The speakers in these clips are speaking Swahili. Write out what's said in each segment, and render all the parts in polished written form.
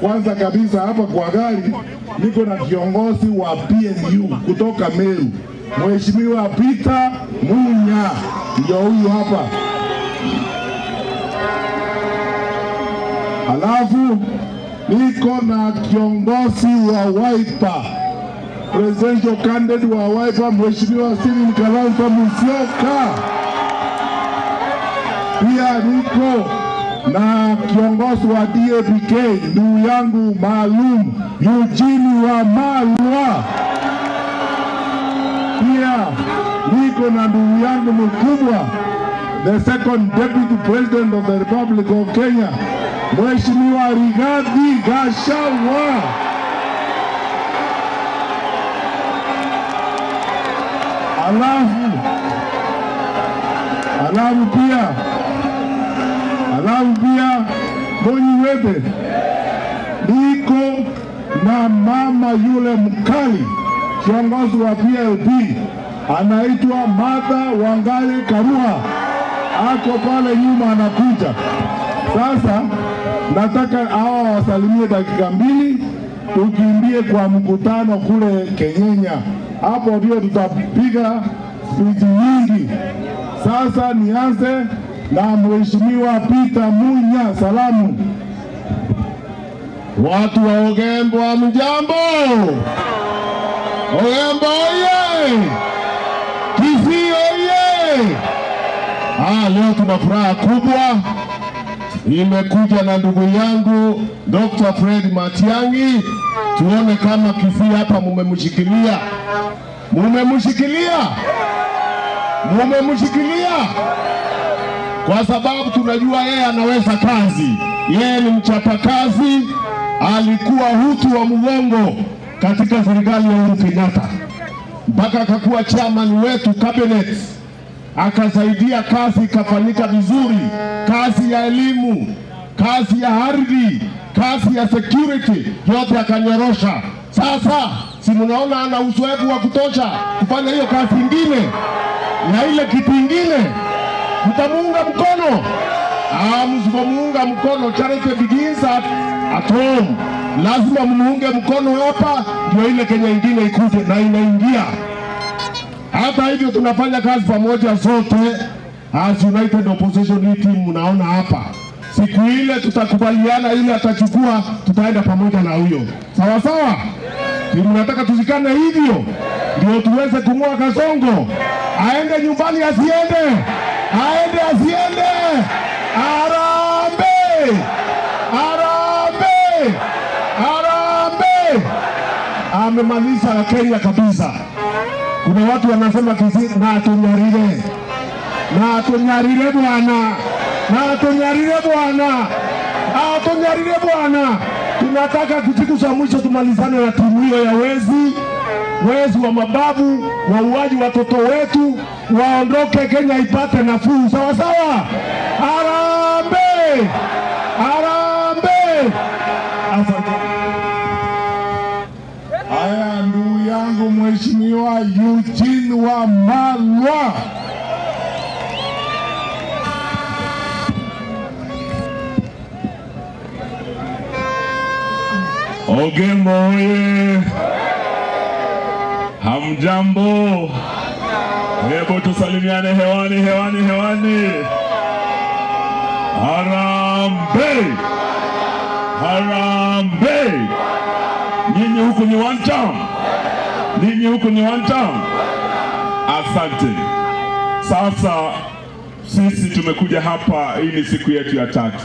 Kwanza kabisa hapa kwa gari niko na kiongozi wa PNU kutoka Meru, Mheshimiwa Peter Munya, ndio huyu hapa. Alafu niko na kiongozi wa Wiper, presidential candidate wa Wiper, Mheshimiwa Stephen Kalonzo Musyoka. Pia niko na kiongozi wa DAPK, ndugu yangu maalum Eugene Wamalwa. Pia niko na ndugu yangu mkubwa, the second deputy president of the Republic of Kenya, Mheshimiwa Rigathi Gachagua. Alafu pia Monyi Webe, niko na mama yule mkali, kiongozi wa PLP, anaitwa Martha Wangari Karua, ako pale nyuma anakuja. Sasa nataka hawa wasalimie dakika 2, tukimbie kwa mkutano kule Kenyenya. Hapo ndio tutapiga speech nyingi. Sasa nianze na Mheshimiwa Peter Munya, salamu. Watu wa Ogembo, hamjambo? Ogembo oye! Kisii oye! Leo tuna furaha kubwa. Nimekuja na ndugu yangu Dr. Fred Matiang'i, tuone kama Kisii hapa mumemshikilia. Mumemshikilia? Mumemshikilia? Kwa sababu tunajua yeye anaweza kazi. Yeye ni mchapakazi, alikuwa hutu wa mgongo katika serikali ya Uhuru Kenyatta mpaka akakuwa chairman wetu cabinet, akasaidia kazi ikafanyika vizuri, kazi ya elimu, kazi ya ardhi, kazi ya security, yote akanyorosha. Sasa si mnaona ana uzoefu wa kutosha kufanya hiyo kazi ingine na ile kitu ingine, mtamuunga mkono? Msipomuunga mkono, charity begins at home. Lazima mmuunge mkono hapa, ndio ile Kenya ingine ikuje na inaingia. Hata hivyo tunafanya kazi pamoja sote as United Opposition team, mnaona hapa. Siku ile tutakubaliana, ile atachukua, tutaenda pamoja na huyo. Sawa sawa? Mnataka tushikane hivyo ndio tuweze kung'oa Kasongo. Aende nyumbani asiende? Aende asiende? Harambee! Harambee! Harambee! Amemaliza Kenya kabisa. Kuna watu wanasema Kisii na tunyarire. Na tunyarire bwana. Na tunyarire bwana. Atunyarire bwana. Tunataka siku za mwisho tumalizane na timu hiyo ya wezi, wezi wa mabavu, wauaji watoto wetu, waondoke, Kenya ipate nafuu. Sawa sawa? Harambee! Harambee! Asante. Haya, ndugu yangu Mheshimiwa Eugene Wamalwa. Ogembo oye! Hamjambo? Hebu tusalimiane hewani, hewani, hewani. Harambee! Harambee! Nyinyi huku ni one town? Ninyi huku ni one town? Asante. Sasa sisi tumekuja hapa, hii ni siku yetu ya tatu,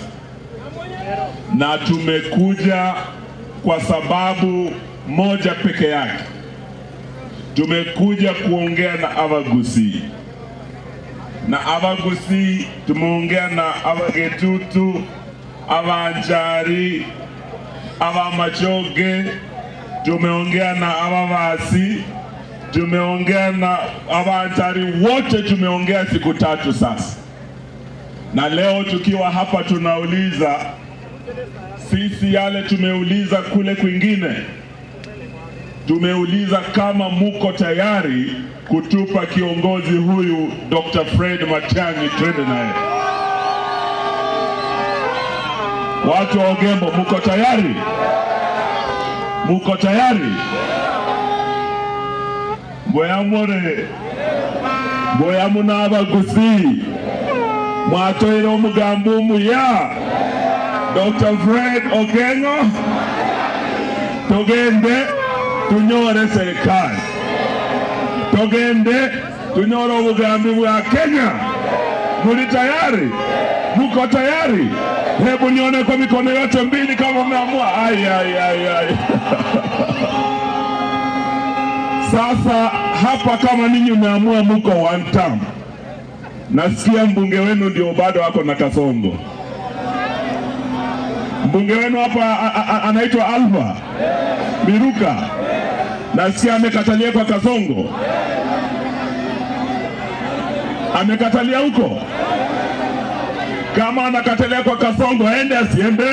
na tumekuja kwa sababu moja peke yake. Tumekuja kuongea na Abagusii, na Abagusii tumeongea na Abagetutu, Abanjari, Abamachoge, tumeongea na Ababasi, tumeongea na Abanjari wote, tumeongea siku tatu sasa. Na leo tukiwa hapa tunauliza sisi yale tumeuliza kule kwingine. Tumeuliza kama muko tayari kutupa kiongozi huyu Dr. Fred Matiang'i twende naye. Watu wa Ogembo, muko tayari? Muko tayari? Mbweyamore mbweyamu n'abaguzi mwatoire omugambo omuya Dr. Fred Okengo, tugende tunyore serikali, tugende tunyore obugambi bwa Kenya. Muli tayari? Muko tayari? Hebu nione kwa mikono yote mbili kama mmeamua. Ai, ai, ai, ai. Sasa hapa kama ninyi mmeamua muko one term, nasikia mbunge wenu ndio bado ako na kasongo. Mbunge wenu hapa anaitwa Alpha Miruka, nasikia amekatalia kwa kasongo, amekatalia huko. Kama anakatalia kwa kasongo, aende asiende?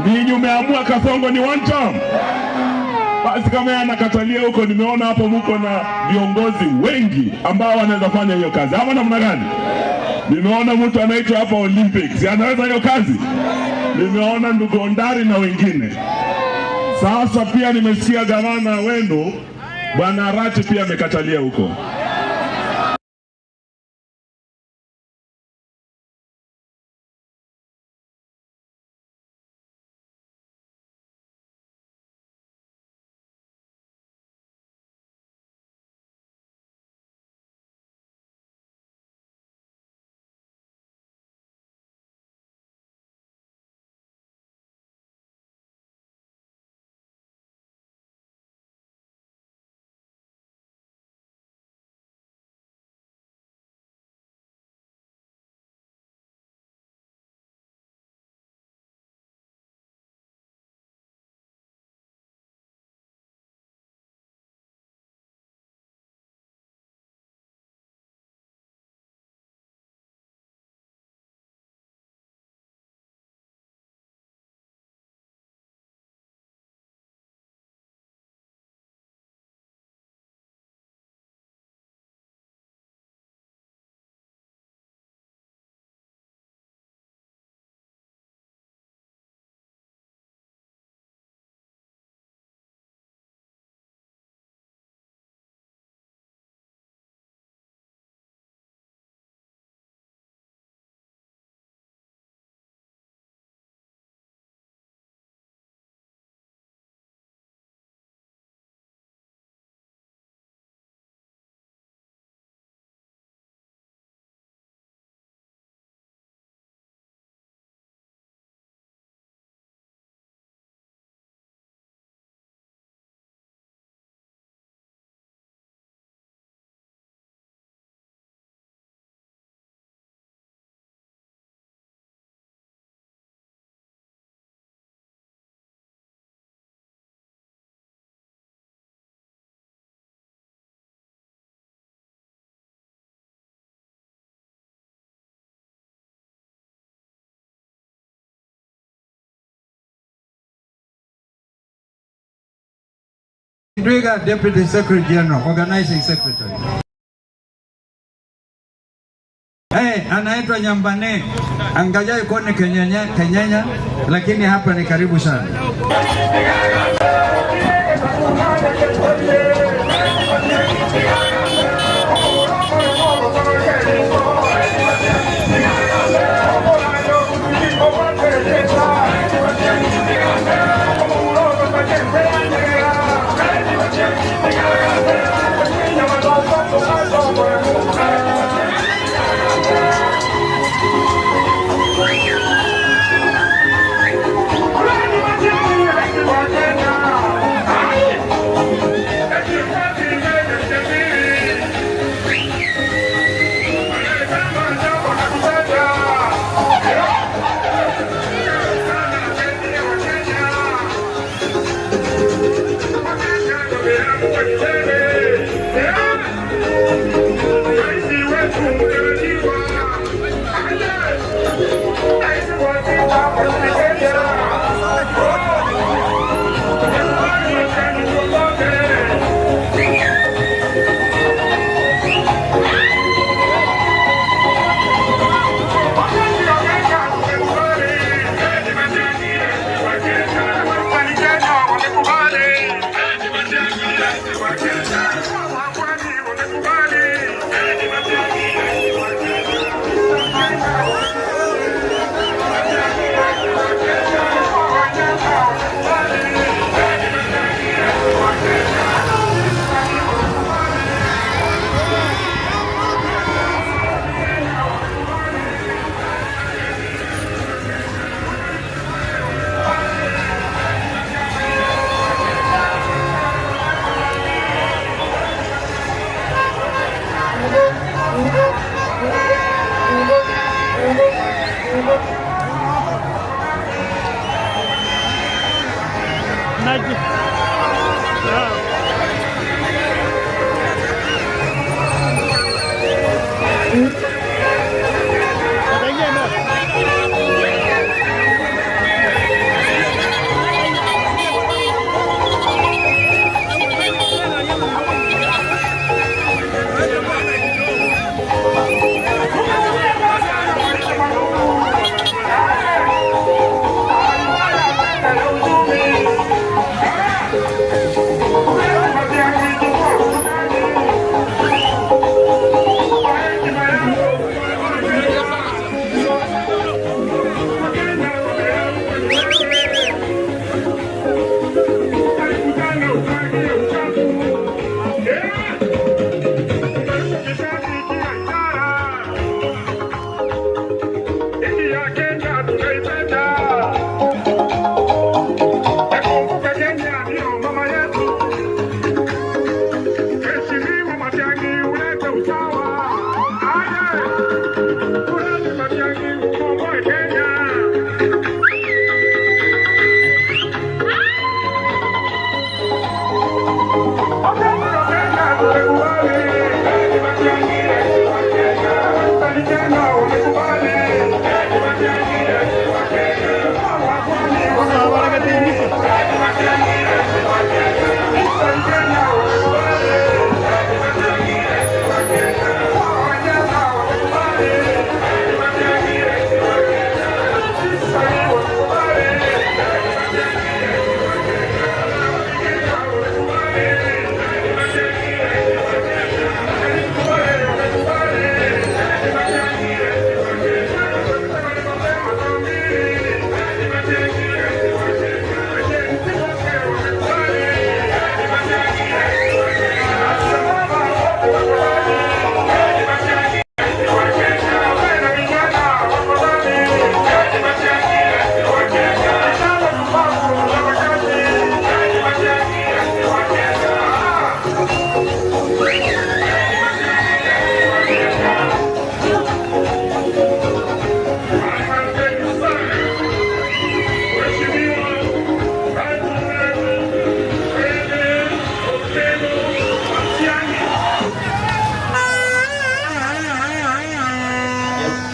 Ninyi umeamua kasongo ni one term. Basi kama yeye anakatalia huko, nimeona hapo muko na viongozi wengi ambao wanaweza fanya hiyo kazi. Ama namna gani? Nimeona mtu anaitwa hapa Olympics, anaweza hiyo kazi. Nimeona ndugu Ondari na wengine. Sasa pia nimesikia gavana wenu Bwana Arati pia amekatalia huko. Ndwiga, Deputy Secretary General, Organizing Secretary. Hey, anaitwa Nyambane. Angalia yuko ni Kenyenya, Kenyenya, lakini hapa ni karibu sana.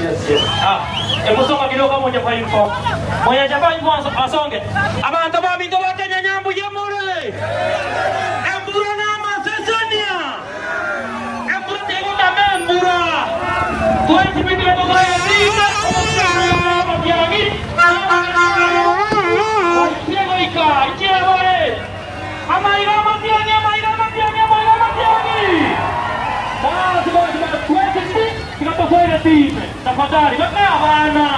yes, yes. Ah, hebu songa kidogo kama hujavaa uniform. Mwenye hajavaa uniform asonge. Abantu babinto ba Kenya nyambu yemure. Embura na masesenia. Embura tego na membura. Tuwe kipindi cha kwa ya Tafadhali bana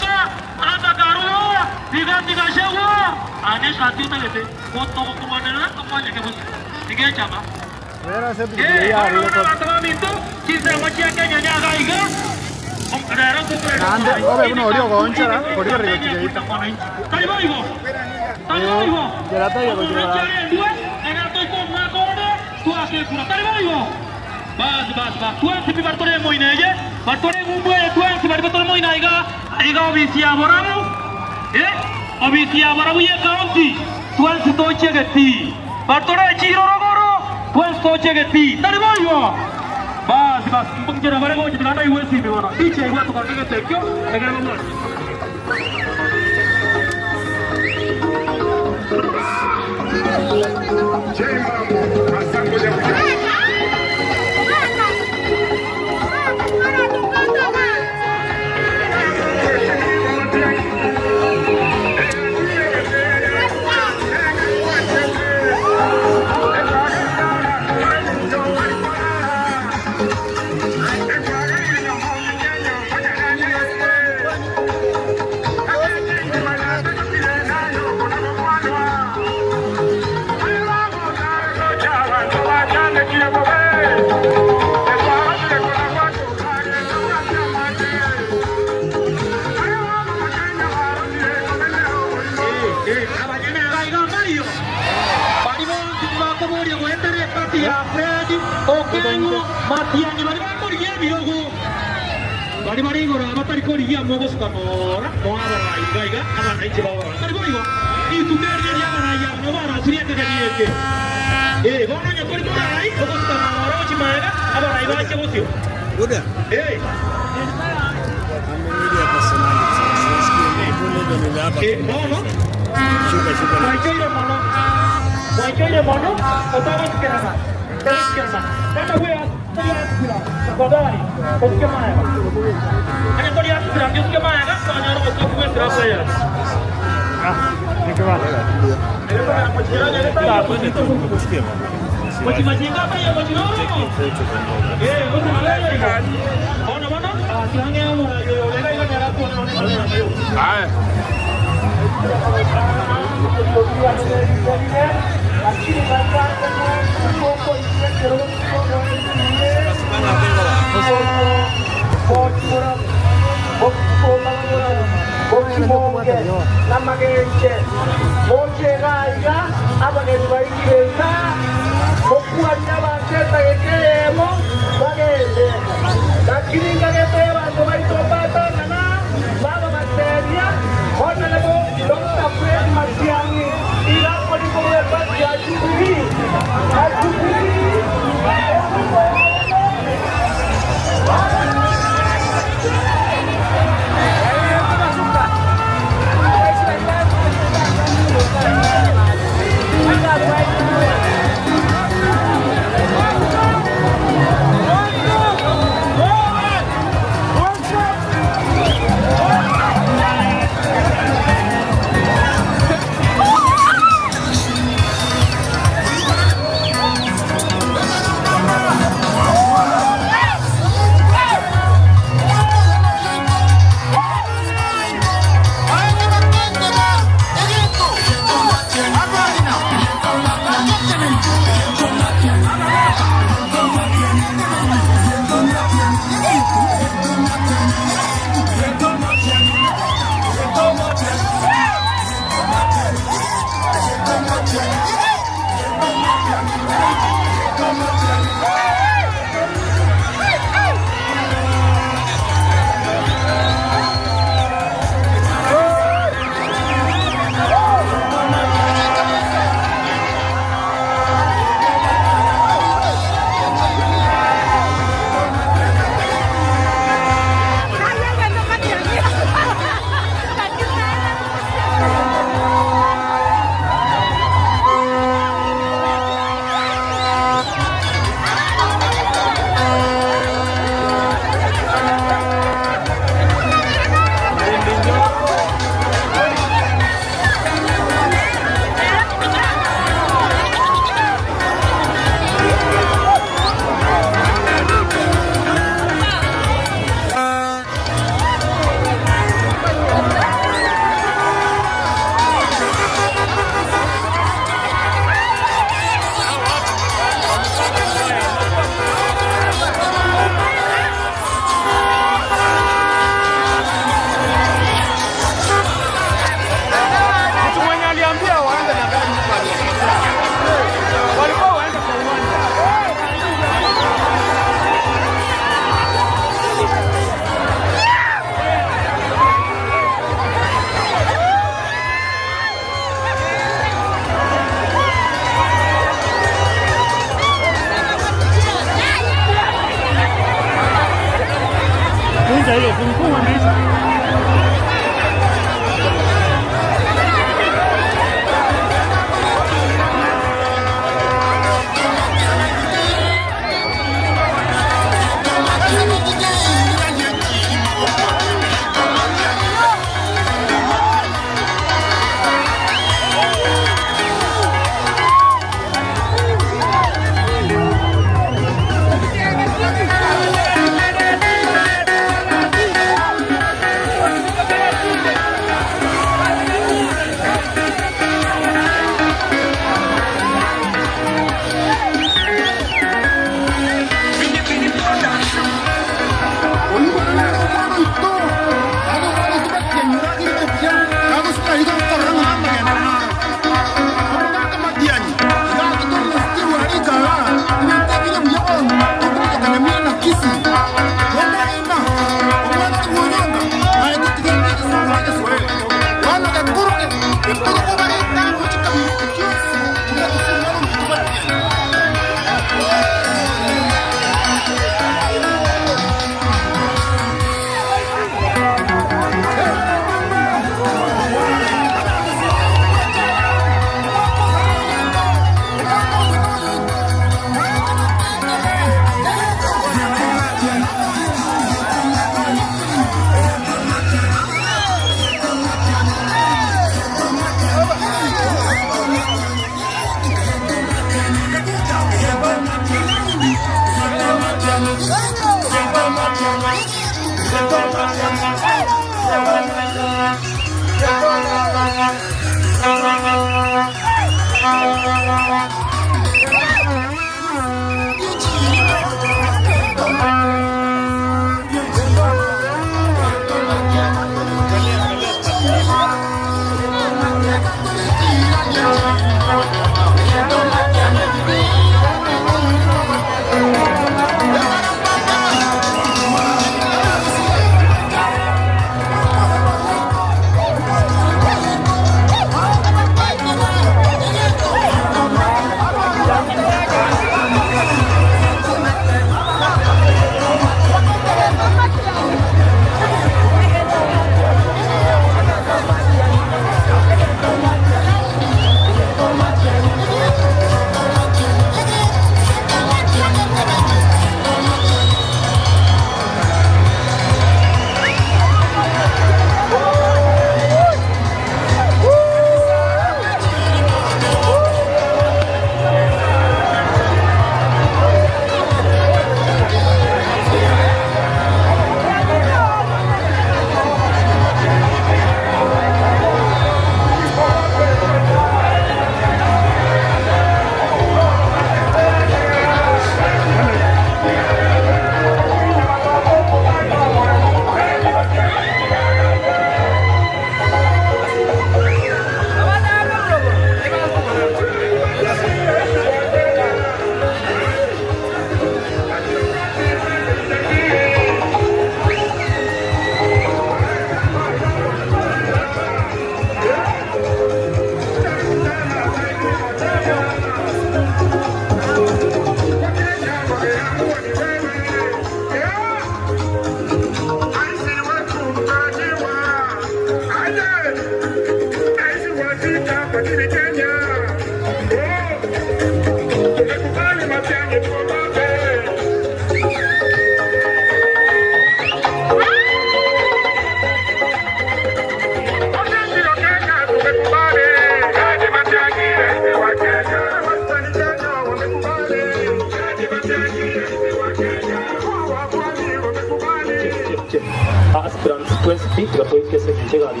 Aspirants 20 tafadhali,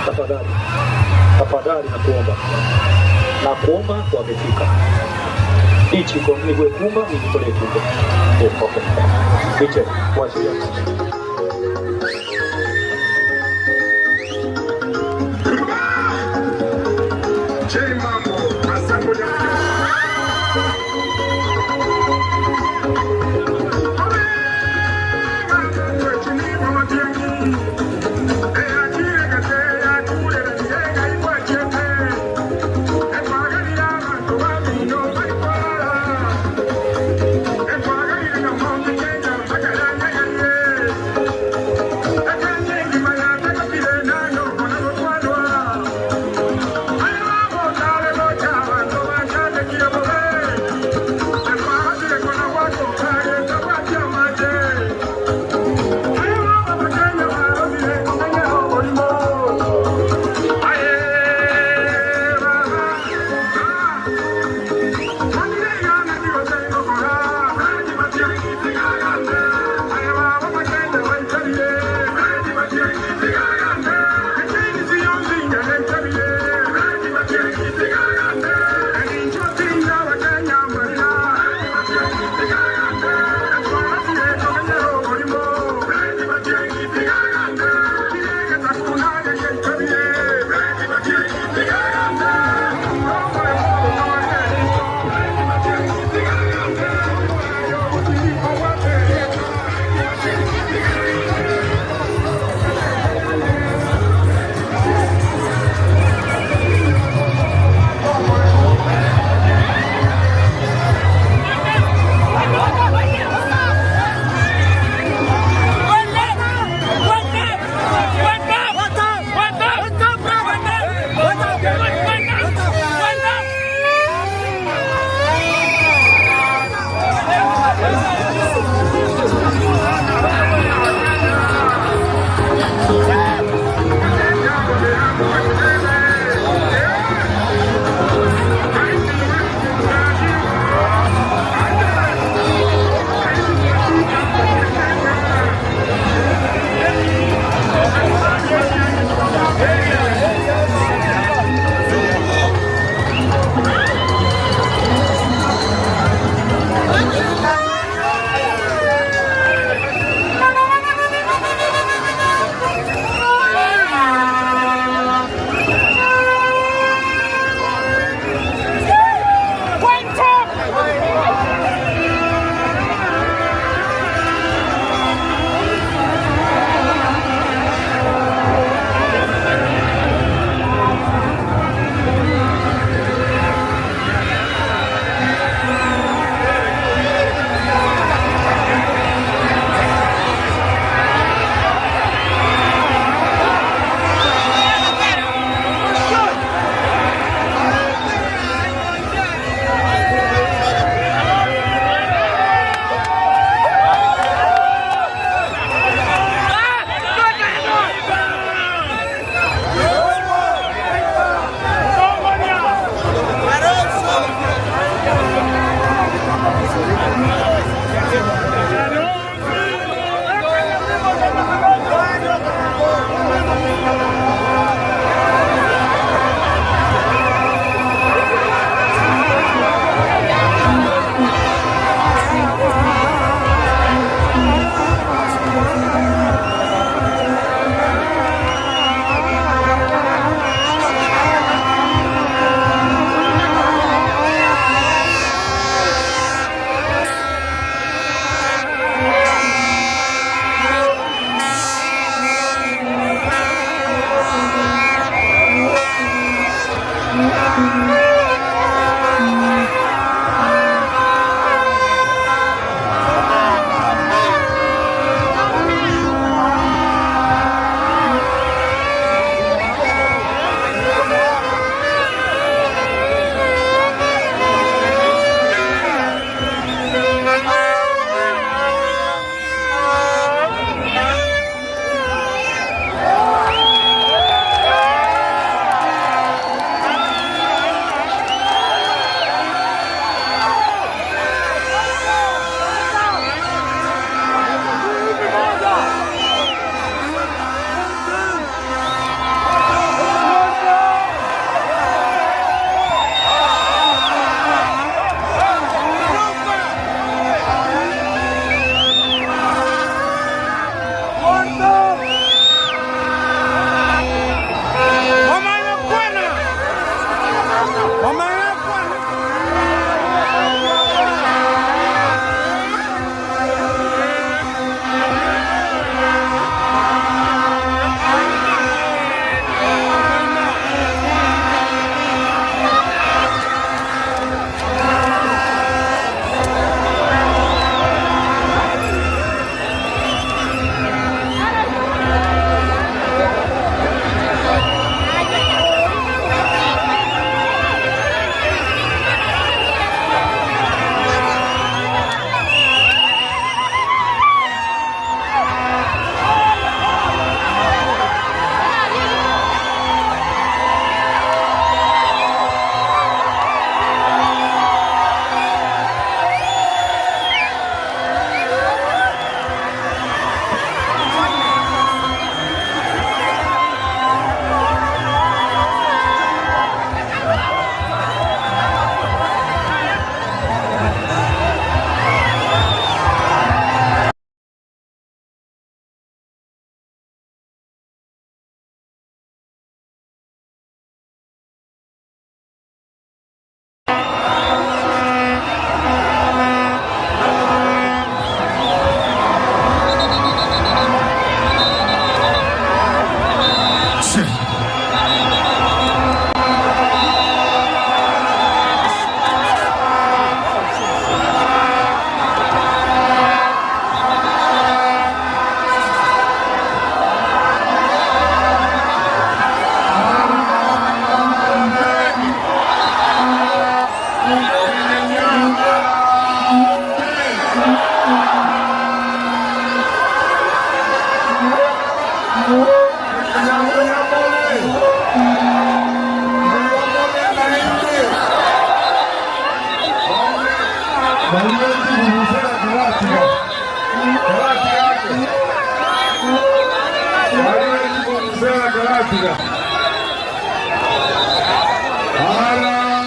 tafadhali, tafadhali nakuomba, nakuomba, wamefika ichiko nigwekumba nijitolee tumbo. Okay. Iche wachilia.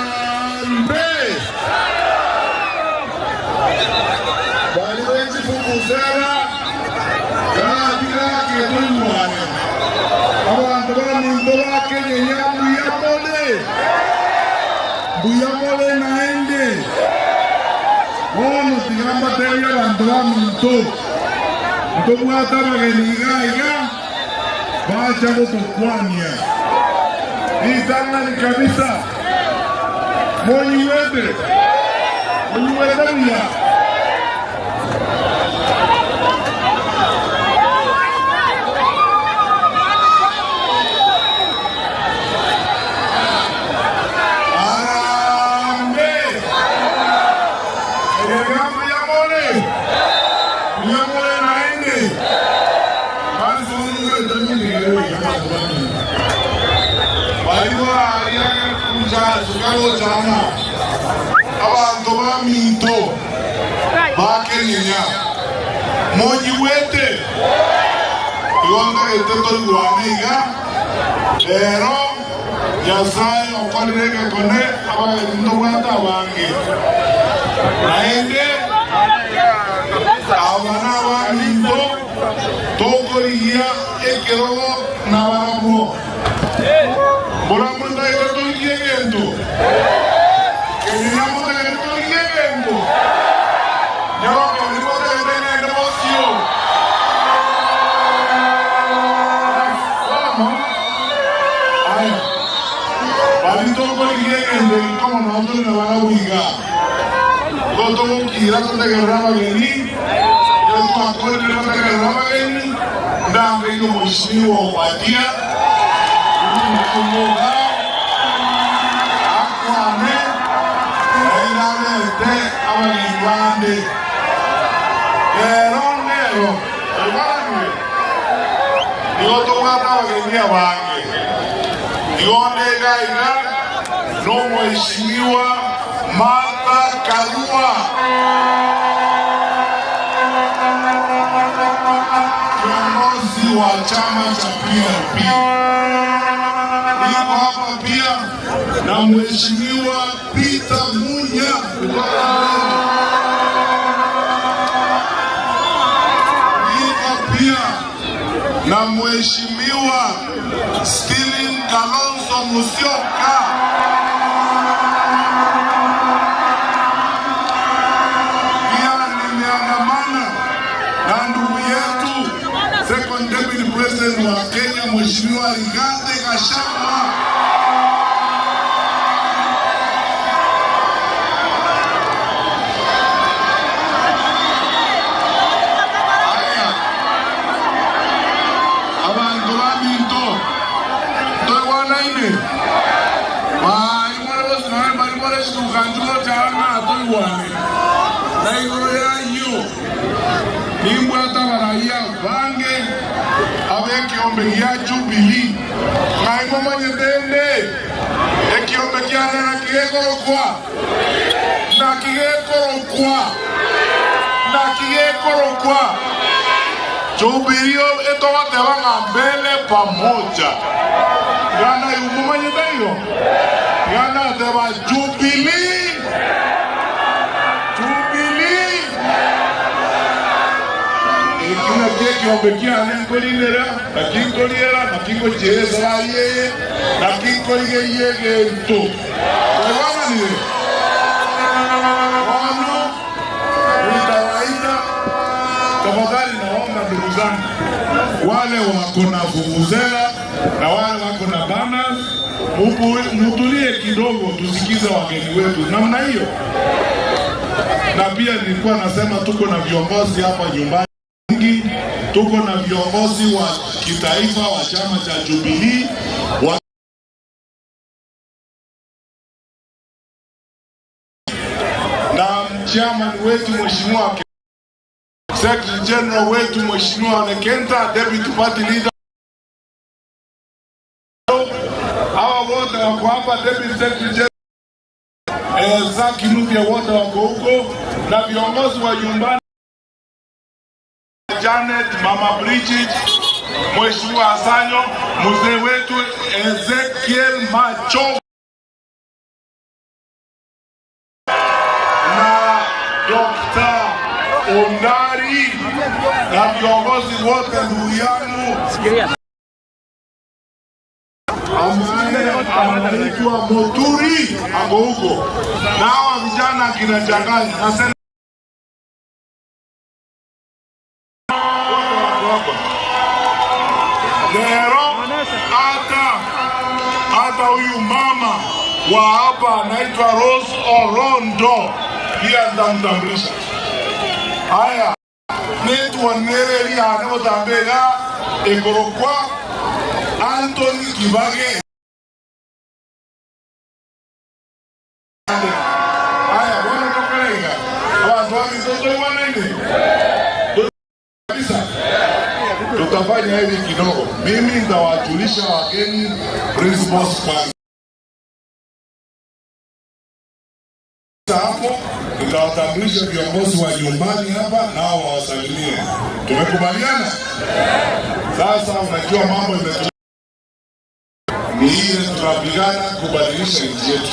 Harambee! Baliwenzi vuvuzela katikaketonywane abantu baminto bakenyenya mbuyamole mbuyamole naende bono tigamba teria abantu baminto ntobwata abageni iga iga bacha gotokwania itang'ani kabisa monyiwete monyiwete buya. Harambee! Mbuyamole! Mbuyamole naende! Baliwa abantu baminto bakenyenya monyiwete igonga etotoigwane iga lero Nyasaye okorire gekone abageninto bwate abange naende aba n'abaminto tokorigia ekerogo n'abarabwo mbora mondagete torigie egento kenyenya mondagete torigie egento nyaroke nimotagete ng'ende bosio bono aya. Balitokolikiegende kama naotoli na barawiga gotogokira totegerera abageni twakorire totegerera abageni ndambeire omweshimiwa Obadia omuga akwane nairarete abageni bande rero nero ebanwe nigo tobwate abageni abange nigo ndegaiga no mheshimiwa Martha Karua, kiongozi wa chama cha PLP. Niko hapa pia na mheshimiwa Peter Munya kutoka Meru. Niko pia na mheshimiwa Stephen Kalonzo Musyoka. Pia nimeandamana na ndugu yetu second deputy president wa Kenya Mheshimiwa Rigathi Gachagua. Haya, abantu baminto toiwanaine baimore bosinae barimore shitukanjulo changa toiwane na igoro yayo nimbwata baraia bange abekiombe gia Jubilee ng'aimo manyetende ekiombe kianena kigekorokw'a na kigekorokw'a na kigekorokw'a Jubilee etogateba ng'a mbele pamoja gana yumumanyete igo gana teba Jubilee Jubilee ekina kiekiombe kiane nkorinera nakinkoriera nakingochiesera yeye nakinkorigerie gento toiwananire ono nitawaita tafadhali. Naomba ndugu zangu wale wako na vuvuzela na wale wako na banners, mutulie kidogo, tusikize wageni wetu namna hiyo. Na pia nilikuwa nasema tuko na viongozi hapa nyumbani, tuko na viongozi wa kitaifa wa chama cha Jubilee wa na chairman wetu mheshimiwa Secretary General wetu mheshimiwa Ole Kenta, deputy party leader, hawa wote wako hapa, deputy secretary general Zaki Kinuthia, wote wako huko na viongozi wa nyumbani Janet, Mama Bridget, Mheshimiwa Asanyo, mzee wetu Ezekiel Macho na Dr. Ondari na viongozi wote, ndugu yangu ambaye anaitwa Moturi ako huko, na hawa vijana kinachanganya na wote wako hapa leo. Hata huyu mama wa hapa anaitwa Rose Orondo pia nitamtambulisha. Haya, nituonereria nigutambira iguru kwa Anthony Kibage. Haya, bwana tokereiga abantu wamitotoiwanaine kabisa. Tutafanya hivi kidogo, mimi nitawajulisha wageni principals kwanza hapo, nitawatambulisha viongozi wa nyumbani hapa nao wawasalimie. Tumekubaliana? Sasa unajua mambo ni ile tunapigana kubadilisha nchi yetu,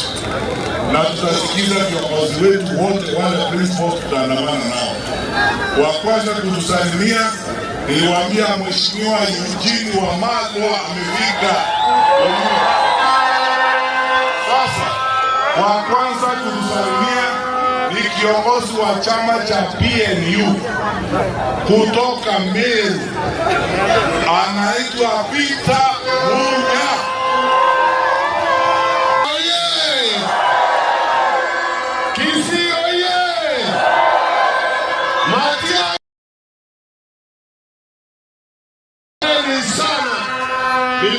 na tutasikiza viongozi wetu wote wale principals, tutaandamana nao. Wa kwanza kutusalimia, niliwaambia Mheshimiwa Eugene Wamalwa amefika. Sasa wa kwanza kutusalimia ni kiongozi wa chama cha PNU kutoka Meru, anaitwa Peter Munya.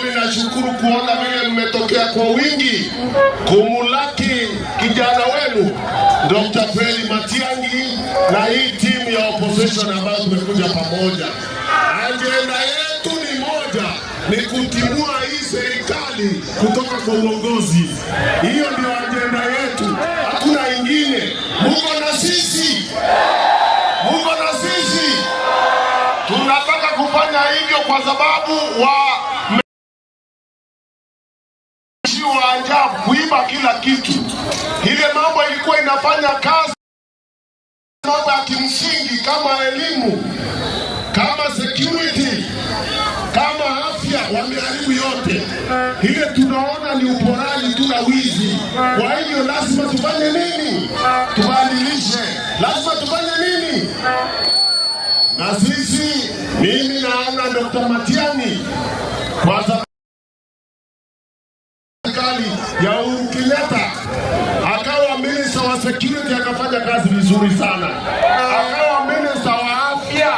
Mimi nashukuru kuona vile mmetokea kwa wingi kumulaki kijana wenu Dr. Fred Matiang'i na hii timu ya opposition ambayo tumekuja pamoja. Ajenda yetu ni moja, ni kutimua hii serikali kutoka kwa uongozi. Hiyo ndio ajenda yetu, hakuna ingine. Muko na sisi, muko na sisi. Tunataka kufanya hivyo kwa sababu wa ajabu kuiba kila kitu. Ile mambo ilikuwa inafanya kazi, mambo ya kimsingi kama elimu, kama security, kama afya, wameharibu yote. Ile tunaona ni uporaji tu na wizi. Kwa hivyo lazima tufanye nini? Tubadilishe. Lazima tufanye nini? Na sisi, mimi naona Dr. Matiang'i kwa serikali ya Uhuru Kenyatta akawa minister wa security, akafanya kazi vizuri sana, akawa minister wa afya,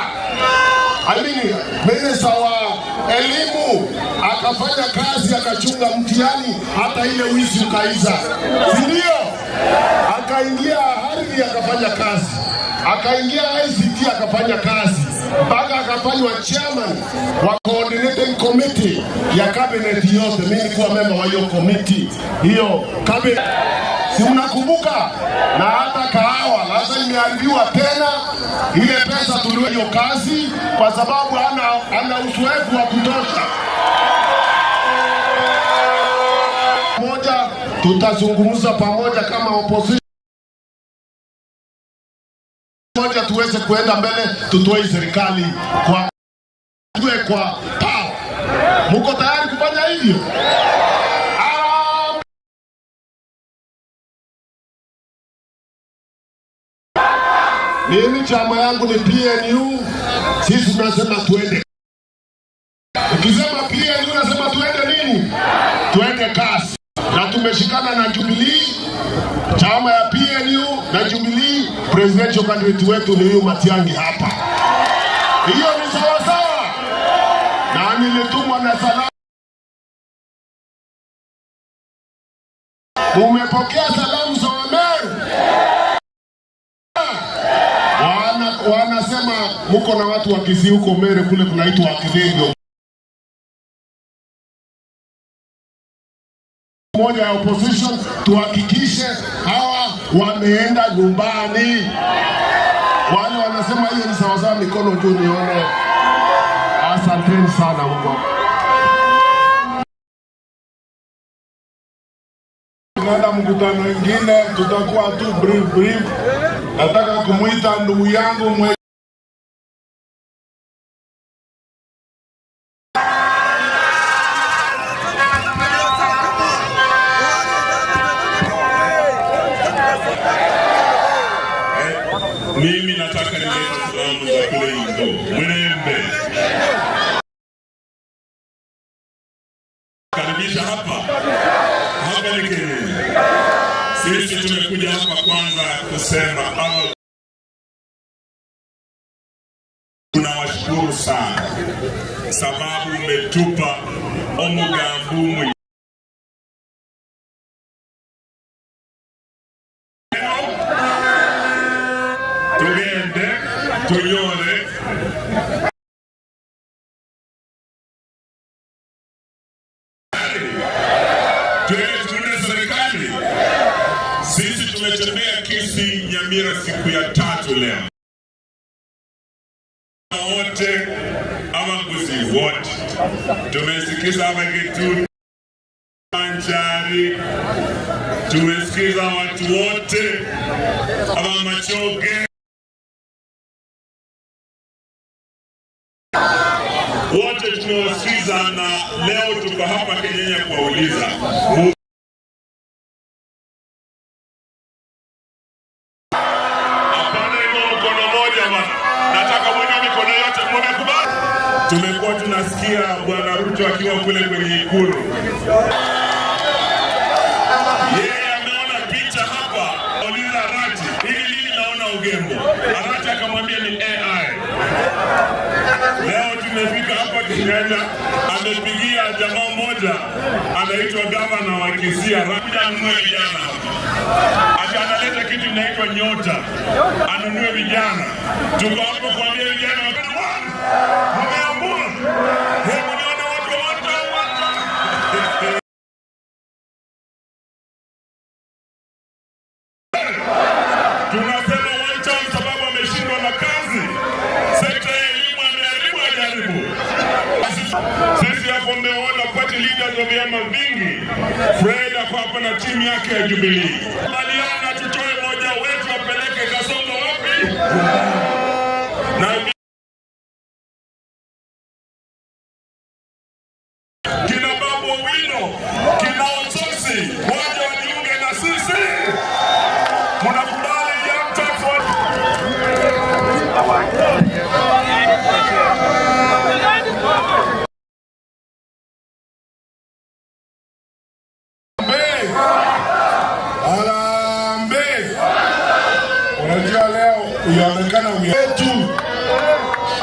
I mean, minister wa elimu akafanya kazi, akachunga mtihani, hata ile wizi ukaisha, si ndio? Akaingia ardhi akafanya kazi, akaingia ICT akafanya kazi mpaka akafanywa chairman wa coordinating committee ya cabinet yote. Mimi nilikuwa member wa hiyo committee hiyo cabinet, si mnakumbuka? Na hata kahawa sasa imeharibiwa tena, ile pesa tuliwe hiyo kazi, kwa sababu ana uzoefu wa kutosha. Moja, tutazungumza pamoja kama opposition moja, tuweze kuenda mbele, tutoe serikali kwa tuwe kwa power. Muko tayari kufanya hivyo? Harambee! Mimi chama yangu ni PNU, sisi tunasema tuende. Ukisema PNU unasema tuende nini? Tuende kasi. Na tumeshikana na Jubilee, chama ya PNU na Jubilee, presidential candidate wetu ni huyu Matiang'i hapa. Hiyo ni sawa sawa. Na nilitumwa na salamu. Mumepokea salamu za Wameru? Wanasema muko na watu wa Kisii huko Meru kule kunaitwa Wakidingo. Moja ya opposition tuhakikishe hawa wameenda nyumbani. Wale wanasema hiyo ni sawasawa, mikono juu nione. Asanteni sana huko. Tunaenda mkutano mwingine, tutakuwa tu brief brief. Nataka kumuita ndugu yangu mwe Mimi nataka nilete salamu za kule Ingo Mwilembe, karibisha hapa hapa ni Kenya. Sisi tumekuja hapa kwanza kusema ama tunawashukuru sana sababu mmetupa omugambumu tugende tunyore tuende tuunde serikali. Sisi tumetembea Kisii, Nyamira siku ya tatu leo, wote abaguzi wote tumesikiza Abagetu Manjari, tumesikiza watu wote Abamachoge wote tumewasikiza, na leo tuko hapa Kenya kuwauliza hapana, inua mkono moja bwana, nataka mwinue mikono yote, mmekubali? Tumekuwa tunasikia Bwana Ruto akiwa kule kwenye Ikulu, yeye ameona picha hapa, auliza Arati, hili nini naona ugembo? Arati akamwambia ni AI. Leo Tumefika hapa Kenyenya, amepigia jamaa mmoja anaitwa gavana wa Kisii, kuja anunue vijana hapa. Ati analeta kitu inaitwa Nyota, anunue vijana. Tuko hapo kuambia vijana wakati mmeamua, hebu nione watu wa one term, one term. Tunasema one term sababu ameshindwa na kazi. Sekta ya elimu ameharibu, hajaribu. Sisi hapo mmeona party leaders wa vyama vingi. Fred ako hapa na timu yake ya Jubilee. Kubaliana tutoe mmoja wetu apeleke Kasongo wapi? Na kina Babu Owino, kina Osotsi waje wajiunge na sisi. Mnakubali young tax Harambee! Harambee! Unajua leo inaonekana wetu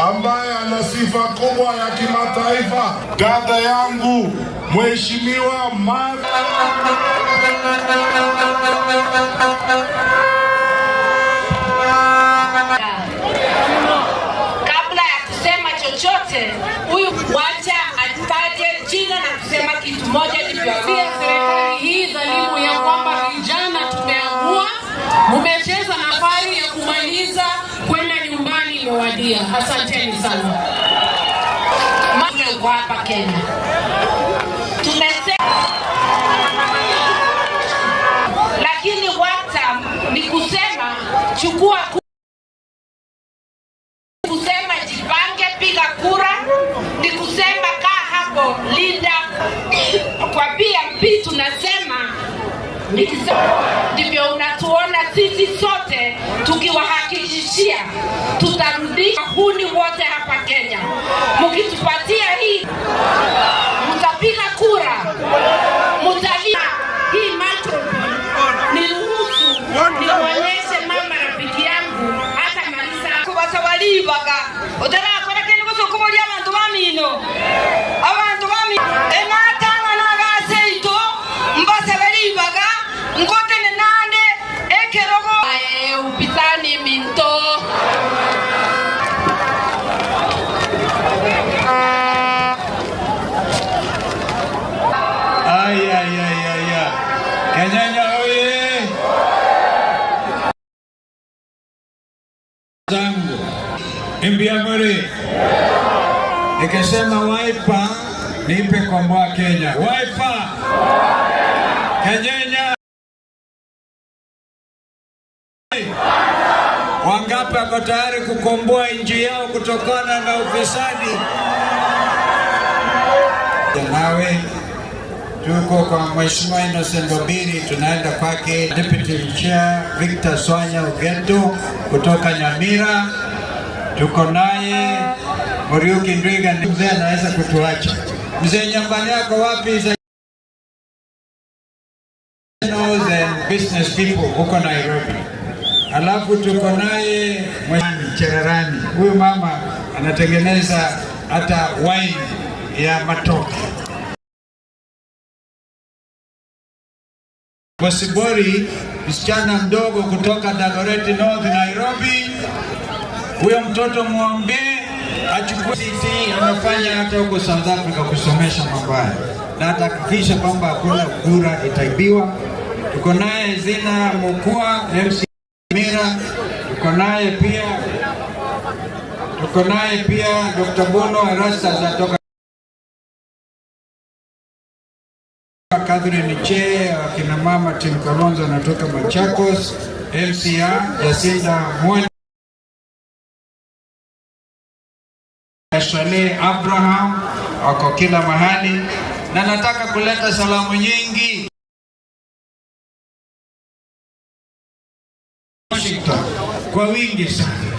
ambaye ana sifa kubwa ya kimataifa, dada yangu Mheshimiwa Martha. Kabla ya kusema chochote, huyu wacha ataje jina na kusema kitu moja ndivyo. Pia serikali hii dhalimu ya kwamba vijana tumeamua, mumecheza nafari ya kumaliza kwenda nyumbani imewadia. Asanteni sana. Uko hapa Kenya tumesema, lakini one ni kusema chukua kusema jipange, piga kura, ni kusema kaa hapo, linda. Kwa PMP tunasema ndivyo unatuona sisi sote tukiwahakikishia tutarudisha huni wote hapa Kenya. Mkitupatia hii, mtapiga kura, mtalia hii microphone. Niruhusu nionyeshe mama rafiki yangu hata maliza kubasabalibaga utarakora kindu gucukuburia abantu bamino abantu bami enatanga nagaseito mbasabalibaga ngotene nande ekerogo Ae, upitani minto. Ay, ay, ay, ay, ay. Kenyenya oye! Zangu Mbiamuri, nikisema Wiper nipe komboa Kenya. Wiper Kenyenya, wangapi wako tayari kukomboa nchi yao kutokana na ufisadi? Nawe tuko kwa Mheshimiwa Innocent Obiri, tunaenda kwake Deputy Chair Victor Swanya Ugeto kutoka Nyamira. Tuko naye Muriuki Ndwiga, mzee anaweza kutuacha. Mzee nyumbani yako wapi? And business people huko Nairobi. Alafu tuko naye Cherarani, huyu mama anatengeneza hata wine ya matoke. Bosibori, msichana mdogo kutoka Dagoretti North Nairobi. Huyo mtoto muombe achukue CT, anafanya hata huko South Africa kusomesha mambo haya, na atahakikisha kwamba hakuna kura itaibiwa. Tuko naye Zina Mukua MC Mira, tuko naye pia Dr. Bono Erastus atoka Catherine Che, akina mama Tim Kalonzo anatoka Machakos, MCA Jacinda Mwani, Saleh Abraham wako kila mahali, na nataka kuleta salamu nyingi Washington kwa wingi sana.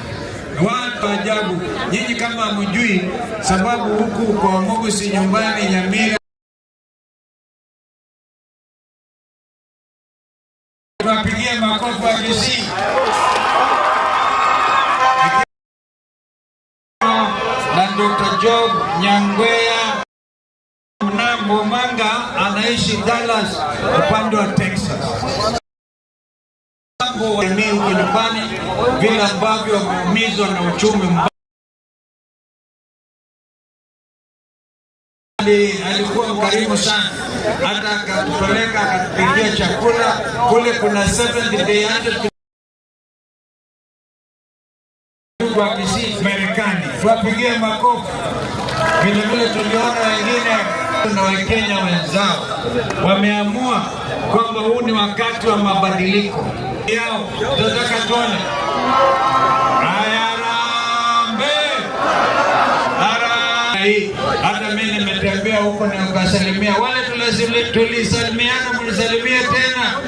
Watu ajabu, nyinyi kama hamjui, sababu huku kwa Mungu si nyumbani Nyamira. Tuwapigie makofi wa Kisii. Na Dr. Job Nyangwea Mnambo Manga anaishi Dallas upande wa Texas. Mambo wa jamii huko nyumbani vile ambavyo wameumizwa na uchumi mbaya. Alikuwa mkarimu sana, hata akatupeleka akatupikia chakula kule. Kuna Seventh Day Adventist wa Kisii Marekani, tuwapigie makofi. Vile vile tuliona wengine na Wakenya wenzao wameamua kwamba huu ni wakati wa mabadiliko yao. Tunataka tuone haya, harambee, harambee. Hata mimi nimetembea huko na nikasalimia wale tulisalimiana, mlisalimia tena.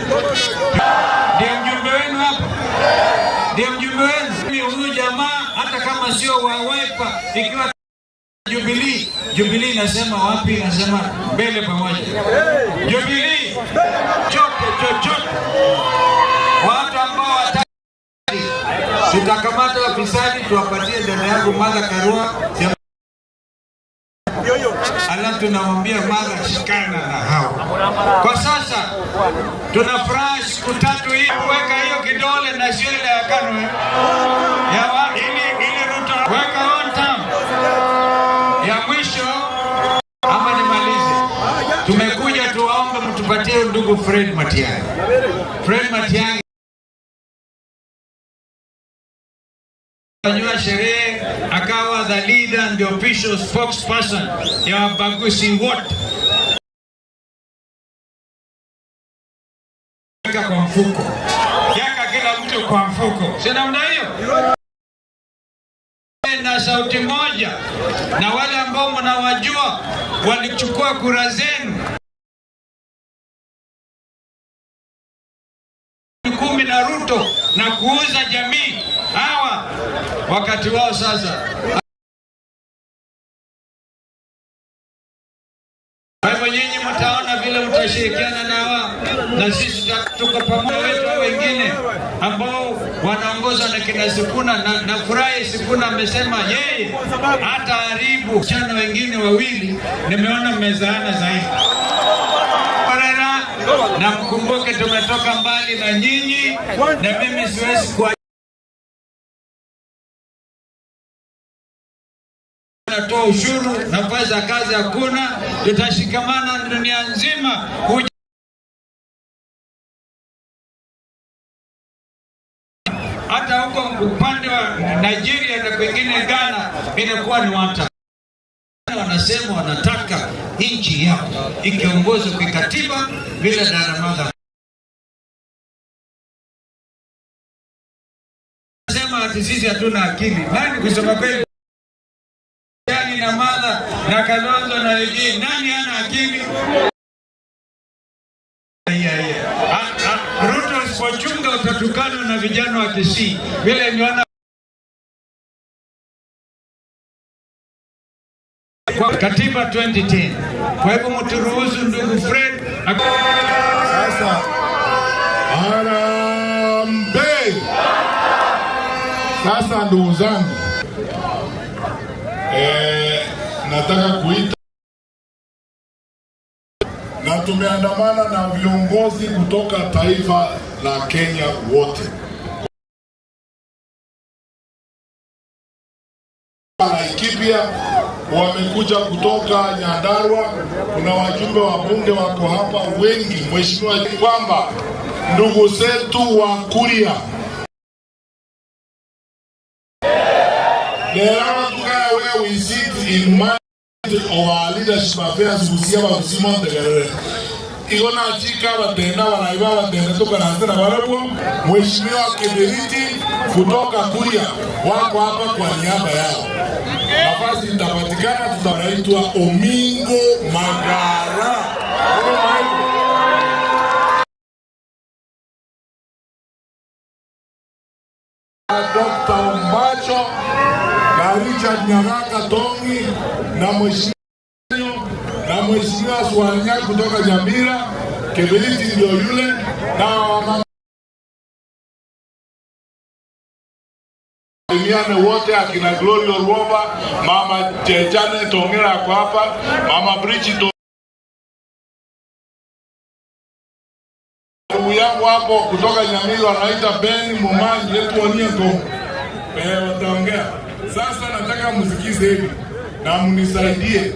Ndio mjumbe wenu hapa, ndio mjumbe wenu huyu jamaa, hata kama sio wa Wiper, ikiwa Jubilee, Jubilee inasema wapi? Inasema mbele pamoja. Jubilee chote chochote, watu ambao wataki, tutakamata wafisadi tuwapatie dada yangu Martha Karua, alafu tunamwambia Martha, shikana na hao. Kwa sasa tuna furaha siku tatu hii kuweka hiyo kidole na sio ile ya KANU ya ili Ruto weka on time. Ya mwisho ama nimalize, tumekuja tuwaombe mtupatie ndugu Fred Matiang'i. Fred Matiang'i fanyiwa sherehe akawa the leader and the official spokesperson ya wabaguzi wote. Weka kwa mfuko, yaka kila mtu kwa mfuko, si namna hiyo? Na sauti moja, na wale ambao mnawajua walichukua kura zenu 10 na Ruto na kuuza jamii, hawa wakati wao sasa. Kwa hivyo nyinyi mtaona vile mtashirikiana na hawa, na sisi tuko pamoja wetu wengine ambao wanaongozwa na kina Sifuna, na furahi Sifuna amesema yeye hataharibu. Chana wengine wawili nimeona mmezaana zaidi. Na mkumbuke tumetoka mbali na nyinyi, na mimi siwezi kuwa natoa ushuru, nafasi za kazi hakuna. Tutashikamana dunia nzima hata huko upande wa Nigeria na kwingine Ghana inakuwa ni wata wanasema wanataka nchi yao ikiongozwa kwa katiba bila daramadha. Sema ati sisi hatuna akili. Nani kusema kweli? Yani na Martha na Kalonzo na wengine, nani ana akili? Ruto usipochunga utatukana na vijana wa Kisii. Vile niona kwa katiba 2010. Kwa hivyo mturuhusu ndugu Fred. Sasa harambee. Sasa ndugu zangu, nataka kuita na tumeandamana na viongozi kutoka taifa la Kenya wote. Laikipia wamekuja kutoka Nyandarua, kuna wajumbe wa bunge wako hapa wengi. Mheshimiwa, kwamba ndugu zetu wa Kuria where we sit in mind of our leadership affairs busia babusimo ntegerere iko nachika batenda baraiba batenda tukaranze na barabwo. Mheshimiwa Kibiriti kutoka Kuria wako hapa kwa niaba yao. Nafasi itapatikana, tutaitwa Omingo Magara. Dr. Ombacho na Richard Nyaraka Tongi na Mheshimiwa Swanya kutoka Nyamira, Kibiriti ndio yule na Tusalimiane wote, akina Gloria Orwoba, mama Janet Ongera ako hapa, mama Bridget ndugu yangu hapo kutoka Nyamira anaita Ben Momanyi yetu ko wataongea. Sasa nataka msikize hivi na mnisaidie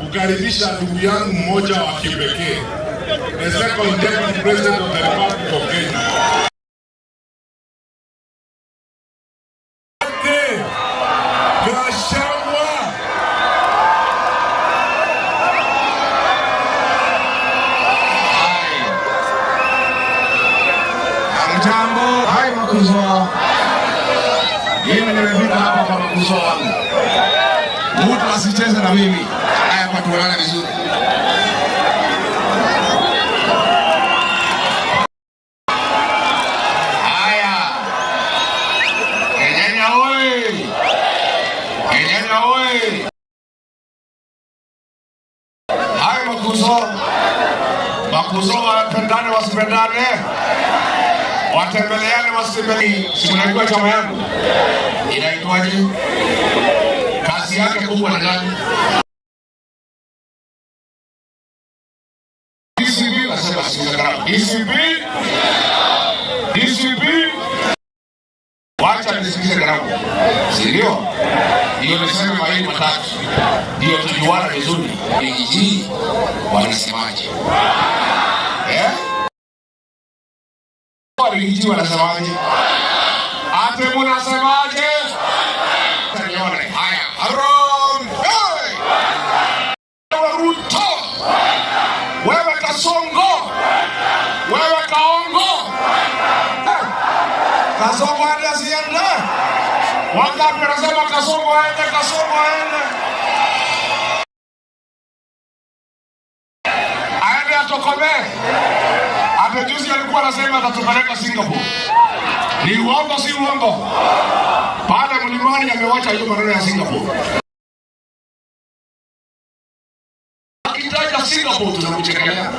kukaribisha ndugu yangu mmoja wa kipekee, the second deputy president of the Republic of Kenya. Gachagua. Hamjambo. Hai makuzo. Mimi nimefika hapa kwa makuzo wangu. Mtu asicheze na mimi. Haya, kwa tuonane vizuri. Haya. Kenyenya oi. Kenyenya oi. Hai makuzo. Makuzo wapendane wasipendane. Watembeleane wasitembeleane. Si mnajua chama yangu inaitwaje? Kazi yake kubwa ni gani? DCP, nasema si DCP, DCP. Wacha nisikize karamu, si ndio? Ndio niseme mawili matatu, ndio tujuana vizuri. AG wanasemaje? Eh? Rigiji wanasemaje? Ate munasemaje? Nione. Haya, harambee! Wewe Ruto, wewe Kasongo, wewe Kaongo. Kasongo aende asiende? Wangapi wanasema Kasongo aende, Kasongo aende? Aende atokomee. Hata juzi alikuwa anasema atatupeleka Singapore. Ni uongo, si uongo? Pale mlimani amewacha hiyo maneno ya Singapore. Akitaja Singapore tunamchekelea.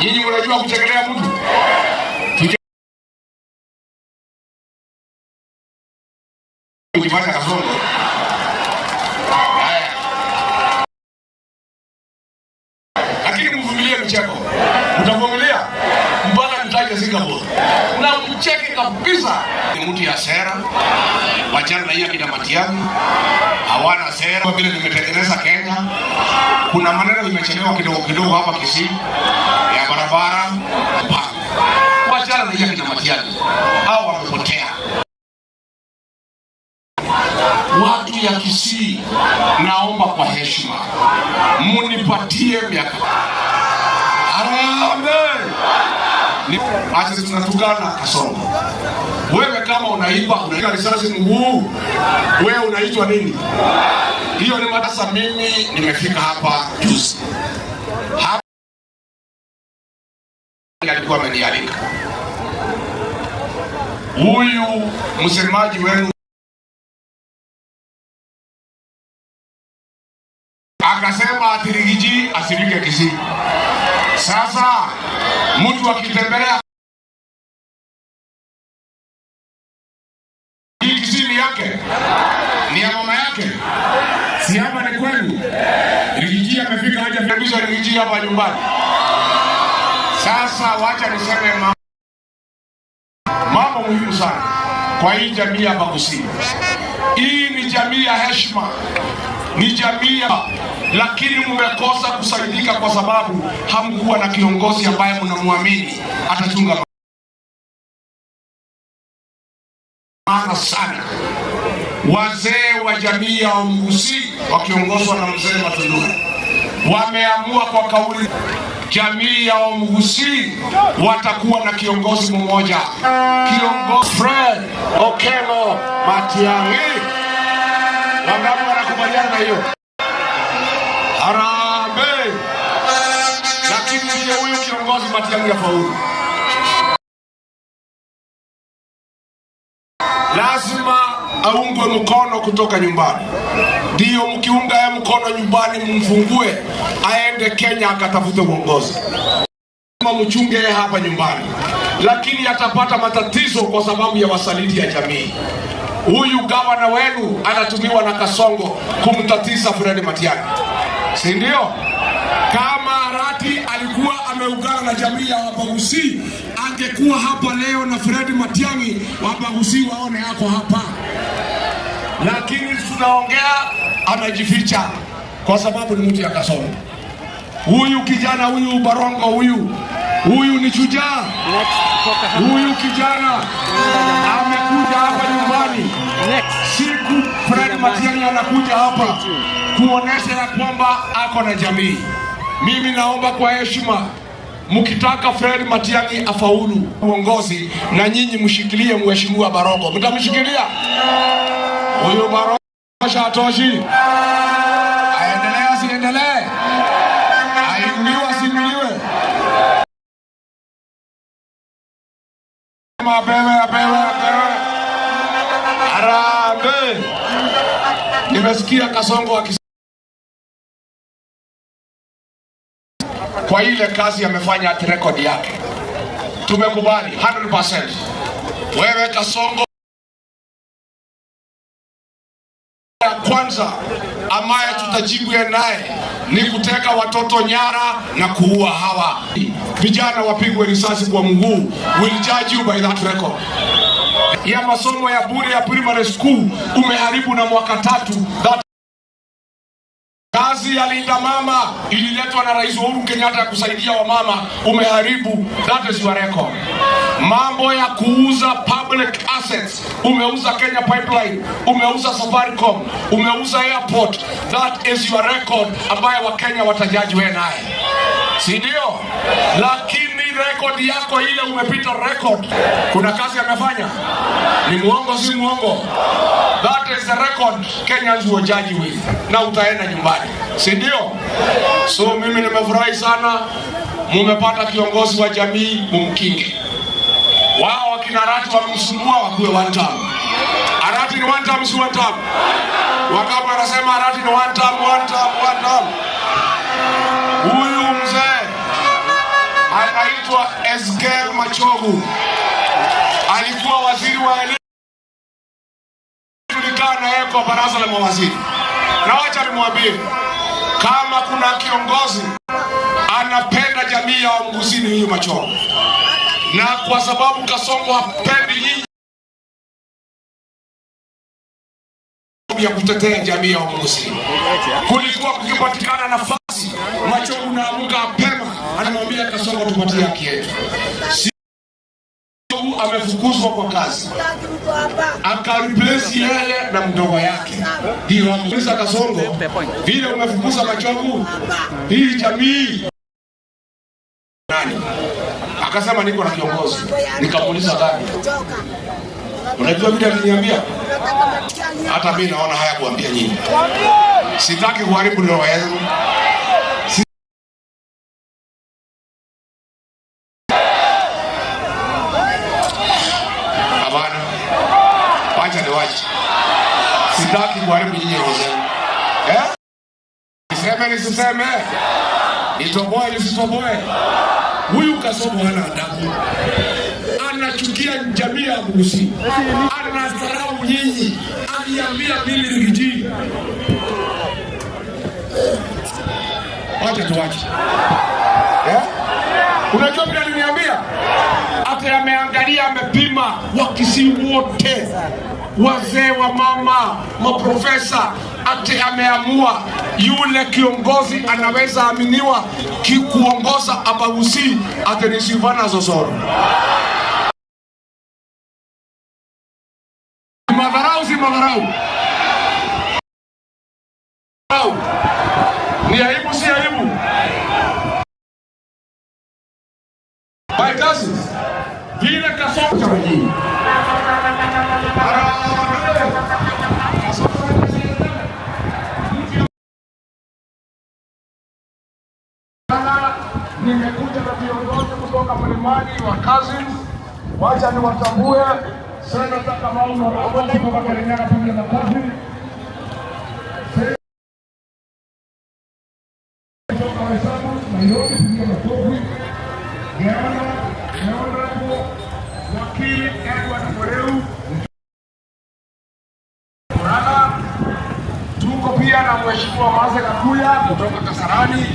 Nyinyi mnajua kuchekelea mtu? Ukifanya Kasongo. Haya. Lakini mvumilie mcheko. Mtavumilia mpaka nitaje Singapore na mcheke kabisa. Ni mtu ya sera, wachana na hiyo kina Matiang'i, hawana sera. Kwa vile nimetengeneza Kenya, kuna maneno imechelewa kidogo kidogo hapa Kisii ya barabara mpango. Wachana na hiyo kina Matiang'i, hao wamepotea. Watu ya Kisii, naomba kwa heshima munipatie miaka. Harambee! Ati tunatukana Kasongo. Wewe kama unaiba unaiba risasi mguu, wewe unaitwa nini? Hiyo ni matasa. Mimi nimefika hapa juzi hapa, alikuwa amenialika huyu msemaji wenu akasema ati Rigiji asifike Kisii. Sasa mtu akitembelea hii Kisii ni yake, ni ya mama yake, si hapa ni kwenu. Rigiji amefika haja Rigiji hapa nyumbani. Sasa wacha niseme mambo muhimu sana kwa hii jamii ya Bagusii. Hii ni jamii ya heshima, ni jamii ya lakini mmekosa kusaidika kwa sababu hamkuwa na kiongozi ambaye mnamwamini atachunga maana sana. Wazee wa jamii ya Omgusii wakiongozwa na mzee Matundura wameamua kwa kauli, jamii ya Omgusii watakuwa na kiongozi mmoja, kiongozi Fred Okengo Matiang'i. Wangapi wanakubaliana na hiyo? Harambee! Lakini ndiye huyu kiongozi Matiang'i afaulu, lazima aungwe mkono kutoka nyumbani. Ndiyo, mkiunga yeye mkono nyumbani, mumfungue aende Kenya akatafute uongozi. Mchunge yeye hapa nyumbani, lakini atapata matatizo kwa sababu ya wasaliti ya jamii. Huyu gavana wenu anatumiwa na Kasongo kumtatiza Fred Matiang'i, si ndio? Kama Arati alikuwa ameungana na jamii ya Wabagusi, angekuwa hapa leo na Fred Matiang'i, Wabagusi waone hako hapa, lakini tunaongea amejificha kwa sababu ni mtu ya Kasongo. Huyu kijana huyu Barongo huyu ni shujaa. Huyu kijana amekuja hapa nyumbani siku Fred Matiang'i anakuja hapa kuonesha ya kwamba ako na jamii. Mimi naomba kwa heshima, mkitaka Fred Matiang'i afaulu uongozi, na nyinyi mshikilie mheshimiwa Barongo. Mtamshikilia huyu Barongo? Hatoshi, aendelee asiendelee? Ainuliwe asiinuliwe? Apewe, apewe, apewe. Harambee! Nimesikia Kasongo akis kwa ile kazi amefanya at record yake, tumekubali 100%. Wewe Kasongo ya kwanza ambaye tutajibu naye ni kuteka watoto nyara na kuua hawa vijana, wapigwe risasi kwa mguu. We'll judge you by that record. Ya masomo ya bure ya primary school umeharibu na mwaka tatu. That kazi ya Linda Mama ililetwa na Rais Uhuru Kenyatta ya kusaidia wamama, umeharibu. That is your record. Mambo ya kuuza public assets, umeuza Kenya Pipeline, umeuza Safaricom, umeuza airport. That is your record ambayo Wakenya watajaji wewe naye, si ndio? Lakini record yako ile umepita record. Kuna kazi amefanya? Ni muongo, si muongo? That is the record Kenyans will judge you with, na utaenda nyumbani, si ndio? So mimi nimefurahi sana, mumepata kiongozi wa jamii, mumkinge. Wao wakina Arati wamemsumbua, wakuwe one term. Arati ni one term, si one term? Wangapi wanasema Arati ni one term, one term, one term? Huyu mzee anaitwa Ezekiel Machogu, alikuwa waziri wa elimu, tulikaa na yeye kwa baraza la mawaziri, na wacha nimwambie, kama kuna kiongozi anapenda jamii ya Wamgusii ni huyu Machogu, na kwa sababu Kasongo hapendi nyinyi ya kutetea jamii ya Wamgusii, kulikuwa kukipatikana nafasi, Machogu naamuka mapema, anamwambia Kasongo, tupatie haki yetu. Machogu amefukuzwa kwa kazi, akareplace yeye na mdogo yake. Ndio amuuliza Kasongo, vile umefukuza Machogu, hii jamii nani? Akasema niko na kiongozi. Nikamuuliza gani? Unajua vile aliniambia? Hata mimi naona haya kuambia nyinyi. Sitaki kuharibu ndoa yenu. Hapana. Wacha ni wacha. Sitaki kuharibu nyinyi roho zenu. Eh? Niseme nisiseme? Nitoboe nisitoboe? Huyu Kasongo hana adabu, anachukia jamii ya Mgusii, anadharau nyinyi. Aliambia mimi Rigiji, wacha tuwache. Eh? Unajua vile aliniambia? Hata ameangalia, amepima Wakisii wote, wazee wa mama, maprofesa, ati ameamua yule kiongozi anaweza aminiwa kuongoza Abagusii ati ni Silvana Sosoro. Madharau si madharau? Ni aibu si aibu? My cousins, vile Kasongo cha mjini. Nimekuja na viongozi kutoka mlimani wa cousins, wacha niwatambue. Senator Kamau Morogo kutoka Kirinyaga, piga makofi. Kutoka Waisabu, Nairobi, piga makofi. The Honorable Wakili Edward Mwereu. Mheshimiwa Maze Kakuya kutoka Kasarani.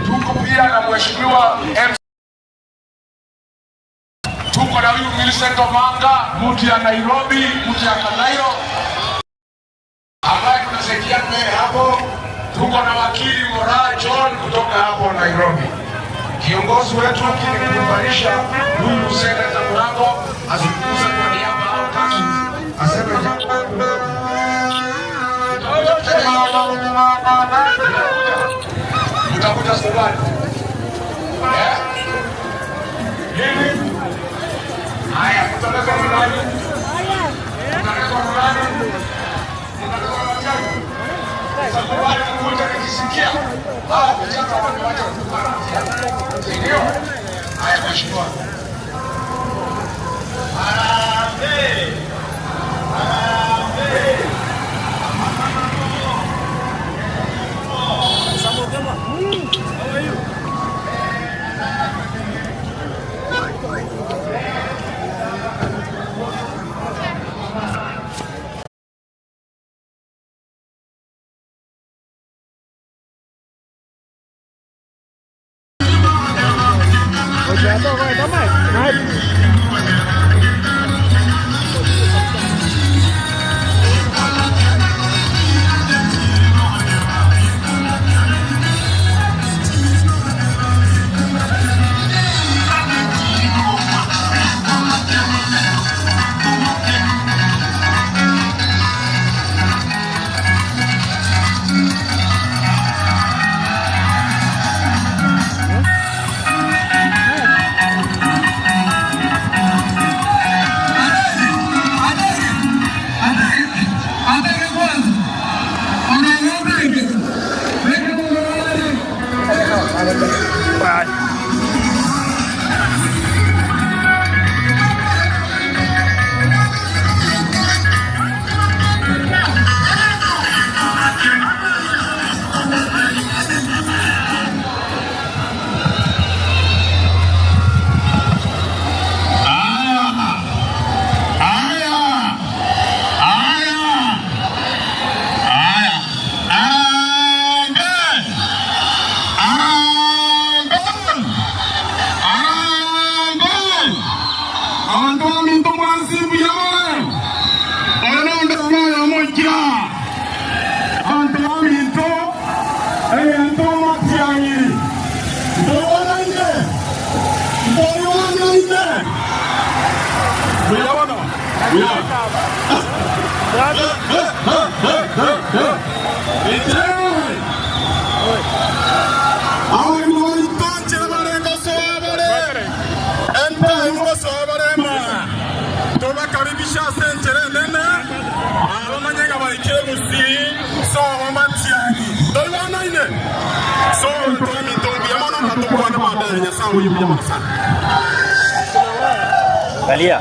Tuko pia na Mheshimiwa MC, tuko na huyu Millicent Omanga, mtu ya Nairobi, mtu ya Kanairo ambaye tunasaidia naye hapo. Tuko na wakili Moraa John kutoka hapo Nairobi. Kiongozi wetu akikubarisha huyu Seneta Murango azungumze kwa niaba ya kazi, aseme jambo. Mtakuja Sudan. Eh? Nini? Haya, mtaletwa na nani? Mtaletwa na nani? Mtaletwa na nani? Mtakubali kuja nikisikia. Hawa vijana wamewacha kutukana. Si ndio? Haya, mheshimiwa. Harambee! Harambee! Angalia.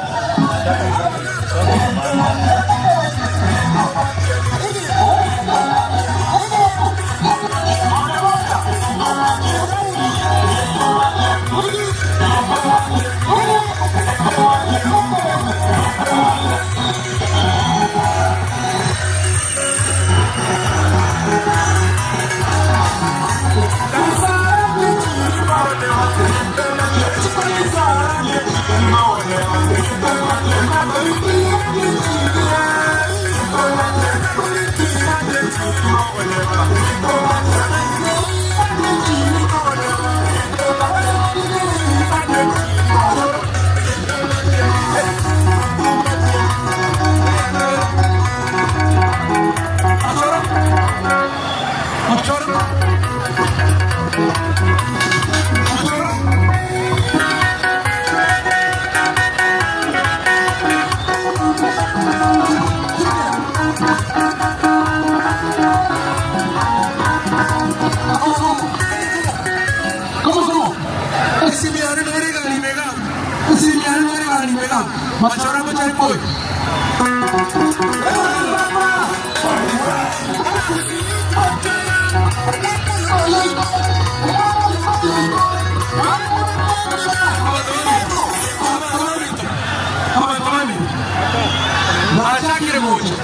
Nachakire moja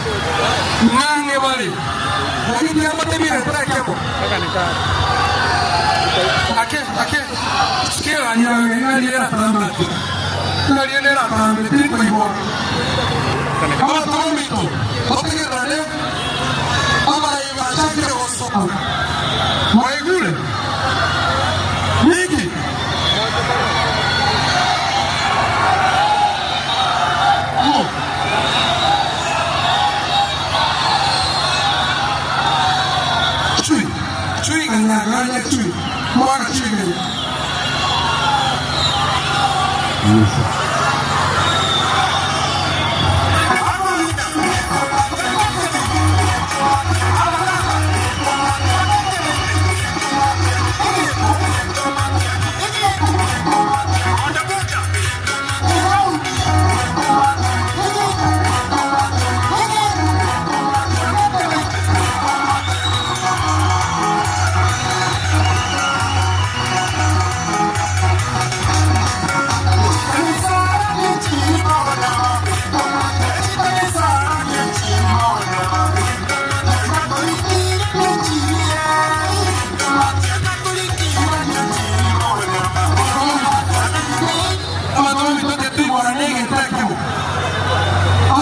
ng'ang'e bali lakini amatemire. Ake ake sikira naliera tambe naliera tambe tiri kwa abatomito otegerane abarayi bashakire gosoma mwaigure niki. Chui chui ganya chui mwana chui ganya.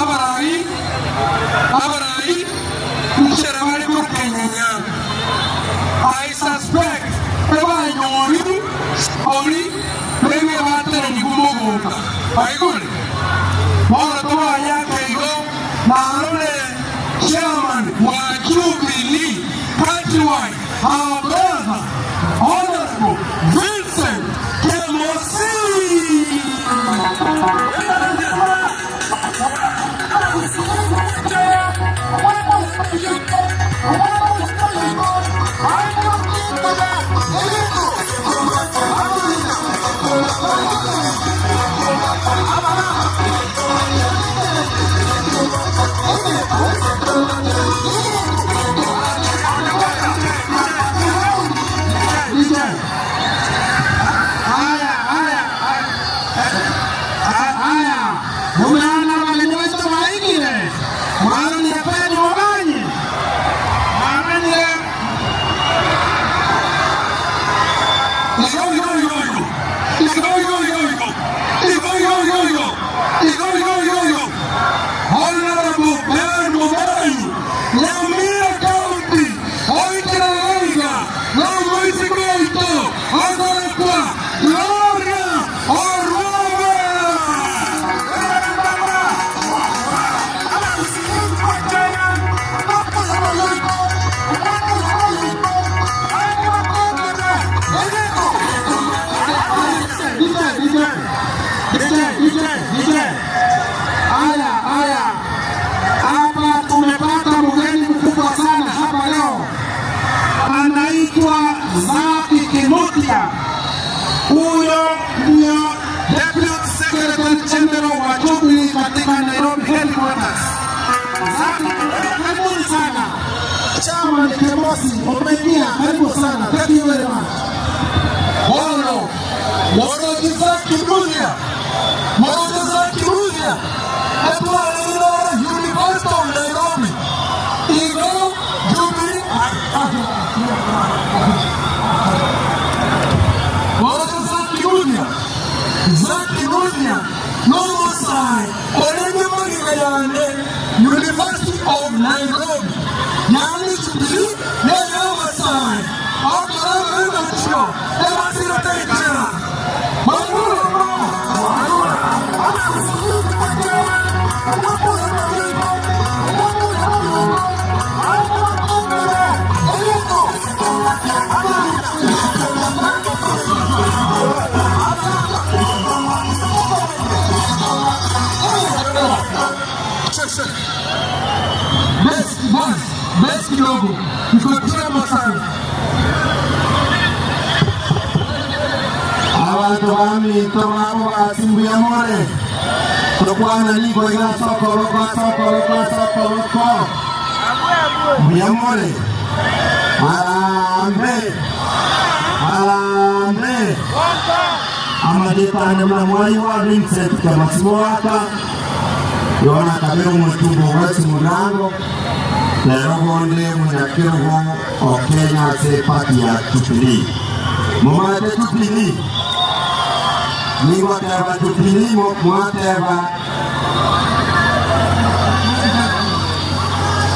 Abarayi abarayi nchere bari kurkenyenya. I suspect ebanyori ori bebe baterani kumugunga baigure bono tubanyakeigo narore chairman wa Jubilee Countrywide, our brother, Honorable Vincent Kemosi. Haya, haya, haya, umeona wageni wetu waingine mwaroni wabanyi mwaroni. Igo igo igo igo igo igo igo igo igo igo igo igo igo igo igo. Honorable Ben Momanyi, Nyamira County, Oikerega na Moisikeito Azarekwa Gloria Orwoba. DJ, DJ, DJ, DJ, DJ. Haya, haya. Hapa tumepata mgeni mkubwa sana hapa leo, anaitwa Zaki Kinuthia. Huyo ndio Deputy Secretary General wa Jubilee katika Nairobi Headquarters. Zaki, karibuni sana. Chairman Kemosi, umeingia, karibu sana. Thank you very much. Bono Morojiza Kinuthia, Morojiza Kinuthia etwarire University of Nairobi igo Jubilee. Morojiza Kinuthia, Zaki Kinuthia n'omusai orenge magigayane University of Nairobi yani Jubilee neyamasai akorabenakyo ebasiratekera. Best, bas, best kidogo. Niko sana. Abantu bami tobabo basimbuya more tokwana niko ila soko loko soko loko soko loko mbuyamore. Harambee, harambee! Amadetane mwana wa Vincent Kamasimoaka yona kabero mutumbo wesi murango. Lero bonde munyakirugo o Kenya se party ya Jubilee. Mumate Jubilee. Ningoteba Jubilee mwateba.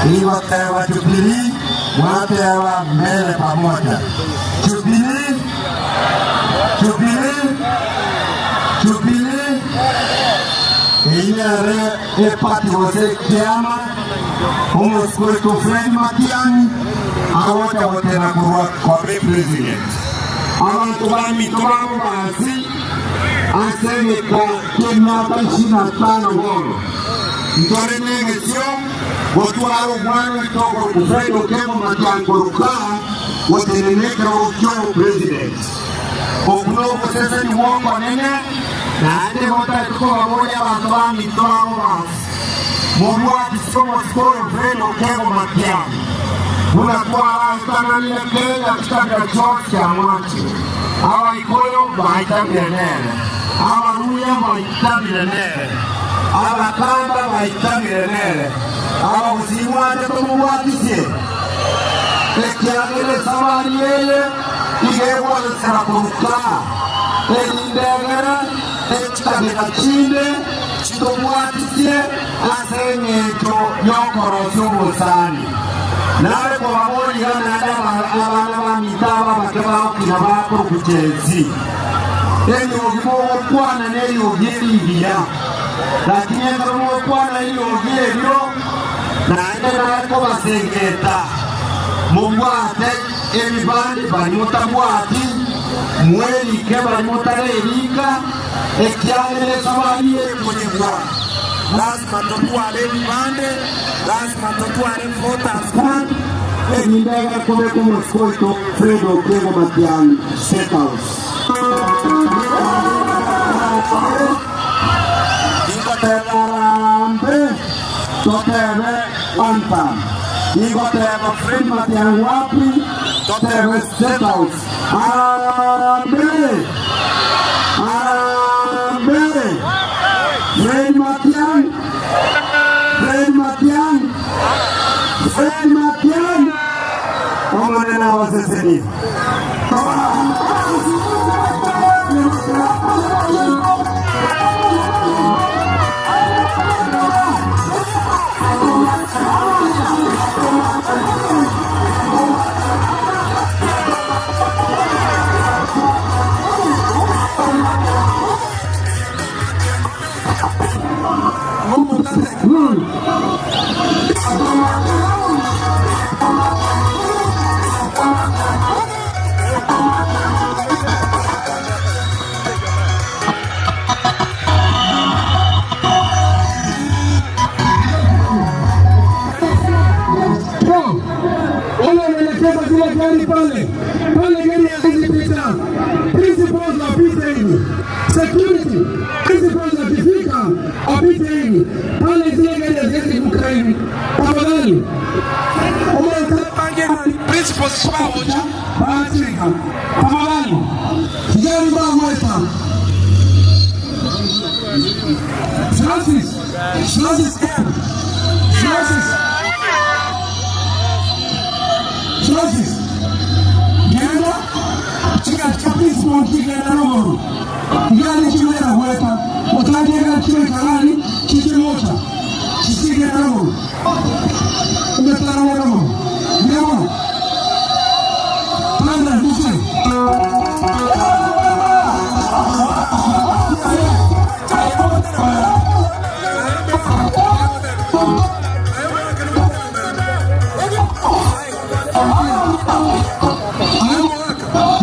Ningoteba Jubilee mwateba mbele pamoja. Jubilee. Jubilee. Jubilee. Eyere epati wose kiama omusikwetu Fred Matiang'i awote wotera kurwa kwa president abantu bamito babo basi asemeka kemyaka 25 bono ntore negesio gotwara omwana oitoko ku Fred Okengo Matiang'i koruka gotenenekera okyo president okuno obuseseni bwokonene naende botarikubaboria abantu bamito babo basi mubwatisomosikoro Fred Okengo Matiang'i unatwara Kenya kitabira kyonsi kya mwaki Abaikoyo baitabire nere, Abaruya baitabire nere, Abakamba baitabire nere, Ababusimwate tumubwatisie ekyagere sabari yeye igebwalesera kuruka erindegere ekikabira kinde kitumwatisie ase eng'encho y'okorosia obosani nawe kwababonigana abana bamitaba bake bakina bakurukuchenzi eryogi bogokwana neryogi eribiya lakini ekero mogokwana eryogi eryo naende nakobasengeta mubwate ebibande bari mutabwati mwerike bari mutarerika ekyagere sabari ekunigwa. Lazima tutwale ebibande, lazima tutwale voters card. Erindega kobeka omusikoito Fred Okengo Matiang'i State House. Ingoteba totebe one term. Ingoteba Fred Matiang'i wapi totebe State House. Harambee! Harambee! Fred Matiang'i! Fred Matiang'i! Fred Matiang'i! Omonena waseseni. Wale wanaelekeza zile gari pale pale, gari haziwezi pita, principals wapite hivi, security principals wakifika wapite hivi pale, zile gari haziwezi kukaa hivi, tafadhali. Principals bawocha. Tafadhali, gari bagweta Francis, Francis M. Francis. Francis. Genda chika chika principal kigenda ruguru. Gari chilera gweta. Otagenda chile kalani chichimocha. Chichigenda ruguru. Umetara ruguru. Ndio. Panda nduse.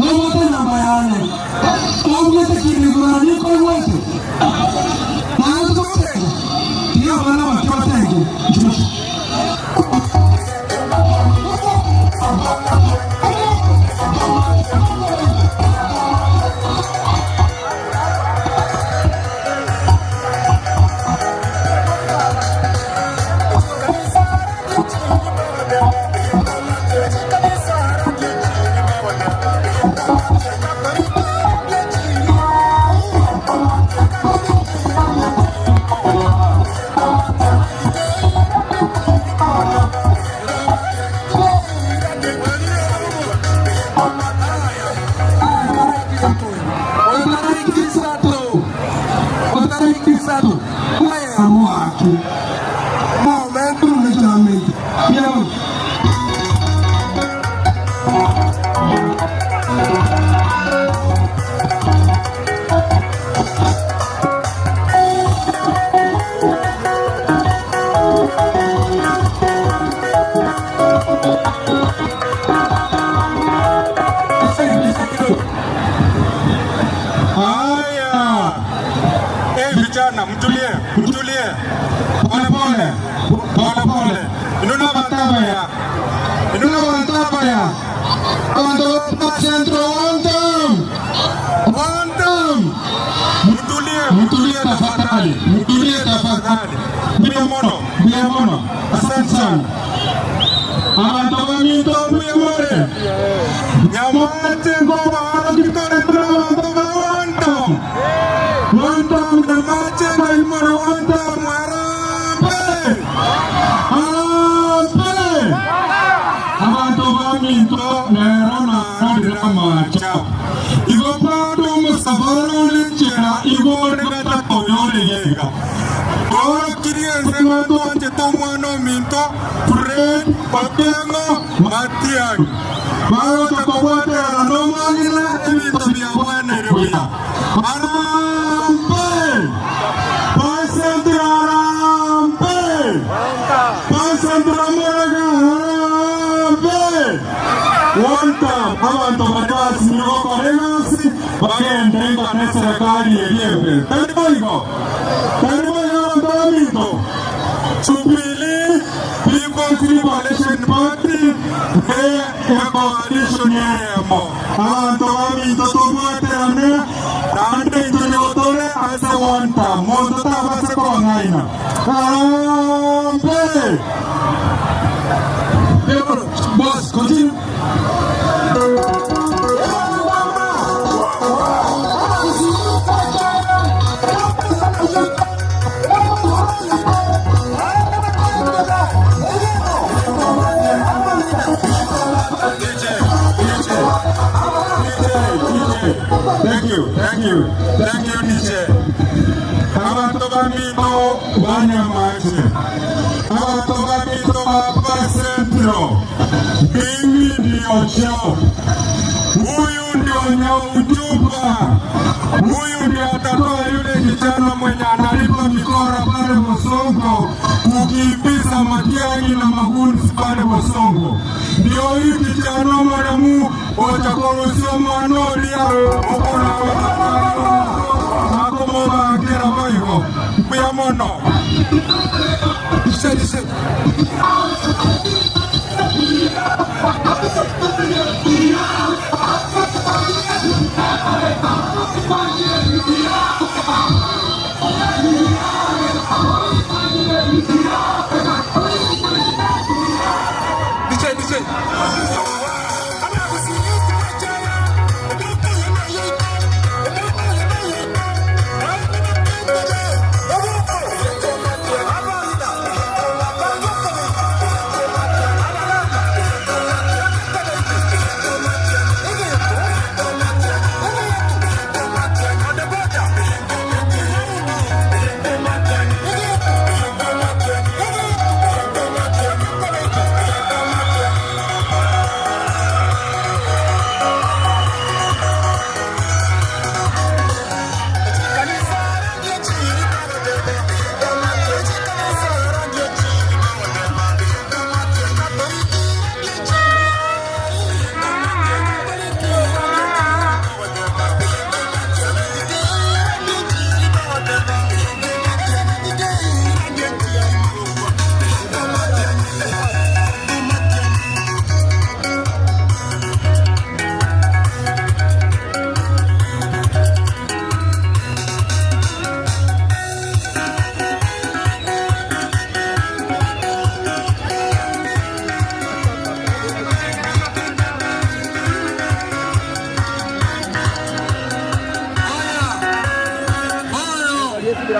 Nobote namba yane. Ogwete kirigurani kogwete. Naanza kutega. Iyo bana bakotege. Otariki 3. Otariki 3. Mwaki. Momento lejamente. Bien. Haya, vijana mtulie, mtulie, pole pole, pole pole. Inuna bantabaya, inuna bantabaya. Abantu ba Centro, one time. One time. Mtulie, mtulie tafadhali. Mtulie tafadhali. Mbuya mono, mbuya mono. Asante sana. Abantu baminto mbuya more. Nyamate ngoma kitore abantu ba one time. One time. Nyamate ngoma one time. Harambee. Harambee. Abantu baminto lero nararira macha. Igo pado musabaro lenchera igo regata koyoregega. Oro kirie nsengo anje tomwano minto Fred Otieno Matiang'i. Bago tokobwatera nomwang'ina ebinto bya bwenerewia. Harambee! Pasentro harambee! Pasentro murega harambee! One time, abantu batasi nigokoregasi bagendenga ne serikali yeryebe. Tariboigo. Tariboigo abantu baminto. Jubilee People's Liberation Party ne coalition yemo. Abantu baminto tobwaterane nande intwe ase one time. Monto tabase kong'aina. Harambee! Boss, continue. Thank you, thank you, thank you, DJ. Abantu baminto banyamache, abantu baminto bapa Centro, mimi ndio chao, huyu ndio Nyaujuba, huyu ndio atatoa yule kijana mwenye analipa mikora pale Bosongo kukimbiza Matiang'i na magunzi pale Bosongo. Ndio hii kijana mwanamu ochakorosio mwanolia okona akomobakera boigo mbuya mono. Ise, DJ, DJ.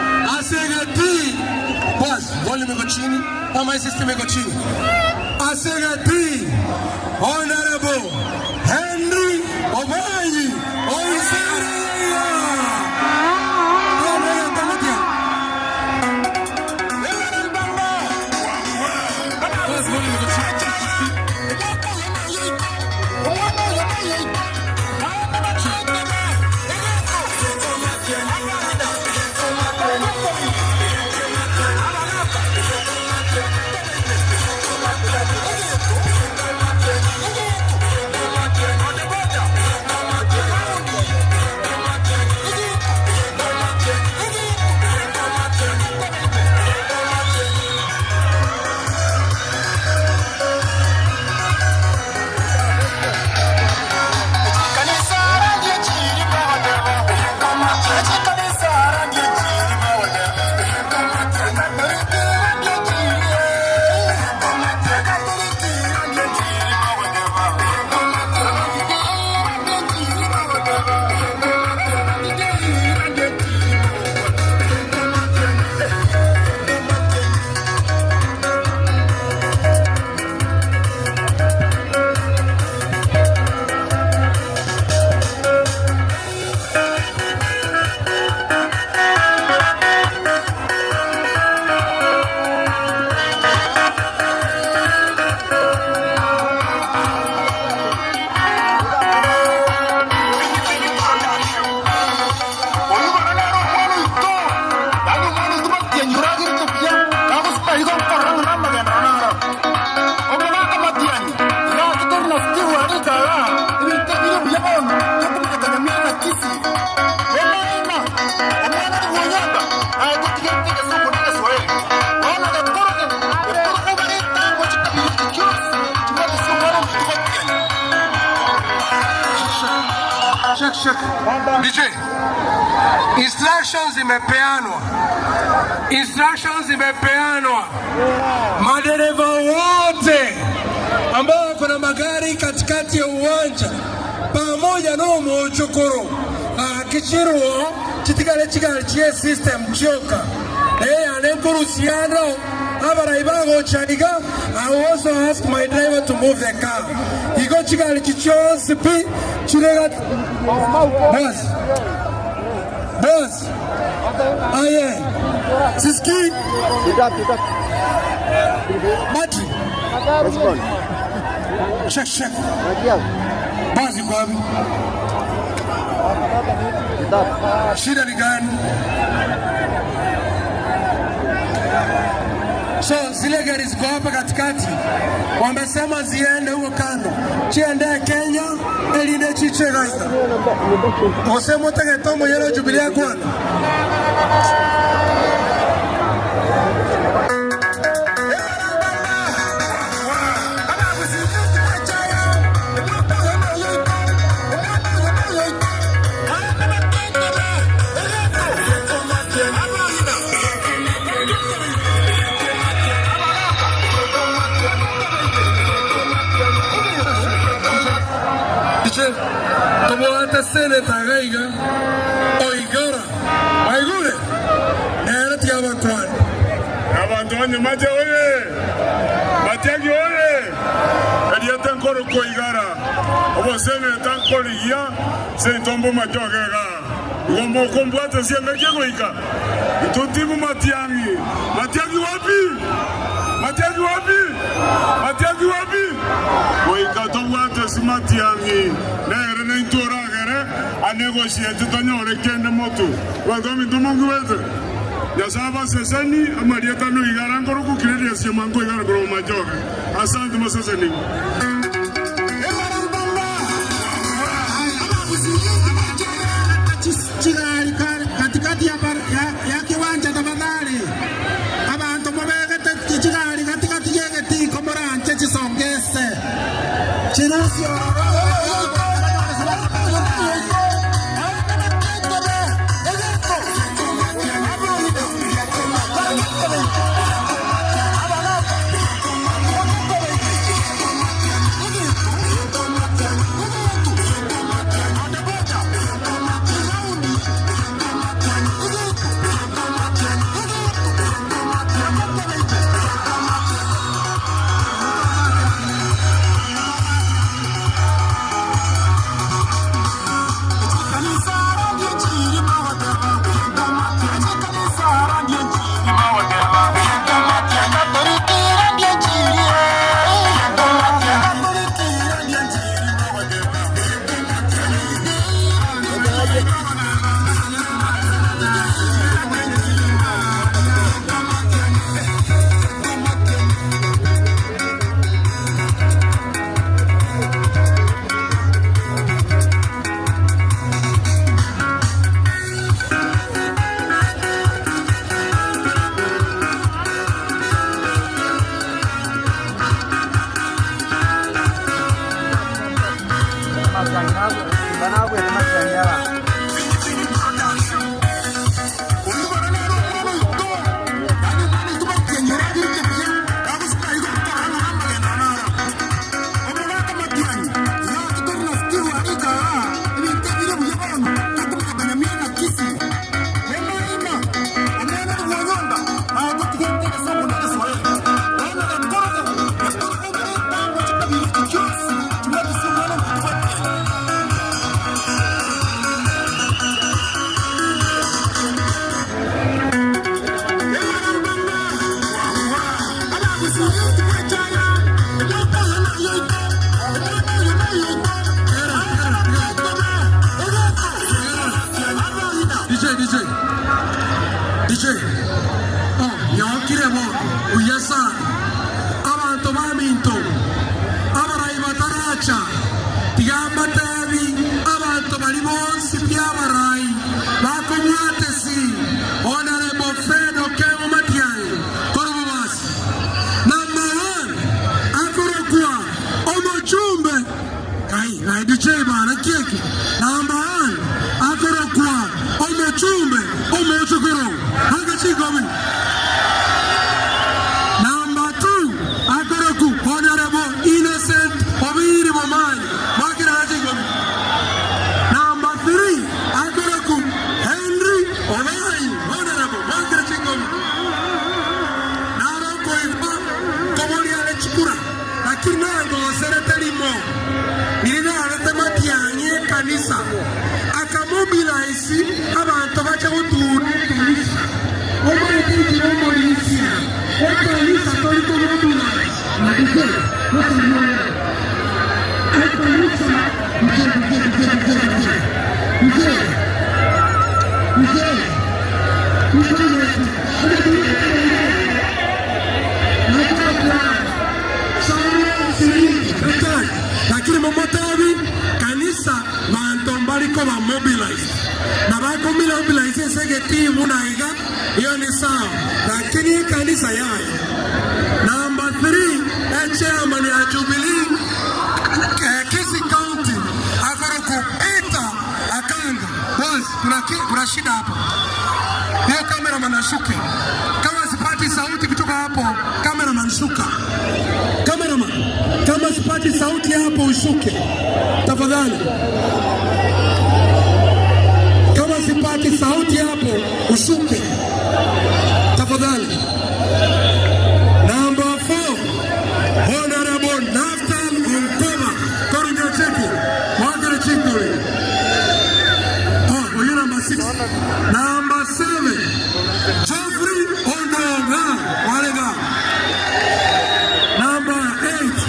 Asegati. Boss, volume iko chini ama system iko chini. Asegati. Honorable Henry Omanyi Oisere. Check, check. DJ. Instructions zimepeanwa. Instructions zimepeanwa. Madereva wote ambao wako na magari katikati ya uwanja pamoja n'omuchukuru kichiruo chitigale chigali chie system chioka naye anenkurusiano abarayi bagochaiga. I also ask my driver to move the car igo chigali chichonsi pi chirega. Boss, boss, aye siski battery. Check, check. Basi iko wapi? Shida ni gani? So zile gari ziko hapa katikati, wamesema ziende huko kando, chiende Kenya elinde chiche gaita osemo tegetomo yero Jubilee kwana. Tobwate seneta gaiga oigara waigure nere tiabakwana. Abantu banyumaje oye! Matiang'i oye! Eriete nkoro koigara oboseneta nkorigia seitombo majogega igombo kombwate sieng'aki egoika itutimu Matiang'i. Matiang'i wapi? Matiang'i wapi? Matiang'i wapi? Goika tobwate si Matiang'i nere neinturagere anegotiate tonyore kende motu bantu aminto mongiwete Nyasaye baseseni amarieta no igara nkoro kukireria siema nko igara koro majoge. Asante maseseni. Chigari katikati ya kiwanja tafadhali. Abantu mubegete chigari katikati yegetiko muranche chisongese chirusio. DJ, DJ, DJ. Oh, yakiremo uyasa abantu baminto abarayi bataracha tigamba tebi abantu bali bonsi byabarayi bakumwatesi Honorable Fred Okengo Matiang'i korobobasi number 1 akorokwa omochumbe kai na DJ bana keki number 1. Chikomi. Number 2 akoroku Honorable Innocent Obiri Momani. Mwakira Chikomi. Number 3 akoroku Henry Obai Honorable Mwakira Chikomi. Naroko iba komori ale chikura. Lakini nango seretelimo. Nilina alete matiangi kanisa. Akamobilize abantu bacha gutura kanisa. Lakini momotabi kanisa bantu mbaliko ba mobilize na bakomobilize executive unaiga hiyo ni sawa, lakini kanisa yayo. Number 3 chairman ya Jubilee Kisii County akoroku Peter Akanga. Boss, kuna shida hapo. Hiyo cameraman ashuke. Kama sipati sauti kutoka hapo, cameraman shuka. Cameraman, kama sipati sauti hapo ushuke. Tafadhali. Kama sipati sauti hapo ushuke. Tafadhali. Number 4 Honorable Naftali Onkoba Korinja Cheki Mwagere Chikuli. Oh, huyu number 6. Number 7 Geoffrey Ondonga Walega. Number 8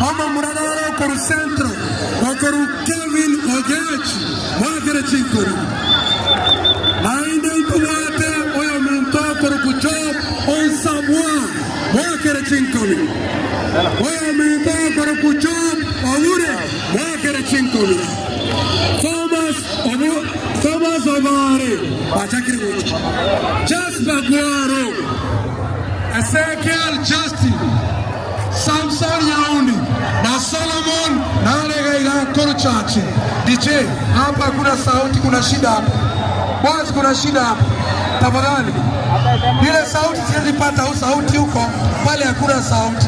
Homo Muradaro Koru Centro Okoru Kevin Ogechi Mwagere Chikuli. Nainde ituwate oyo muntu okoru kujob onsamwa Mwakere Chinkoli. Oyo muntu okoru kujob obure Mwakere Chinkoli. Thomas Obare Bachakiri Guchi. Jasper Guaro Ezekiel Justin Samson Yauni na Solomon Nalegaiga Koruchachi. DJ, hapa kuna sauti, kuna shida hapa. Boss, kuna shida hapa. Tafadhali. Ile sauti siwezi pata au sauti huko, pale hakuna sauti.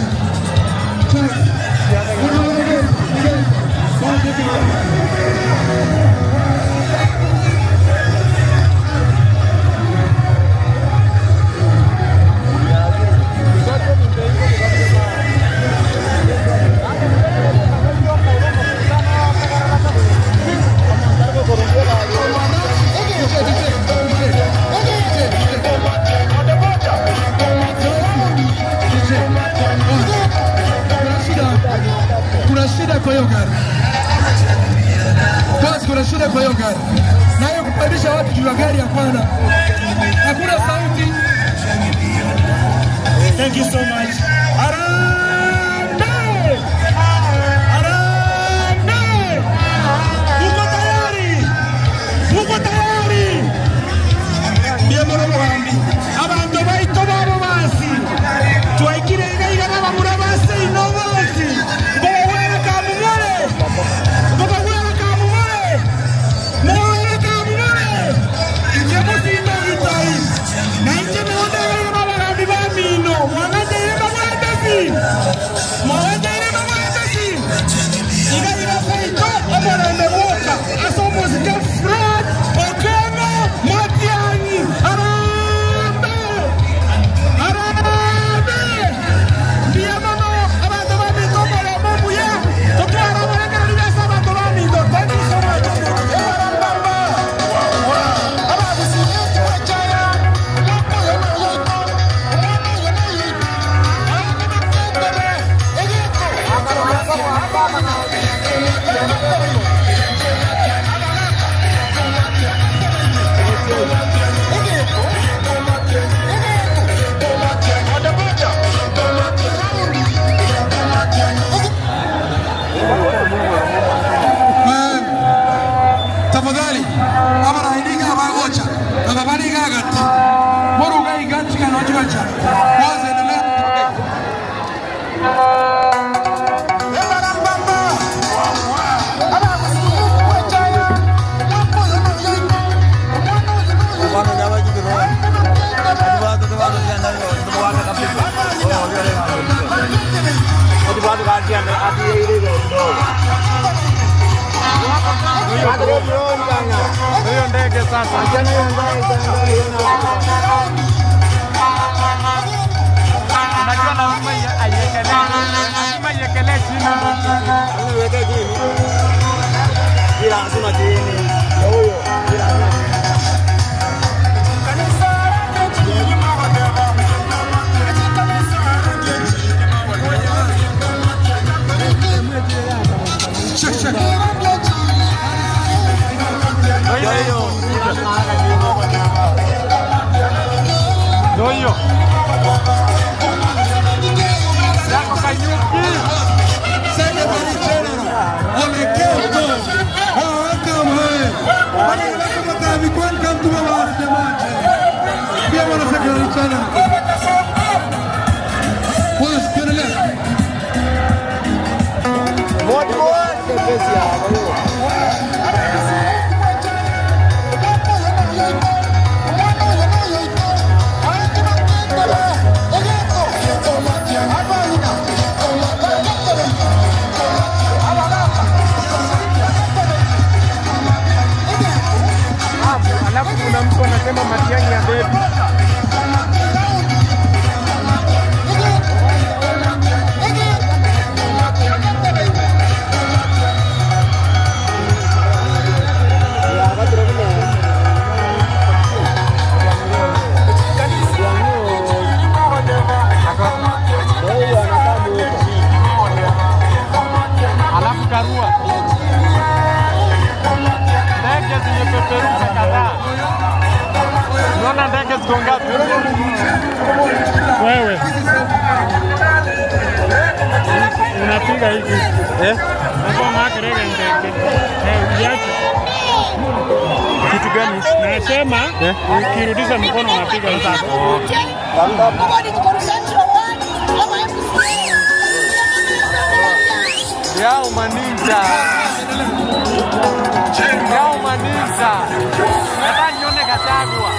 Kuna shida kwa hiyo gari. Basi kuna shida kwa hiyo gari. Na hiyo kupandisha watu juu ya gari hapana. Hakuna sauti. Thank you so much. Harambee! Harambee! Uko tayari? Uko tayari? Ndiye murambi. Abantu baito babo basi. Twaikire iga baba basi no basi. Ngobawera kamumore. Ngobawera kamumore. Ngobawera kamumore. Ije musinda gitai. Na ije meonda baba gambi bamino. Mwanate yema mwatasi. sasa. Unajua lazima aiekelee. Lazima iekelee chini. Uweke chini. Bila lazima chini. Huyo. Ndio hiyo. Yako Kanyuki. Secretary General Olekeko. Welcome here. Welcome to our Jamaat. Pia wana Secretary General. Boss, tuendelee. Alafu kuna mtu anasema Matiang'i ya baby. Alafu Karua. Ndege zimepeperuka kadhaa. Unaona ndege ziko ngapi? Wewe unapiga hivi eh? Ndege. Uiache. Kitu gani? Nasema ukirudisha mkono unapiga hivi. Yao maninja. Yao maninja. Nataka nione Gachagua.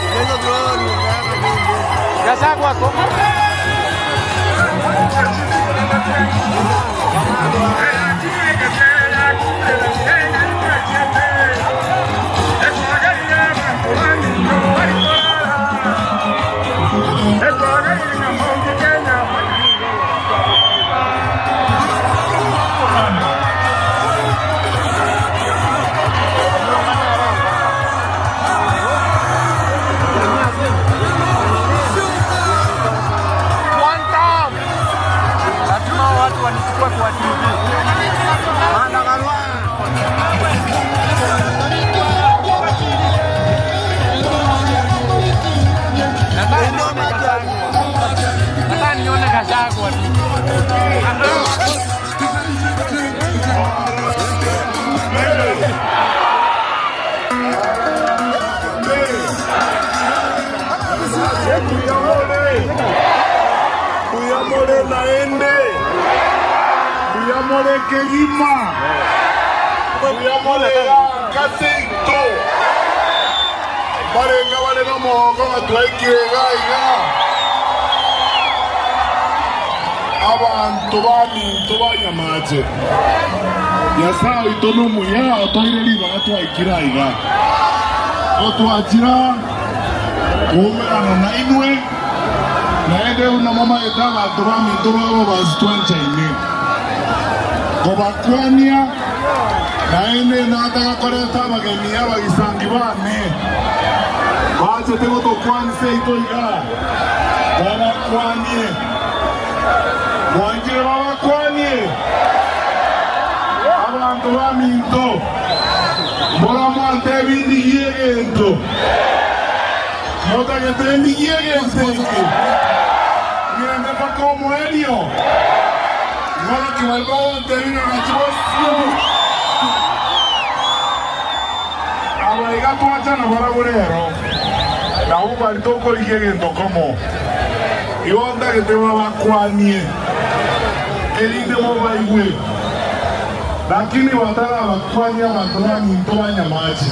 Gachagua ko. Wanichukua kwa TV. Nataka nione Gachagua tu. Tuyamole naende. Tuyamole kegima. Tuyamole kaseito. Barenga bare no mogo batwaikire gaiga. Abantu baminto banyamache. Nyasaye oito nomuya otoire ribaga twaikire iga. Otwachira kuumerana na inwe naende una mama eta abantu baminto babo bazitwanchaine. Kobakwania naende nataka koreta abageni abagisangi bane bachete gotokwanisa ito iga babakwanie mwanjire babakwanie abantu baminto mbora mwante ebindigie egento motagete endigie egento eke ng'ende mpaka omoerio. Ng'ora kibalibao nterino nachibosio abaiga twachana barabwo rero nabo bari tokorigia egento komo igo ntagete babakwanie erinde mobaigwe lakini batara bakwanie abanto baminto banyamache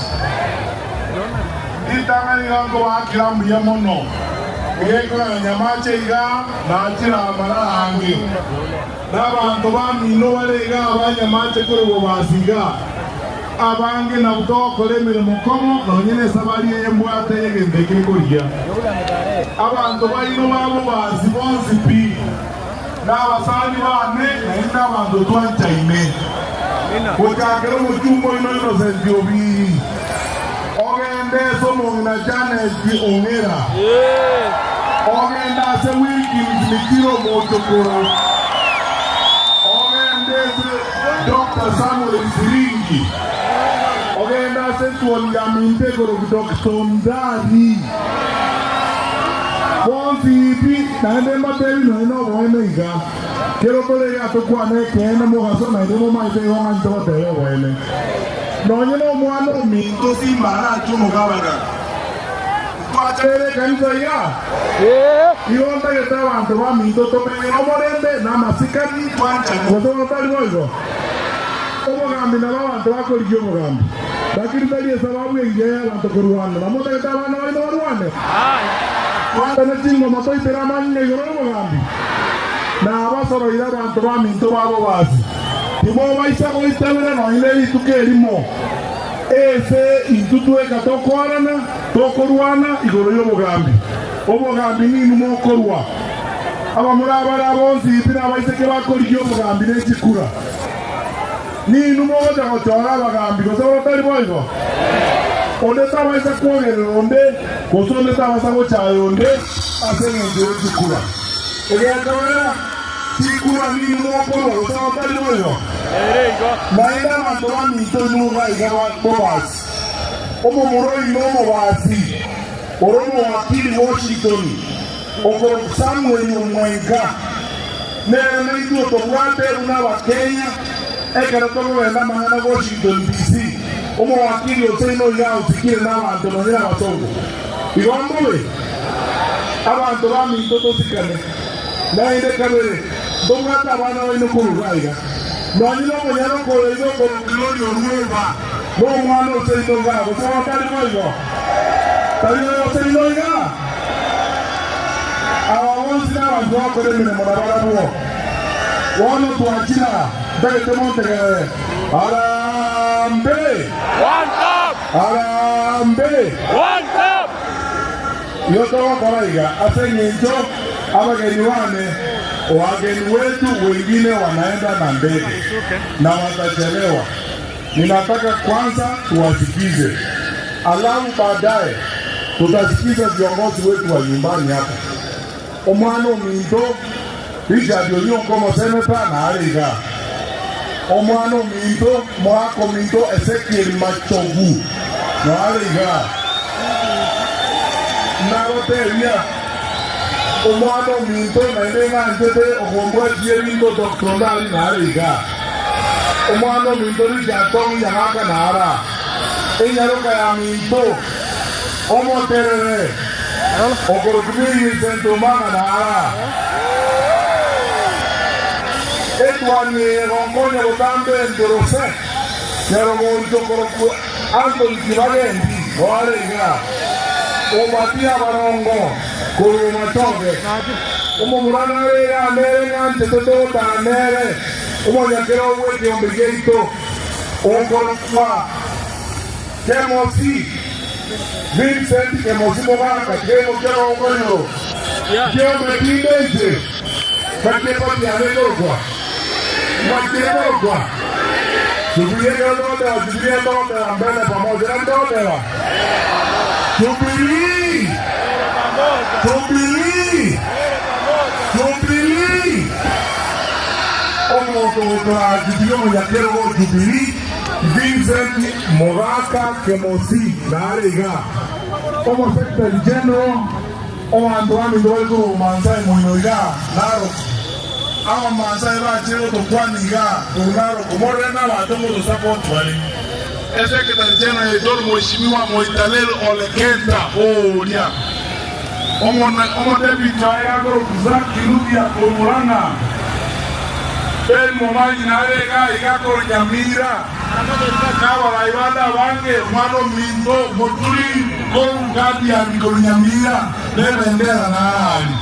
ritang'ani nko bakira mbuya mono egekogana nyamache iga nachira amara ange n'abantu bamino bare iga abanyamache kuri bobasiga Abange na butokore emirimo komo nonye esabari embwate yegende kikoria. Abantu baino babo bazi bonsi pi. N'abasani bane naenda abantu twanchaine. Kuchakero muchumbo ino Innocent Obi. Ogende somo na Janet Ongera. Ogenda se Wilkins Mikiro Motokoro. Ogende se Dr. Samuel Siringi. Ogenda se Tuongaminte Goro Dr. Ndari. Bonsi pi naende mbateri no boene iga. Quiero colega tokwane kene mogaso na ndemo maite ng'anto batero boene. Nonye no mwana minto simbara chumo gabana. Twachere kanisa ya. Iwonta que abantu ba minto tomenye omorembe na masikani kwancha. Goto tali boigo. Omogambi na abantu bakoriyo omogambi. Lakini tali sababu yenye abantu kurwana. Na mota que abantu bali barwane. Kwanda chingo matoitera manne igoro omogambi. Na abasoro ira abantu ba minto babo basi. Timo baisa goitabera no ile bituke erimo. Ese intutue katokorana tokorwana igoro y'omugambi. Omugambi ni numokorwa. Abamurabara bonsi ipira baiseke bakoriyo omugambi n'ekikura. Ni numoja gochora abagambi gose batari boigo. Onde tabaisa kwogerera onde gose onde tabasa gochaya onde ase eng'encho y'ekikura. Egekabera chikura ni numokorwa gose batari boigo. Naenda abantu baminto nuga iga bobasi. Omomuroi n'omobasi. Oromo wakili Washington. Okoro Samuel Omwenga. Nere naitwe tobwate runa Bakenya. Ekero tokogenda mang'ana Washington DC. Omowakili oseino iga osikire n'abantu nonye abasongo. Igo mbobe. Abantu baminto tosikane. Naende kabere. Tobwate abana baino koruga iga. Nonye omonyano koreigo korokirori orueba. N'omwana oseino iga. Gose batari boigo. Tari oseino iga. Aba bonsi n'abantu bakora emirimo nabarabwo. Bono twakira ndagete montegerere. Harambee! One up! Harambee! One up! Iyo togokora iga ase eng'encho abageni wane wageni wetu wengine wanaenda na ndege na watachelewa. Ninataka kwanza tuwasikize, alafu baadaye tutasikiza viongozi wetu wa nyumbani hapa. Omwana ominto Richard Onyonko seneta na ariga. Omwana ominto mwako minto Ezekiel Machogu na ariga. Naroteria omwana ominto naende ng'anchete ogombwa chiebinto Dr. Ndari na ariga. Omwana ominto Richard Tong Nyagaka na ara. Enyaroka ya minto omoterere okorokubiri Vincent Omanga na ara. Etwani gongonya botambe ndorose nyarogoncho koroku Anthony Kibagendi oarega obatia barongo kurumatoge omomurana rega mere ng'anche totota mere omonyakero weke ombegeito okorokwa Kemosi Vincent Kemosi Mogaka kemo kero okonyo kiombe kindenje kakepati alegorokwa Makirekwa. Jubilee ndoda, Jubilee ndoda mbele pamoja na ndoda. Jubilee. Jubilee. Jubilee. Omoto kwa Jubilee mwenye Jubilee Vincent Mogaka Kemosi na ariga. Omo Secretary General obantu bami ndolgo Maasai muinoiga Narok. Aba Maasai bachire tokwaniga Narok morena batongo support wale. Secretary General Edor Mheshimiwa Moitalel Ole Kenta oria. Omo Deputy Ayagoro Zaki Rubia Komurana. El Momayi narega igakoro Nyamira. Naba Ibanda bange mwana minto moturi kongabi ya Nyamira lebendera nani.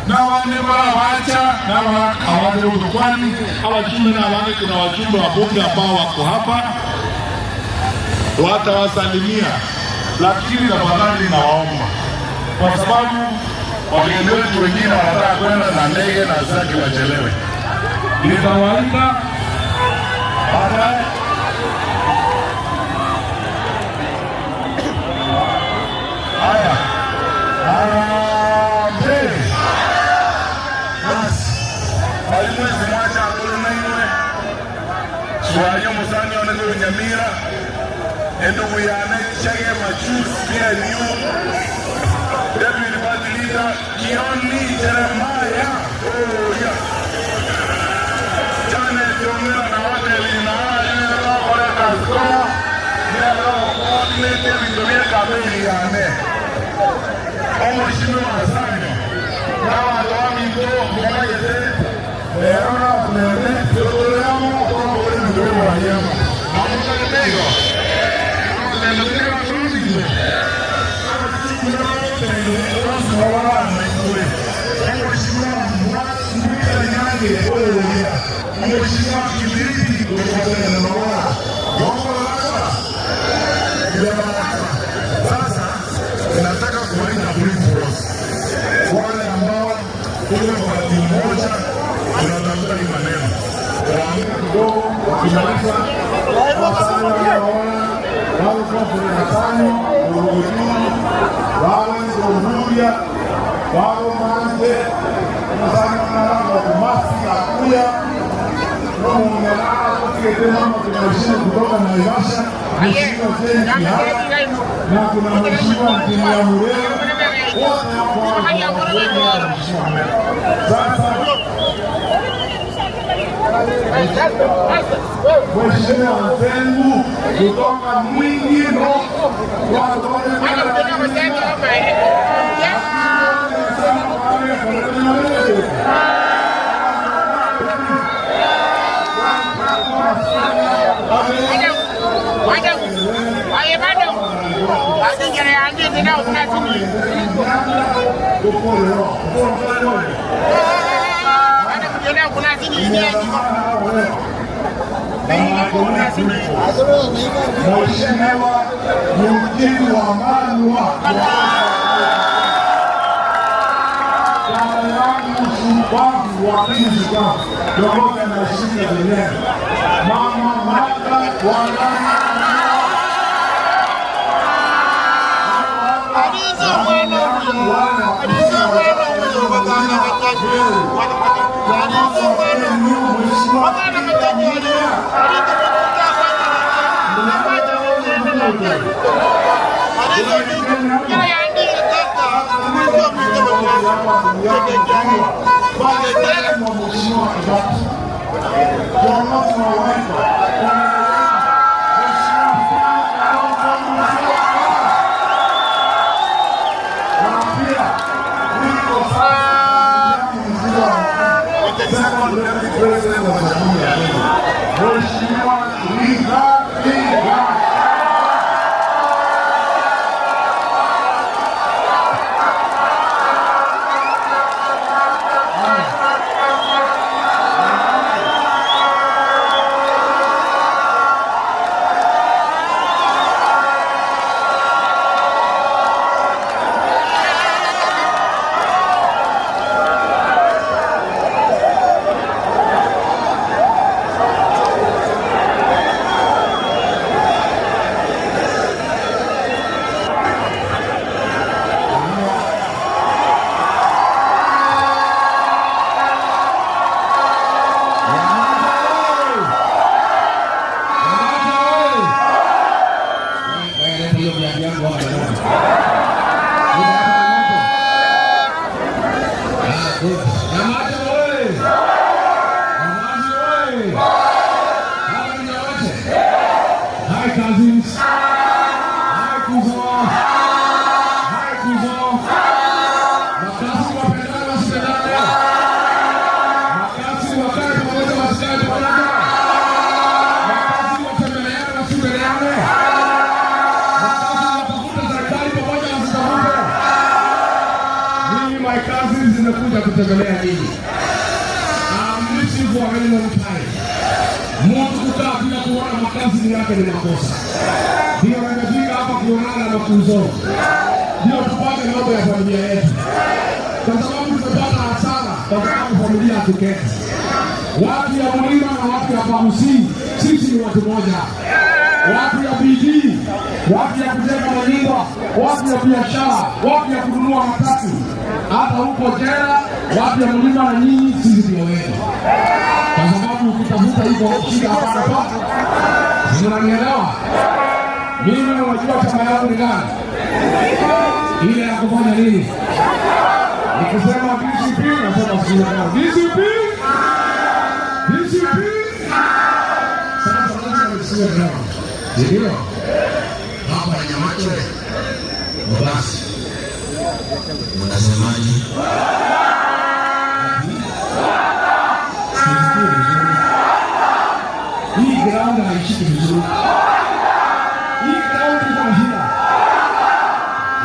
Na wane mara wacha na mara kawaje utokwani abajumbe na wange kuna wajumbe wa bunge ambao wako hapa. Watawasalimia, lakini tafadhali nawaomba, kwa sababu wageni wetu wengine wanataka kwenda na ndege na zaki wachelewe. Nitawaita baadaye. Haya, harambee! Basi mwezi mwacha akulunainwe swanyo musani oneko Nyamira endugu yane Chege Machus PNU Deputy Party Leader Kioni Jeremiah. Oh yeah. Janet Ongera na wale na wale kasko nero coordinate vitumia kamili yane Omheshimiwa Asanyo na watu wa mito mwamayete lero na fulene tulamo kwa ule mdomo wa yema amusalimego Sasa nataka kuwaita principals wale ambao tuko kwa timu moja, tunatafuta hii maneno kidogo, wakimaliza kutoka Naivasha, Mheshimiwa Jane Kihara na kuna Mheshimiwa Mtilia Murera, wote wako sasa. Mheshimiwa Nzengu kutoka Mwingi North, Mheshimiwa Mjini wa Malwa, shupavu wa pili kiongozi anashika dunia, Mama Martha Wangari. Mheshimiwa Rigathi Gachagua. Hi cousins. Hi cousin. Hi cousin. Makasi wapendane wasipendane? Makasi wakae pamoja wasikae pamoja? Makasi watembeleane wasitembeleane? Makasi watafute serikali pamoja wasitafute? Mimi my cousins nimekuja kutembelea nyinyi. I'm missing for a very long time. Mtu kukaa bila kuona makazi yake ni makosa. Ndio nimefika hapa kuonana na Makuzo, ndio tupate mambo ya familia yetu, kwa sababu tumepata hasara kwa sababu familia hatuketi. Watu ya mlima na watu ya Pamusi, sisi ni watu moja. Watu ya bidii, watu ya kujenga manyumba, watu ya biashara, watu ya kununua matatu, hata huko jela, watu ya mlima na nyinyi, sisi ndio wetu, kwa sababu ukitafuta hivyo shida hapana pa. Unanielewa? Mimi unajua chama yangu ni gani? Ile ya kufanya nini? Nikisema DCP nasema sio DCP. DCP. Sasa lazima nisiwe ground. Ndio. Hapa ni Nyamache. Basi. Mnasemaje? Sisikii vizuri. Hii ground haishiki vizuri. Hii ground iko na shida.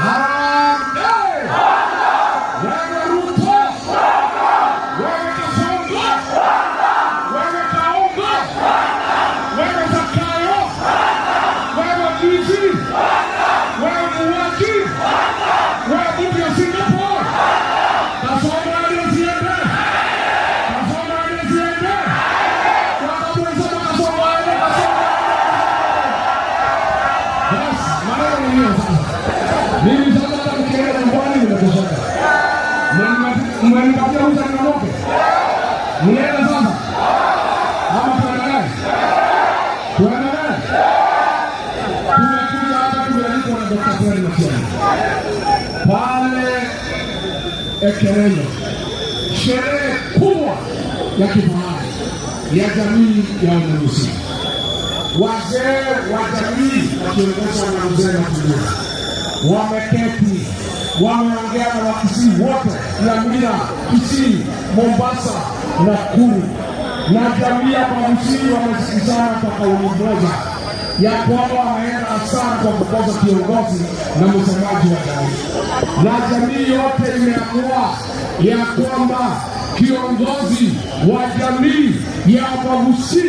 Harambee! Wewe Ruto! Wewe Kasongo! Wewe Kaongo! Wewe Zakayo! Wewe Mwizi! Wewe muuaji! Wewe mtu ya Singapore! Kasongo aende asiende? Kasongo aende asiende? Wangapi wanasema Kasongo aende? Kasongo aende! Bas, maneno ni hiyo sasa. Mimi sasa hata nikienda nyumbani nimetosheka. Mmenipatia ruhusa niondoke? Niende sasa? Ama tuendelee? Tuendelee? Tumekuja hapa tumealikwa na Dr. Fred Matiang'i pale Ekerenyo, sherehe kubwa ya kifahari ya jamii ya Wamurusi. Wazee wa jamii wakiongozwa na mzee Matungura wameketi, wameongea na Wakisii wote, Nyamira, Kisii, Mombasa, Nakuru, na jamii ya Wamurusi wamesikizana kwa kauli moja ya kwamba wameenda hasara kwa kukosa kiongozi na msemaji wa jamii, na jamii yote imeamua ya kwamba kiongozi wa jamii ya Wamurusi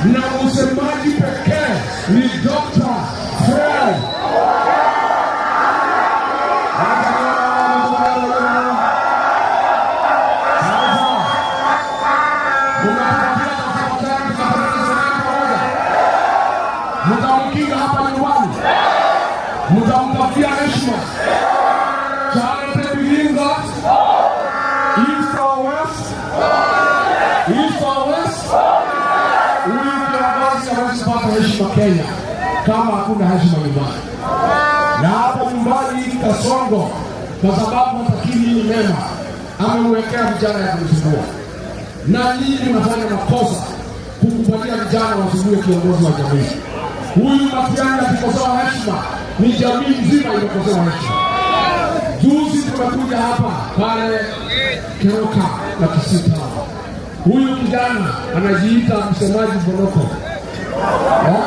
na msemaji pekee ni Dr. Fred. Sasa mnatupatia tafadhali, tukapeleka serikali pamoja, mtamkinga hapa nyumbani, mtampatia heshima. Charity begins east or west, east or west. Huyu kiongozi hawezi pata heshima Kenya kama hakuna heshima nyumbani, na hapo nyumbani Kasongo, kwa sababu hatakii nyinyi mema, amemwekea vijana ya kumsumbua, na nyinyi mnafanya makosa kukubalia vijana wasumbue kiongozi wa jamii. Huyu Matiang'i akikosewa heshima, ni jamii nzima imekosewa heshima. Juzi tumekuja hapa pale Keroka na Kisii Town. Huyu kijana anajiita msemaji Bonoko. Eh?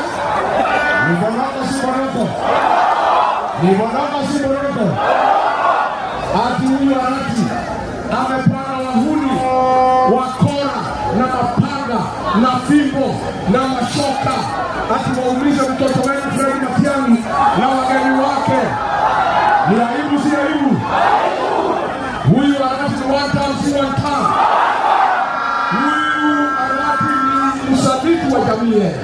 Ni Bonoko si Bonoko? Ni Bonoko si Bonoko? Ati huyu Arati amepanga wahuni wakora na mapanga na fimbo na mashoka, ati waumize mtoto wenu Fred Matiang'i na wageni wake. Ni aibu, si aibu? Huyu Arati ni one time, si one time. Huyu Arati ni msaliti wa jamii yetu.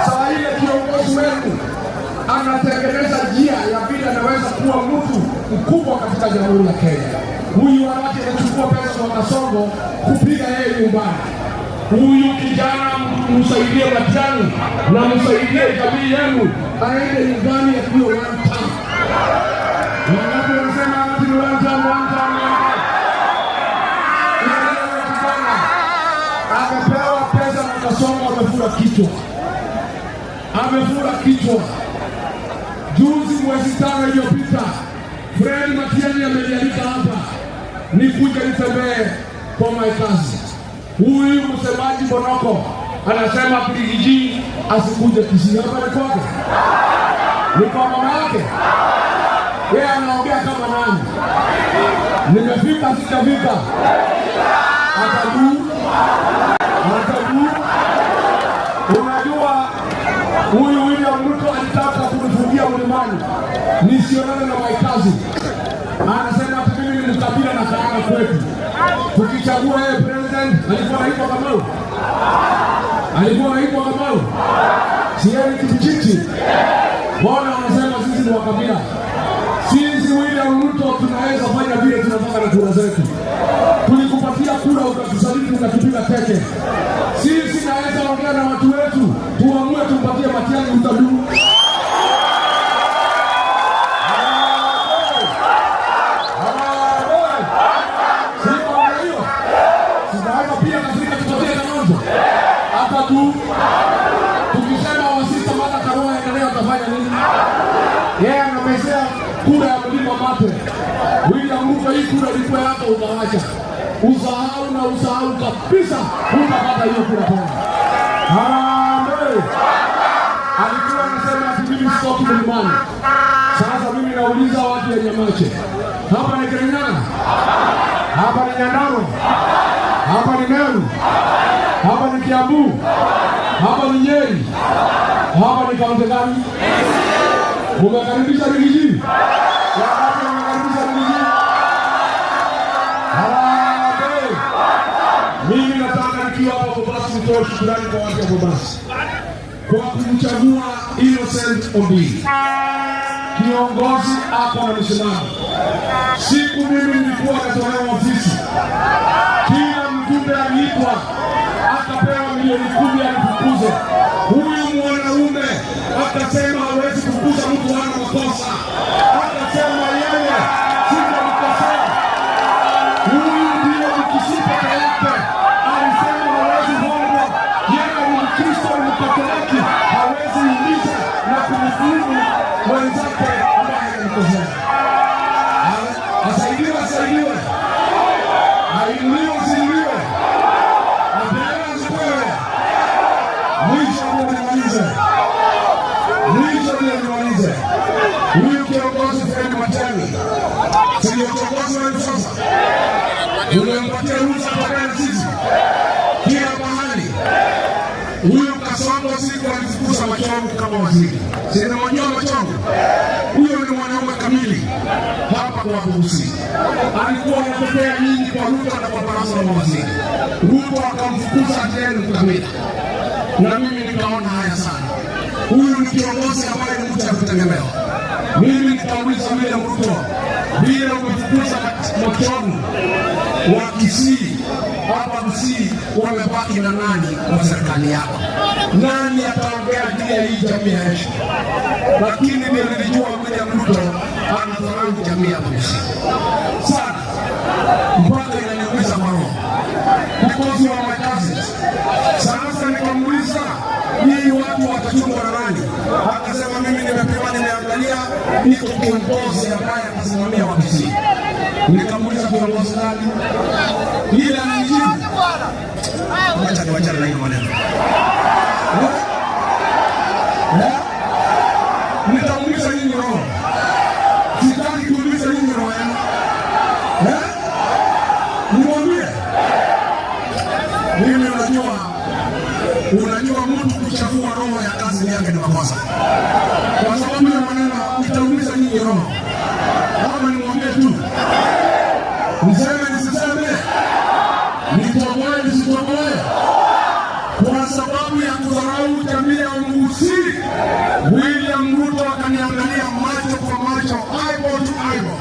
Saa ile kiongozi wenu anatengeneza njia ya vile anaweza kuwa mtu mkubwa katika Jamhuri ya Kenya. Huyu Arati anachukua pesa kwa Kasongo kupiga yeye nyumbani. Huyu kijana msaidie Matiang'i na msaidie jamii yenu aende nyumbani akiwa one time. Wangapi wanasema Arati ni one time, one time, one time? Huyu kijana amepewa pesa na Kasongo, amefura kichwa, amefura kichwa. Juzi mwezi 5 iliyopita, Fred Matiang'i amenialika hapa nikuje nitembee kwa my kazi. Huyu msemaji Bonoko anasema Riggy G asikuje Kisii. Hapa ni kwake, ni kwa mama yake. Yeye anaongea kama nani? Nimefika sijafika? Atabu atabu. Unajua huyu William Ruto alitaka Nisionane na my cousin. Anasema ati mimi ni mkabila na kaanga kwetu. Tukichagua yeye president, alikuwa anaitwa Kamau. Alikuwa anaitwa Kamau. Si yeye ni Kibichichi? Mbona wanasema sisi ni wakabila? Sisi William Ruto tunaweza fanya vile tunataka na kura zetu. Tulikupatia kura ukatusaliti, ukatupiga teke. Sisi naweza ongea na watu wetu, tuamue tumpatie Matiang'i utadumu. Sitaweza pia katika tupatie Kalonzo. Hata tu tukisema wasista Martha Karua endelea, atafanya nini? Yeye anamezea kura ya mlima mate. William Ruto, hii kura ilikuwa yako, ukaacha. Usahau na usahau kabisa, hutapata hiyo kura tena. Harambee! Alikuwa anasema ati mimi sitoki mlimani. Sasa mimi nauliza watu ya Nyamache, hapa ni Kirinyaga, hapa ni Nyandarua, hapa ni Meru, hapa ni Kiambu, hapa ni Nyeri, hapa ni kaunti gani? Mumekaribisha Riggy G? Wangapi wamekaribisha Riggy G? Harambee! Mimi nataka nikiwa hapa Bobasi nitoe shukrani kwa watu wa Bobasi kwa kumchagua Innocent Ombili. Kiongozi ako na msimamo. Siku mimi nilikuwa natolewa ofisi, kila mjumbe aliitwa akapewa milioni 10 alifukuze. Huyu mwanaume akasema hawezi kufukuza mtu hana makosa, akasema yeye sitamkosea. Huyu ndiyo Mkisii peke yake alisema hawezi hongwa. Yeye ni Mkristo, ni Mkatoliki, hawezi uliza na kumdhulumu mwenzake ambaye hajamkosea. Asaidiwe, asaidiwe, ainuliwe, asiinuliwe, apewe, asipewe. Mwisho ndio nimalize, mwisho ndio nimalize. Huyu kiongozi Fred Matiang'i, si ndio kiongozi wetu sasa? Umempatia ruhusa kutembea na sisi kila mahali. Huyu Kasongo siku alifukuza Machongu kama waziri, si namjua Machongu? Huyo ni mwanaume kamili hapa kwa Burusi. Alikuwa anatetea nyinyi kwa Ruto na kwa baraza la mawaziri. Ruto akamfukuza ati ni mkabila, na mimi nikaona haya sana. Huyu ni kiongozi ambaye ni mtu ya kutegemewa. Mimi nikauliza William Ruto, vile umefukuza Machongu wa Kisii hapa Kisii, wamebaki na nani kwa serikali yako? Nani ataongea juu ya hii jamii ya heshima? Lakini ndio nilijua William Ruto anadharau jamii ya Kisii sana, mpaka inaniumiza kwa roho because you are my cousins. Sasa nikamuuliza hii watu watachungwa na nani? Akasema mimi nimepima, nimeangalia, niko kiongozi ambaye atasimamia Wakisii. Nikamuuliza kiongozi nani? Ile ananijibu, wacha niwachane na hiyo maneno. Eh? Nitaumiza nyinyi roho. Sitaki kuumiza nyinyi roho yenu. Eh? Nimwambie. Mimi unajua mtu kuchagua roho ya kazi yake ni makosa. Kwa sababu ya maneno itaumiza nyinyi roho. Ama nimwambie tu. Niseme nisiseme? Nitoboe nisitoboe? Kwa sababu ya kudharau jamii ya Mgusii, William Ruto akaniangalia macho kwa macho, eyeball to eyeball,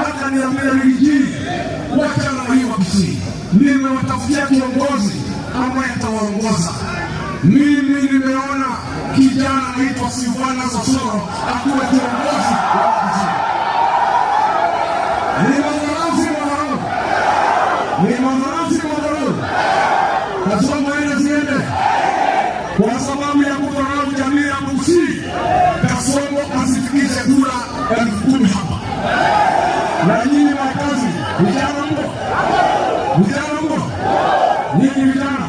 akaniambia Riggy G, wachana na hiyo Wakisii, nimewatafutia kiongozi ambaye atawaongoza. Mimi nimeona kijana anaitwa Silvanus Osoro akuwe kiongozi wa Wakisii. Ni madharau, si madharau? Ni madharau, si madharau? Kasongo aende siende? Kwa sababu ya kudharau jamii ya Kisii, Kasongo asifikishe kura 10,000 hapa. Na nyinyi makazi, vijana mko? Vijana mko? Nyinyi vijana,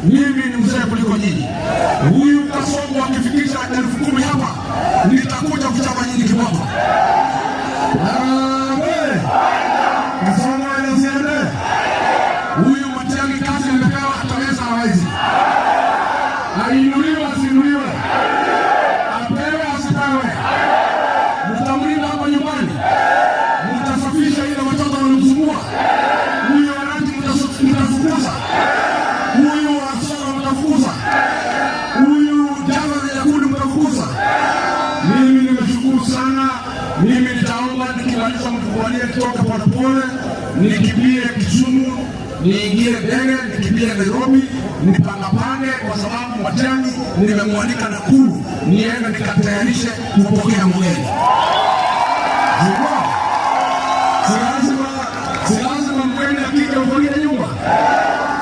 mimi ni mzee kuliko nyinyi. Huyu Kasongo akifikisha 10,000 hapa, nitakuja kuchapa nyinyi kiboko. Amen. Kasongo aende siende? Huyu Matiang'i kazi amepewa, ataweza hawezi? Ainuliwe asiinuliwe? Apewe asipewe? Mimi nitaomba nikimaliza, mtukubalie kutoka polepole, nikimbie Kisumu, niingie ndege, nikimbie Nairobi, nipangapange, kwa sababu Matiang'i nimemwalika Nakuru, niende nikatayarishe kupokea mgeni. Si lazima mgeni akija ufagie nyumba?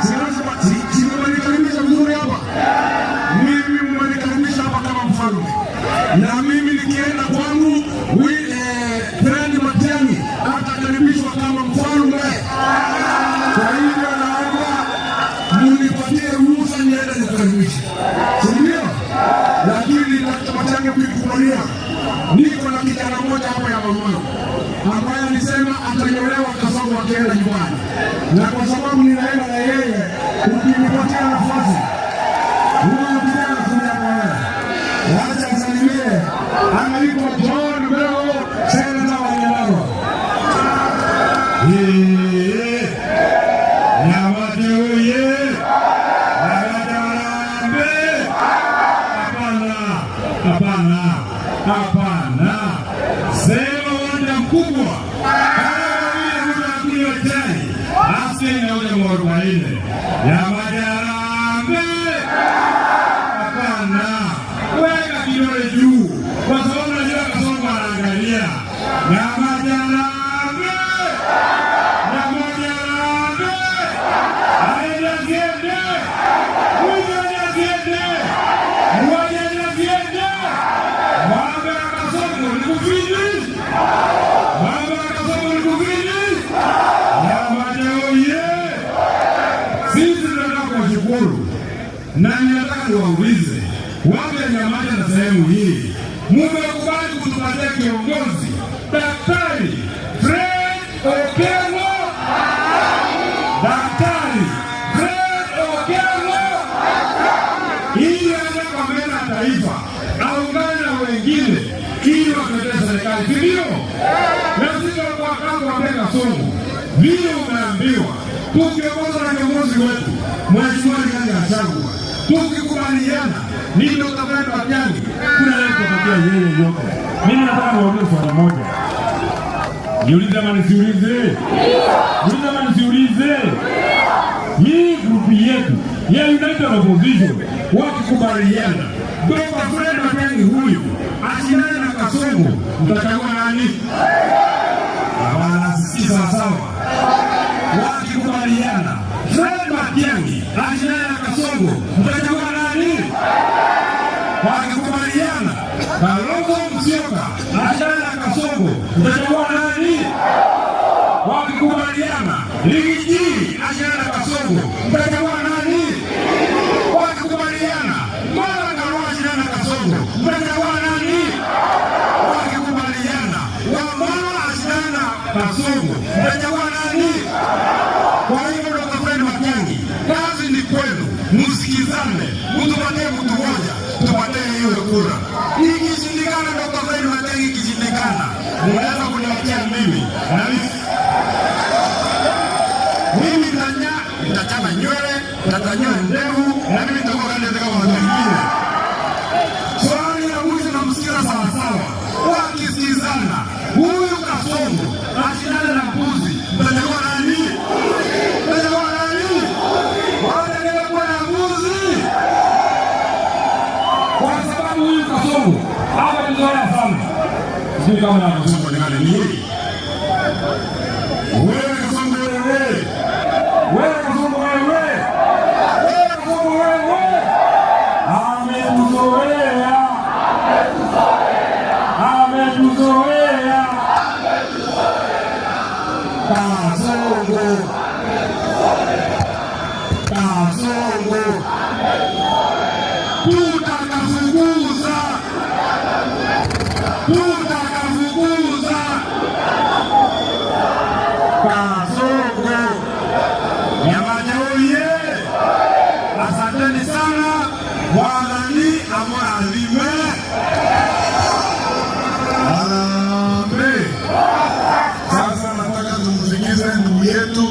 Si lazima? Si mmenikaribisha vizuri hapa? Mimi mmenikaribisha hapa kama mfalme, na mimi nikienda kwangu Fred Matiang'i atakaribishwa kama mfalme. Kwa hivyo naomba munipatie ruhusa niende nikukaribishe, si ndio? Lakini Dr. Matiang'i, ukikubalia, niko na kijana mmoja hapa ya Marumaru ambaye alisema atanyolewa Kasongo akienda nyumbani, na kwa sababu ninaenda na yeye, ukinipatia nafasi, huyu kijana kuja kwa wewe, wacha asalimie. Anaitwa John Mbeo, seneta wa Nyandarua. Nyamate oye! Nyamate harambee! Hapana, hapana, hapana. Sema uwanja mkubwa kama vile mtu akunywa chai 51 40. Nyamate harambee! Hapana, weka kidole juu kwa sababu najua Kasongo anaangalia. Nyamate harambee! Nyamate harambee! Aende asiende? Huyu asiende? Mmoja asiende? Mambo ya Kasongo ni kufini. Mambo ya Kasongo ni kufini. Nyamate oye! Sisi tunataka kuwashukuru na ninataka niwaulize watu ya Nyamate na sehemu hii, mumekubali kutupatia kiongozi Daktari Fred Okengo, Daktari Fred Okengo, ili aende kwa mbele ya taifa, aungane na wengine ili watuletee serikali, si ndio? Na sisi kuambia Kasongo, vile umeambiwa, tukiongozwa na kiongozi wetu Mheshimiwa Rigathi Gachagua, tukikubaliana ni Dr. Fred Matiang'i, kuna yeye tutapatia yeye yote. Mimi nataka niwaulize swali moja. Niulize ama nisiulize? Niulize ama nisiulize? Hii group yetu ya United Opposition wakikubaliana, Dr. Fred Matiang'i huyu ashindane na Kasongo, mtachagua nani? Hapana, si sawa sawa. Wakikubaliana Fred Matiang'i ashindane na Kasongo, mtachagua nani? Wakikubaliana Kalonzo Musyoka ashindane na Kasongo, mtachagua nani? Wakikubaliana Riggy G ashindane na Kasongo, mtachagua nani? Wakikubaliana Martha Karua ashindane na Kasongo, mtachagua nani? Wakikubaliana Wamala ashindane na Kasongo, mtachagua nani? Kwa hivyo Dr. Fred Matiang'i, kazi ni kwenu, msikizane, mtupatie mtu mmoja, tupatie hiyo kura. Ikishindikana, Dr. Fred Matiang'i, ikishindikana, mnaweza kuniachia mimi na mimi nitachana nywele, nitanyoa ndevu na mimi nitakuwa candidate kama watu wengine. Swali la mwisho namsikiza sawa sawa, wakisikizana, huyu Kasongo ashindane na mbuzi, mtachagua nani? Mtachagua nani? Wataendelea na mbuzi, kwa sababu huyu Kasongo ametuzoea sana. Sijui kama na Kasongo ni nani? Ni yeye. Wewe Kasongo wewe. Wewe Kasongo wewe. Wewe Kasongo wewe. Ametuzoea. Ametuzoea. Kasongo. Kasongo. Tutakafukuza. Tutakafukuza. Kasongo. Nyamate oye! Asanteni sana. Mwathani amũrathime. Harambee. Sasa nataka tumsikize ndugu yetu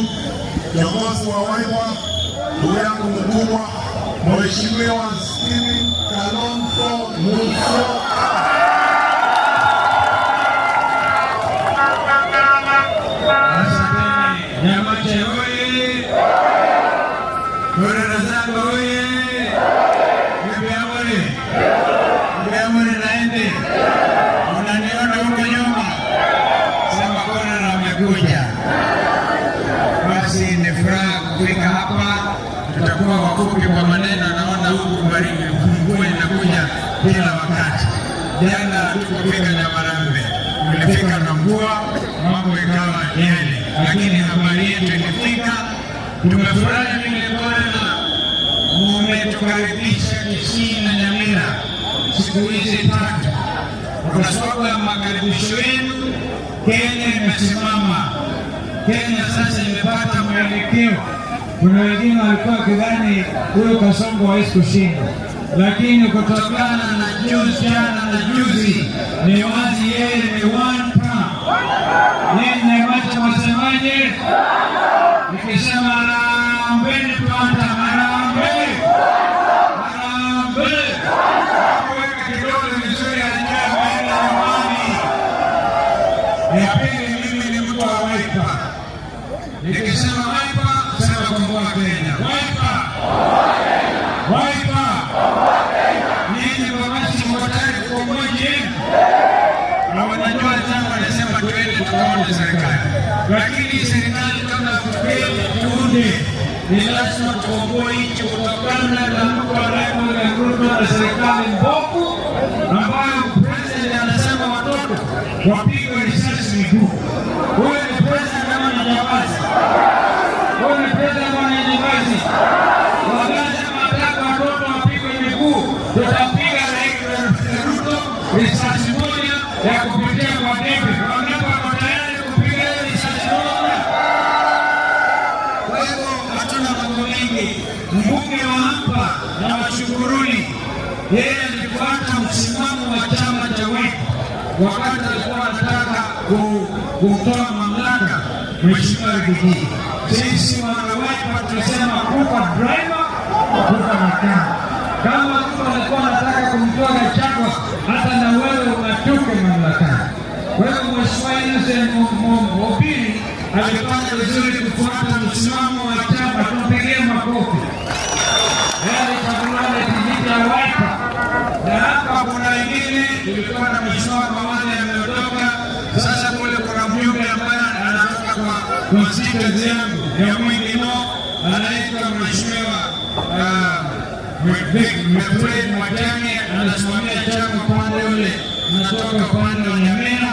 kiongozi wa Wiper, ndugu yangu mkubwa, Mheshimiwa Stephen Kalonzo Musyoka. Tumekuja. Basi ni furaha kufika hapa. Tutakuwa wafupi kwa maneno, naona huku baridi mvua inakuja kila wakati. Jana tukufika Nyamarambe, tulifika na mvua, mambo ikawa yale, lakini habari yetu ilifika. Tumefurahi vile kuona mumetukaribisha Kisii na Nyamira siku hizi 3. Kwa sababu ya makaribisho yenu, Kenya imesimama. Kenya sasa imepata mwelekeo. Kuna wengine walikuwa wakidhani huyu Kasongo hawezi kushinda, lakini kutokana na juzi, jana na juzi, ni wazi yeye ni one term. Ninyi wacha wasemaje? Nikisema harambee tuanza harambee. Harambee. Kuweka kidole vizuri ajue ameenda nyumbani. Ya pili, mimi ni mtu wa Wiper. Nikisema Wiper, sema komboa Kenya. Wiper. Wiper. Ninyi mabasi mko tayari kukomboa nchi yenu? Na wanajua chama wanasema tuende tukaone serikali. Lakini serikali kabla tuketi tuunde, ni lazima tukomboe nchi kutokana na mtu anayemwaga Ruto na serikali mbovu ambayo president anasema watoto wapigwe risasi miguu. Huyu ni president kama ni jambazi. Huyu ni president kama ni jambazi. Wakati wanataka watoto wapigwe miguu, tutapiga Ruto risasi moja ya kupitia kwa debe. Wangapi wako tayari kupiga hiyo risasi moja? Kwa hivyo hatuna mambo mengi. Mbunge wa hapa na washukuruni, yeye alifuata msimamo wa chama cha Wiper wakati alikuwa anataka kutoa mamlaka Mheshimiwa Riggy. Sisi wana Wiper tulisema kufa driver, kufa makanga. Kama mtu alikuwa anataka kumtoa Gachagua, hata na wewe ung'atuke mamlakani. Kwa hivyo Mheshimiwa Innocent Obiri alifanya vizuri kufuata msimamo wa chama, tumpigie makofi. Yeye alichaguliwa na tikiti ya Wiper. Na hapa kuna wengine, tulikuwa na Mheshimiwa Mawale ameondoka. Sasa kule kuna mjumbe ambaye anatoka kwa constituency yangu ya Mwingi North, anaitwa Mheshimiwa Fred Matiang'i, anasimamia chama upande ule, anatoka upande wa Nyamira.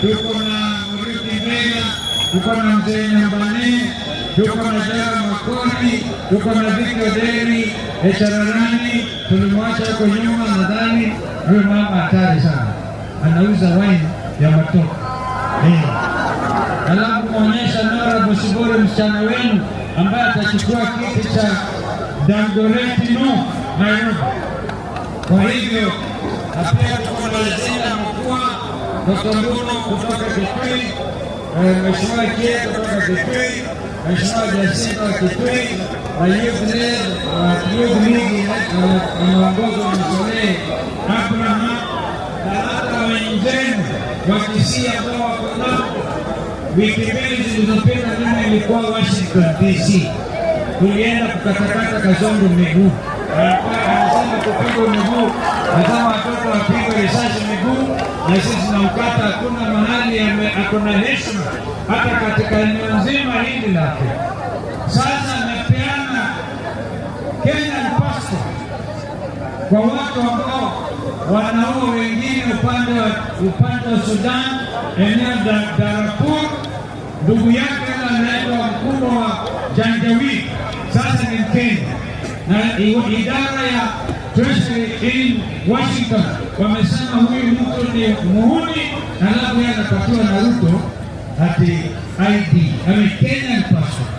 Tuko na Murithi Mega, tuko na Mzee Nyambane, tuko na Jara Makori, tuko na Victor Deri Echararani, tulimwacha huko nyuma. Nadhani huyo mama hatari sana, anauza wine ya matoka. Alafu muonyesha Nora Bosibori, msichana wenu ambaye atachukua kiti cha Dagoretti North Nairobi. Kwa hivyo na pia tuko na Zina Mkua, Dr. Mbuno kutoka Kitui, Mheshimiwa Kie kutoka Kitui, Mheshimiwa Jacinta wa Kitui, na Youth League wanaongozwa na Mzee Abraham na hata wenzenu wa Kisii ambao wako nao. Wiki mbili zilizopita mimi nilikuwa Washington DC, tulienda kukatakata Kasongo miguu. Anasema kupigwa miguu, anasema watoto wapigwe risasi miguu, na sisi tunaukata. Hakuna mahali ako na heshima hata katika eneo nzima hili la Afrika. Sasa amepeana Kenyan passport kwa watu ambao wanaua wengine upande wa Sudan, eneo la Darfur. Ndugu yake anaitwa mkubwa wa Janjaweed, sasa ni Mkenya, na idara ya Treasury in Washington wamesema huyu mtu ni muhuni, alafu yeye anapatiwa na Ruto ati ID, I mean Kenyan passport,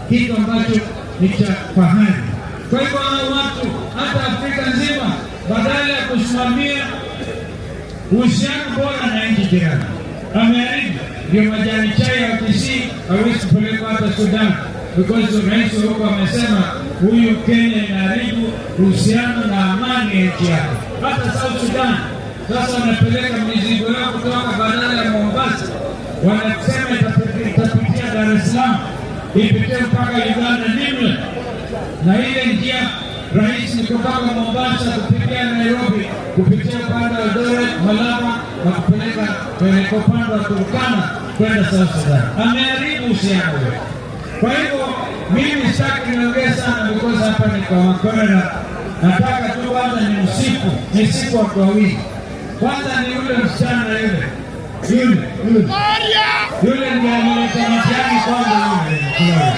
kitu ambacho ni cha fahari. Kwa hivyo hao watu hata Afrika nzima, badala ya kusimamia uhusiano bora na nchi jirani, ameharibu. Ndio majani chai ya Kisii hawezi kupelekwa hata Sudan, because rais wa huko amesema huyu Kenya inaharibu uhusiano na amani ya nchi yake. Hata South Sudan sasa wanapeleka mizigo yao kutoka badala ya Mombasa, wanasema itapitia Dar es Salaam, ipitie mpaka Uganda Nimle, na ile njia rahisi ni kutoka Mombasa kupitia Nairobi kupitia upande wa Eldoret, Malaba na kupeleka peleka upande wa Turkana kwenda South Sudan. Ameharibu uhusiano wetu. Kwa hivyo mimi sitaki niongee sana because hapa ni kwa Makorera. Nataka tu kwanza ni usiku, ni siku watu wawili. Kwanza ni yule msichana yule yule yule yule ndiye alileta Matiang'i kwanza, yule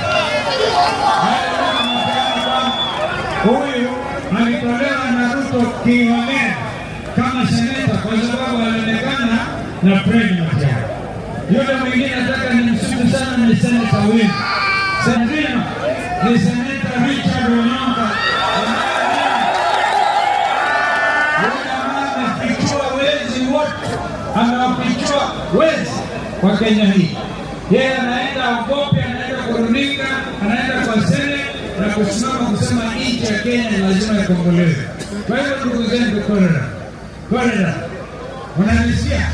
huyu alitolewa na Ruto kiholela kama seneta kwa sababu alionekana na Fred Matiang'i. Yule mwingine nataka nimsifu sana ni seneta wenu Seneta ni Seneta Richard Onyonka. Huyu jamaa amefichua wezi wote, amewafichua wezi wa Kenya hii. Yeye anaenda ogopi, anaenda kwa runinga, anaenda kwa Senate na kusimama kusema nchi ya Kenya ni lazima ikombolewe. Kwa hivyo ndugu zetu, Korera, Korera, unanisikia?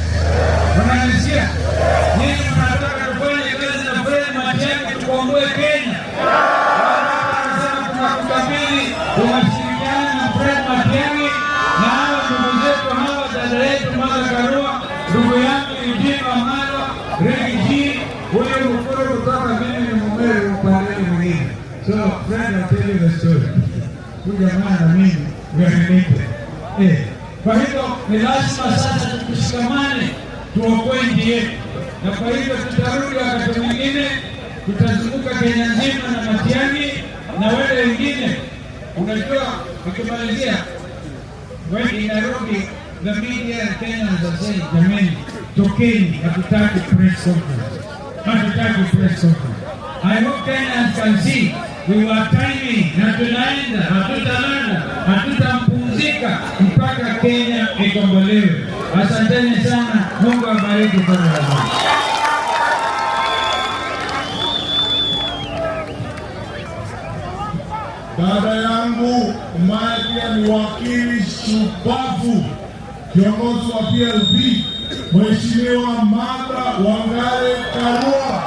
Unanisikia? Nyinyi mnataka tufanye kazi na Fred Matiang'i tukomboe Kenya. Anasema tunakukabidhi unashirikiana na Fred Matiang'i na hawa ndugu zetu hawa, dada yetu Martha Karua, ndugu yangu Eugene Wamalwa, Riggy G, huyu Mkuru kutoka, mimi ni Mmeru upande mwingine. So Fred, I'll tell you the story. Huyu jamaa na mimi we are related. Kwa hivyo ni lazima sasa tushikamane tuokoe nchi yetu, na kwa hivyo tutarudi wakati mwingine, tutazunguka Kenya nzima na Matiang'i na wale wengine. Unajua, nikimalizia, when in Nairobi the media and Kenyans are saying, "Jamani, tokeni, hatutaki press conference, hatutaki press conference." I hope Kenyans can see we were timing na tunaenda, hatutalala, hatutapumzika mpaka Kenya ikombolewe. Asanteni sana, Mungu awabariki sana. Dada yangu ambaye pia ni wakili shupavu, kiongozi wa PLP, Mheshimiwa Martha Wangari Karua.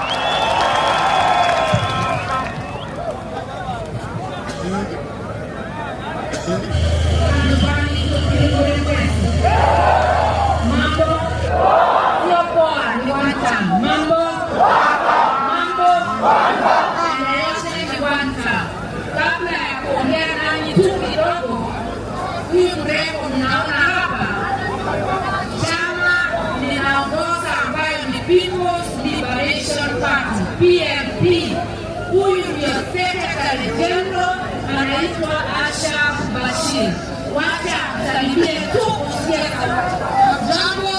Mambo sio poa, ni one term. Mambo mambo haya yote ni one term. Kabla ya kuongea nanyi tu kidogo, huyu mrembo mnaona hapa, chama ninaongoza ambayo ni People's Liberation Party, PLP. Huyu ndio Secretary General, anaitwa Asha Bashir. Wacha salimie tu usikie sauti. Jambo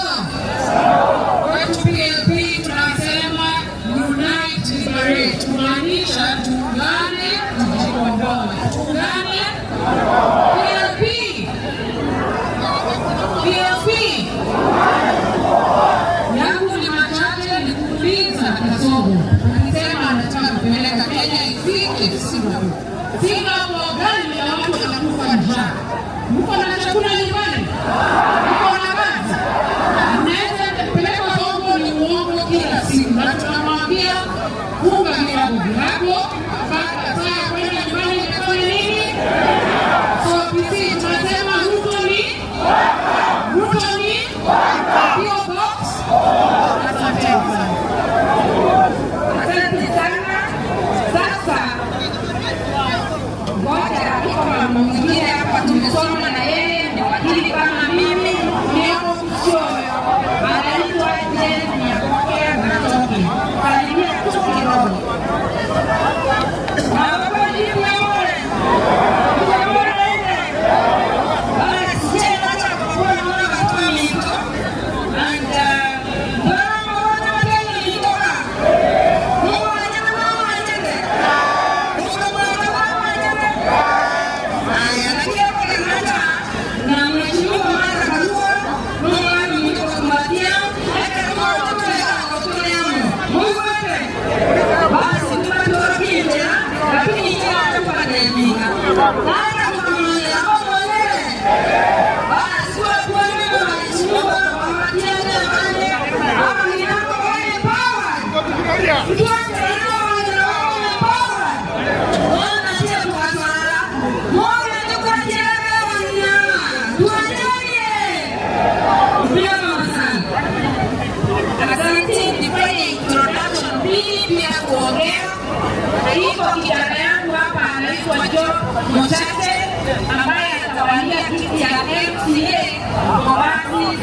kwetu PLP tunasema unite liberate, kumaanisha tuungane tujikomboe, tuungane. PLP, PLP yangu ni machache, ni kuuliza Kasongo akisema anataka kupeleka Kenya ifike Singapore. Singapore gani ya watu wanakufa njaa? Mko na chakula nyumbani? Mko na kazi? Mnaweza kupeleka Kongo? Ni uongo kila siku, na tunamwambia funga virago vyako mpaka saa ya kwenda nyumbani itafanya nini? So PC tunasema Ruto ni P.O. Box. Asante sana. Asante sana. Sasa ngoja, iko mama mwingine hapa tumesoma na yeye, ni wakili kama mimi, Mioko Kusioyo, anaitwa Jane Nyaboke Matoki. Salimia tu kidogo. Mama Nyamore. Nyamore ene. Basi, je, acha kwa mwana katoa minto. And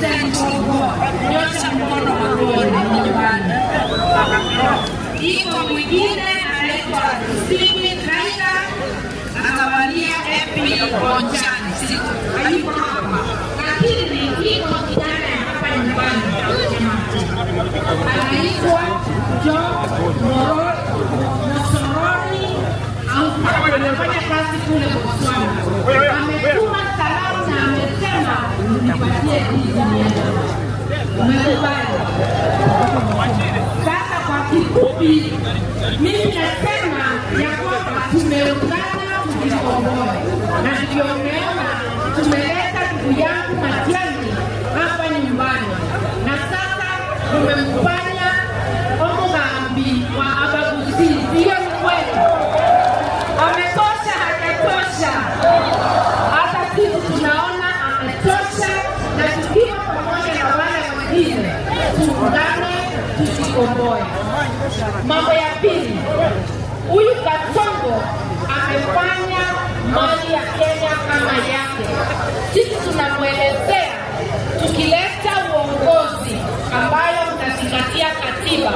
Central Ward. Nyosha mkono wakuone nyumbani. Iko mwingine anaitwa Stephen Raila akawania MP Bonchani, siku hayuko hapa, lakini iko kijana ya hapa nyumbani anaitwa John Mosoroni au anafanya kazi kule Botswana. Ametuma salamu na amesema nipatie hizi niende. Umekubali? Sasa kwa kifupi, mimi nasema ya kwamba tumeungana tujikomboe, na ndio umeona tumeleta ndugu yangu Matiang'i hapa nyumbani, na sasa tumemfanya omugambi wa Abagusi. Hiyo ni kweli? Ametosha? Hajatosha? Hata sisi tunaona ametosha, na tukiwa pamoja na wale wengine tuungane, tujikomboe. Mambo ya pili, huyu Kasongo amefanya mali ya Kenya kama yake. Sisi tunamwelezea tukileta uongozi ambayo utazingatia katiba,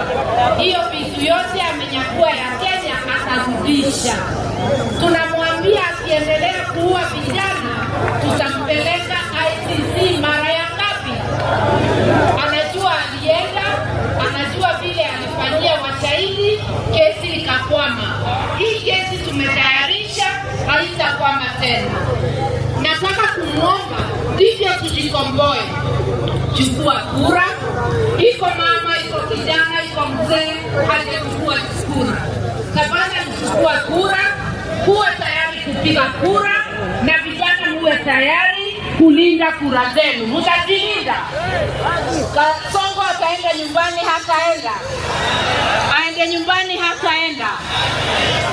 hiyo vitu yote amenyakua ya Kenya atarudisha. Tunamwambia akiendelea kuua vijana tutampeleka ICC mara ya ngapi? Anajua alienda, anajua vile alifanyia washahidi, kesi ikakwama. Hii kesi tumetayarisha, haitakwama tena. Nataka kumwomba ndivyo tujikomboe. Chukua kura, iko mama, iko kijana, iko mzee, hajachukua kura. Tafadhali chukua kura, kuwa tayari kupiga kura, na vijana muwe tayari kulinda kura zenu. Mtazilinda. Kasongo ataenda nyumbani, hataenda? Aende nyumbani, hataenda?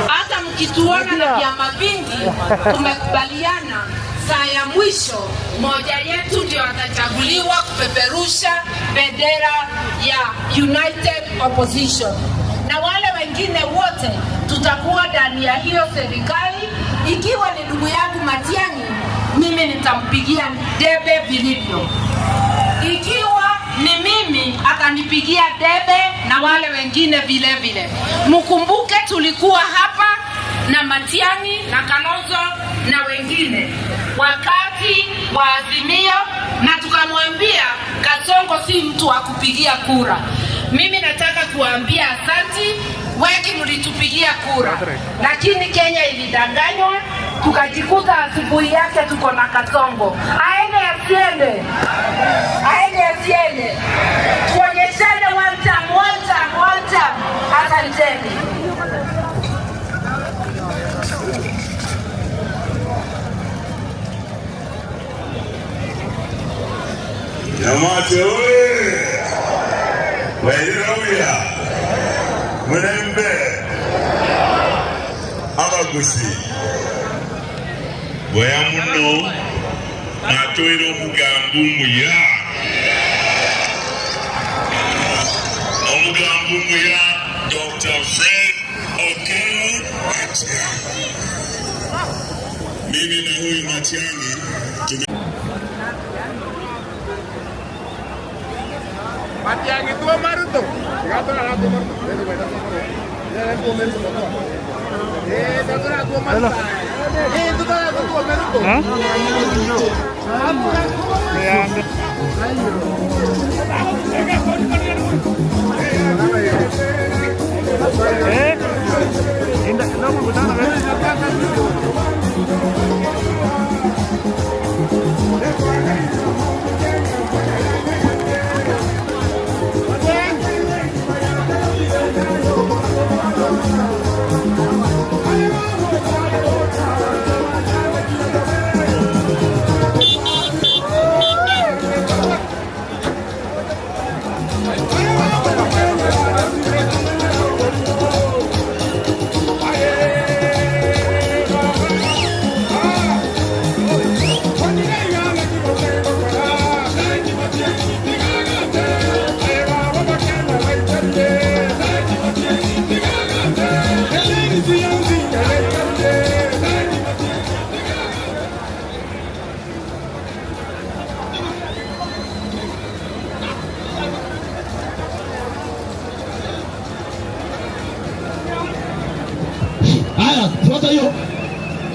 Hata mkituona na vyama vingi, tumekubaliana saa ya mwisho moja yetu ndio atachaguliwa kupeperusha bendera ya United Opposition, na wale wengine wote tutakuwa ndani ya hiyo serikali. Ikiwa ni ndugu yangu Matiang'i, mimi nitampigia debe vilivyo. Ikiwa ni mimi atanipigia debe na wale wengine vile vile. Mkumbuke tulikuwa hapa na Matiang'i na Kalonzo na wengine wakati wa Azimio, na tukamwambia Kasongo si mtu wa kupigia kura. Mimi nataka kuambia asanti, wengi mlitupigia kura, lakini Kenya ilidanganywa, tukajikuta asubuhi yake tuko na Kasongo. Aende asiende? Aende asiende? Tuonyeshane one time, one time, one time. Asanteni. Nyamate oye! Wairawia! Mulembe! Abagusi! Bweya muno natwera omugambo omuya omugambo omuya Dr. Fred Okello Matiang'i. Mimi na huyu Matiang'i tume Matiang'i tuo maruto. Tuo maruto. Tuo maruto. Tuo maruto. Hey! Fuata hiyo.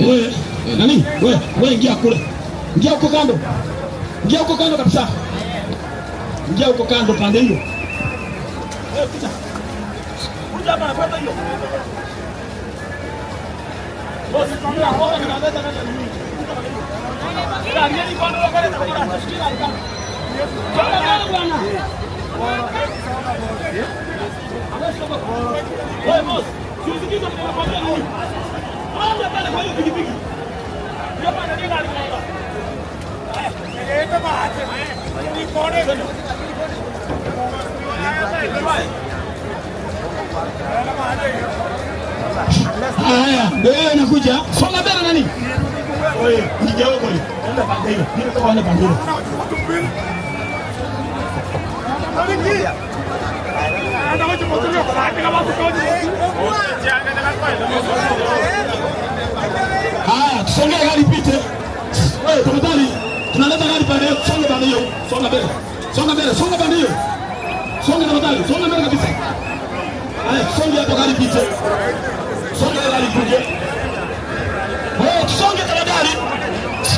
Wewe nani? Wewe ingia kule. Ingia huko kando. Ingia huko kando kabisa. Ingia huko kando pande hiyo. Wewe kuja. Kuja hapa, fuata hiyo. Boss, tunaona kwa nini analeta nani? Wewe boss, usikize ninakwambia nini? Panda pale kwa hiyo pikipiki. Ndio panda ndio gari kwa. Haya, ndio hiyo inakuja. Songa mbele nani? Wewe, nigeuka kule. Enda pande hiyo. Mimi natoka pande hiyo. Haya, tusongee gari ipite. Wewe tafadhali, tunaleta gari pande hiyo, songa pande hiyo, songa mbele. Songa mbele, songa pande hiyo. Songa tafadhali, songa mbele kabisa. Haya, tusonge hapo gari ipite. Songa gari ikuje. Wewe tusonge tafadhali.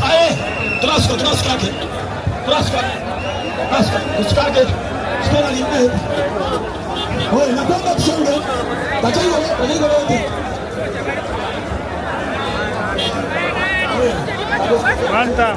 Haya, tunasuka, tunasuka yake. Tunasuka. Tunasuka, tunasuka yake. Songa ni. Wewe naomba tusonge. Tachai wewe, tachai wewe. Manta.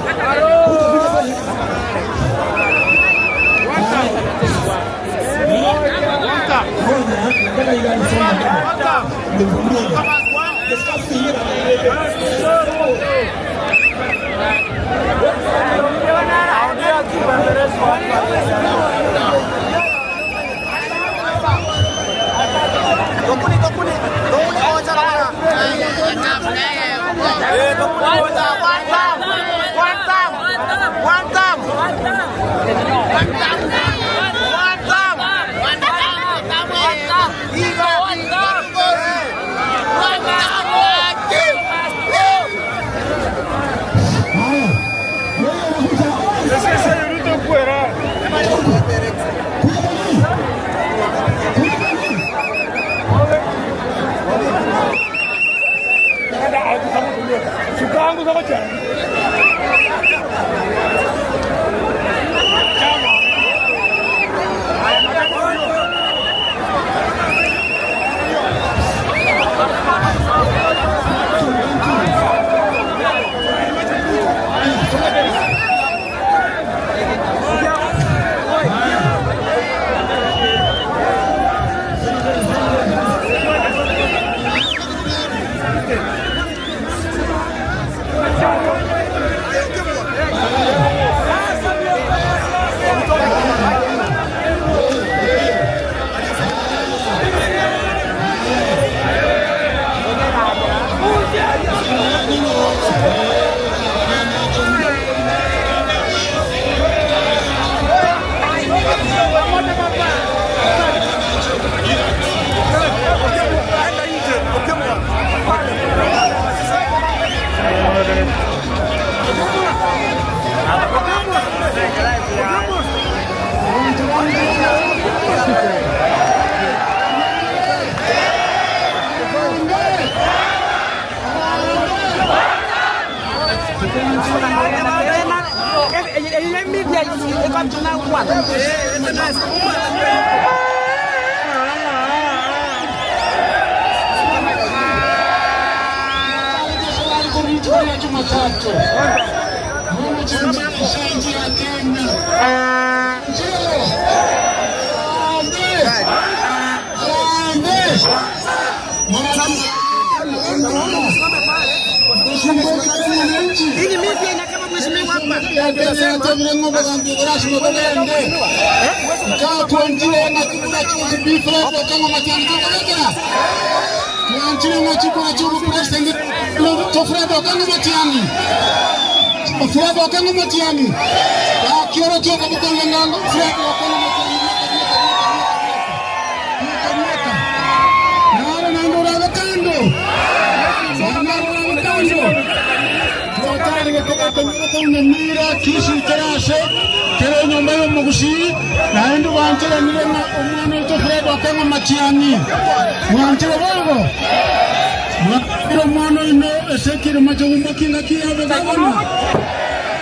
Mwana ino esekire machogumbo kinga kiabe gabana.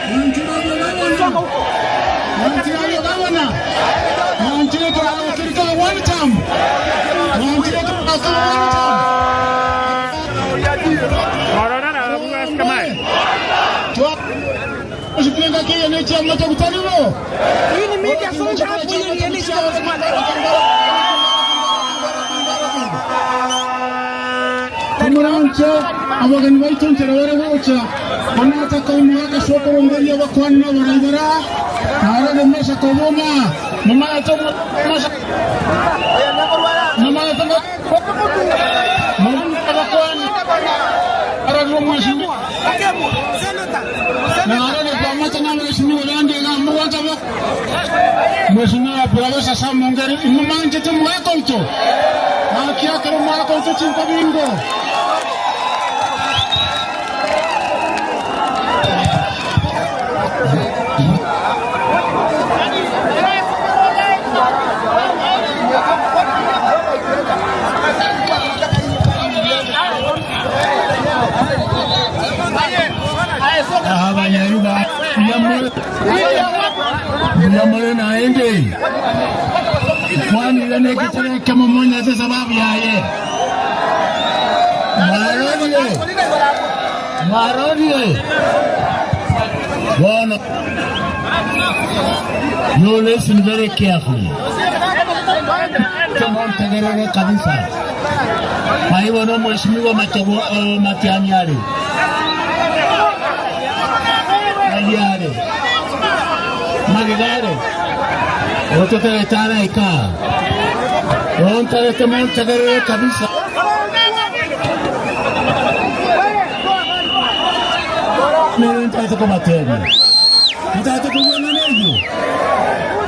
Mwanchirabe gabana. Mwanchirabe gabana. Mwanchire kirika one time. Mwanchire kirika one time. Usipinga kile ni chama cha kutaniwa. Hii ni media songa hapo ili ni Omurancho abageni baitu ntere bare gocha onataka omwaka sokorongeria bakwana baraibara nara mesa koboma mama yato masa mama yato mama bakwana ara mheshimiwa na ara pamoja na mheshimiwa Lande na mwanza mheshimiwa Profesa Sam Mongeri imumanje tumwako uto akiakero mwako uto chinko bingo. Yamore naende kwani nekitere mumonya se sababu yaye marodie marodie bono. You listen very carefully. Tumontegerere kabisa. Kwa hivyo no mheshimiwa Matiang'i ali yale magigare ototeretara ika ontarete montegerere kabisa. Ntarete komatebe ntarete kunyang'anejo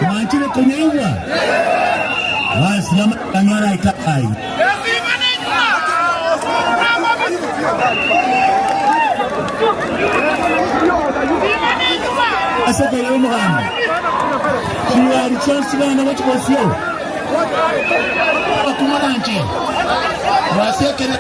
manchire kunyeigwa basi namanyara ikai. Asaka yomuhanda chiwari chonsi bana bachikosio bakumabanje wasekere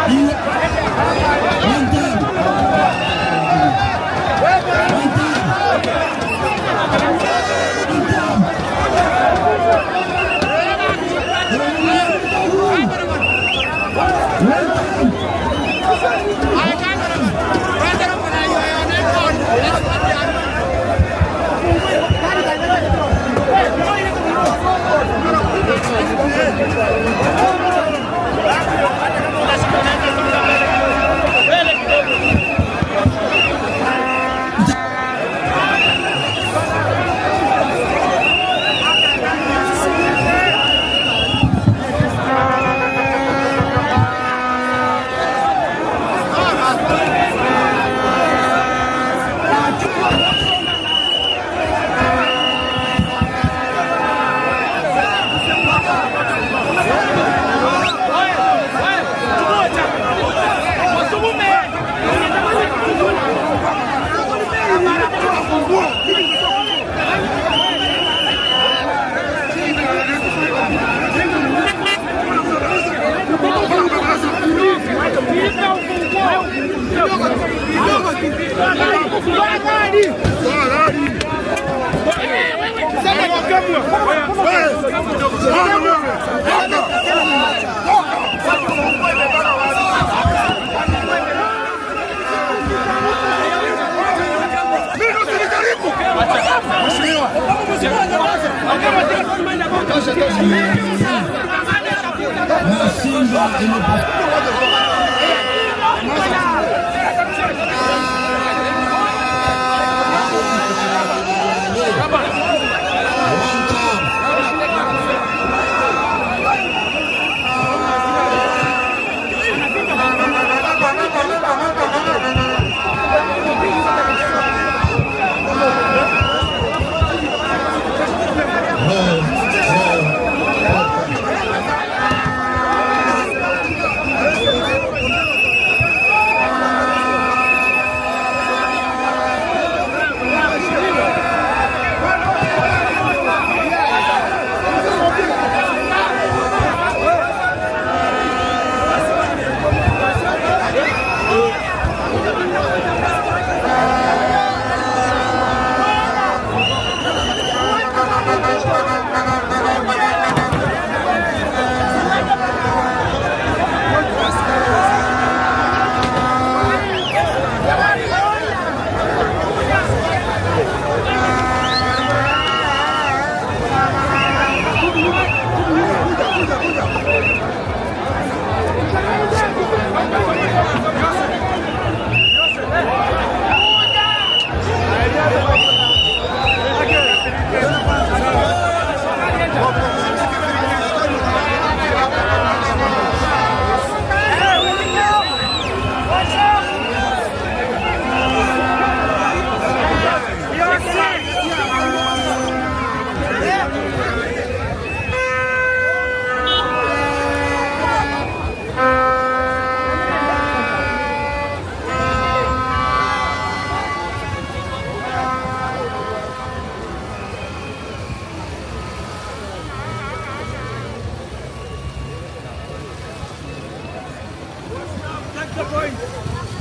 One time. One time. One time.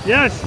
Yes.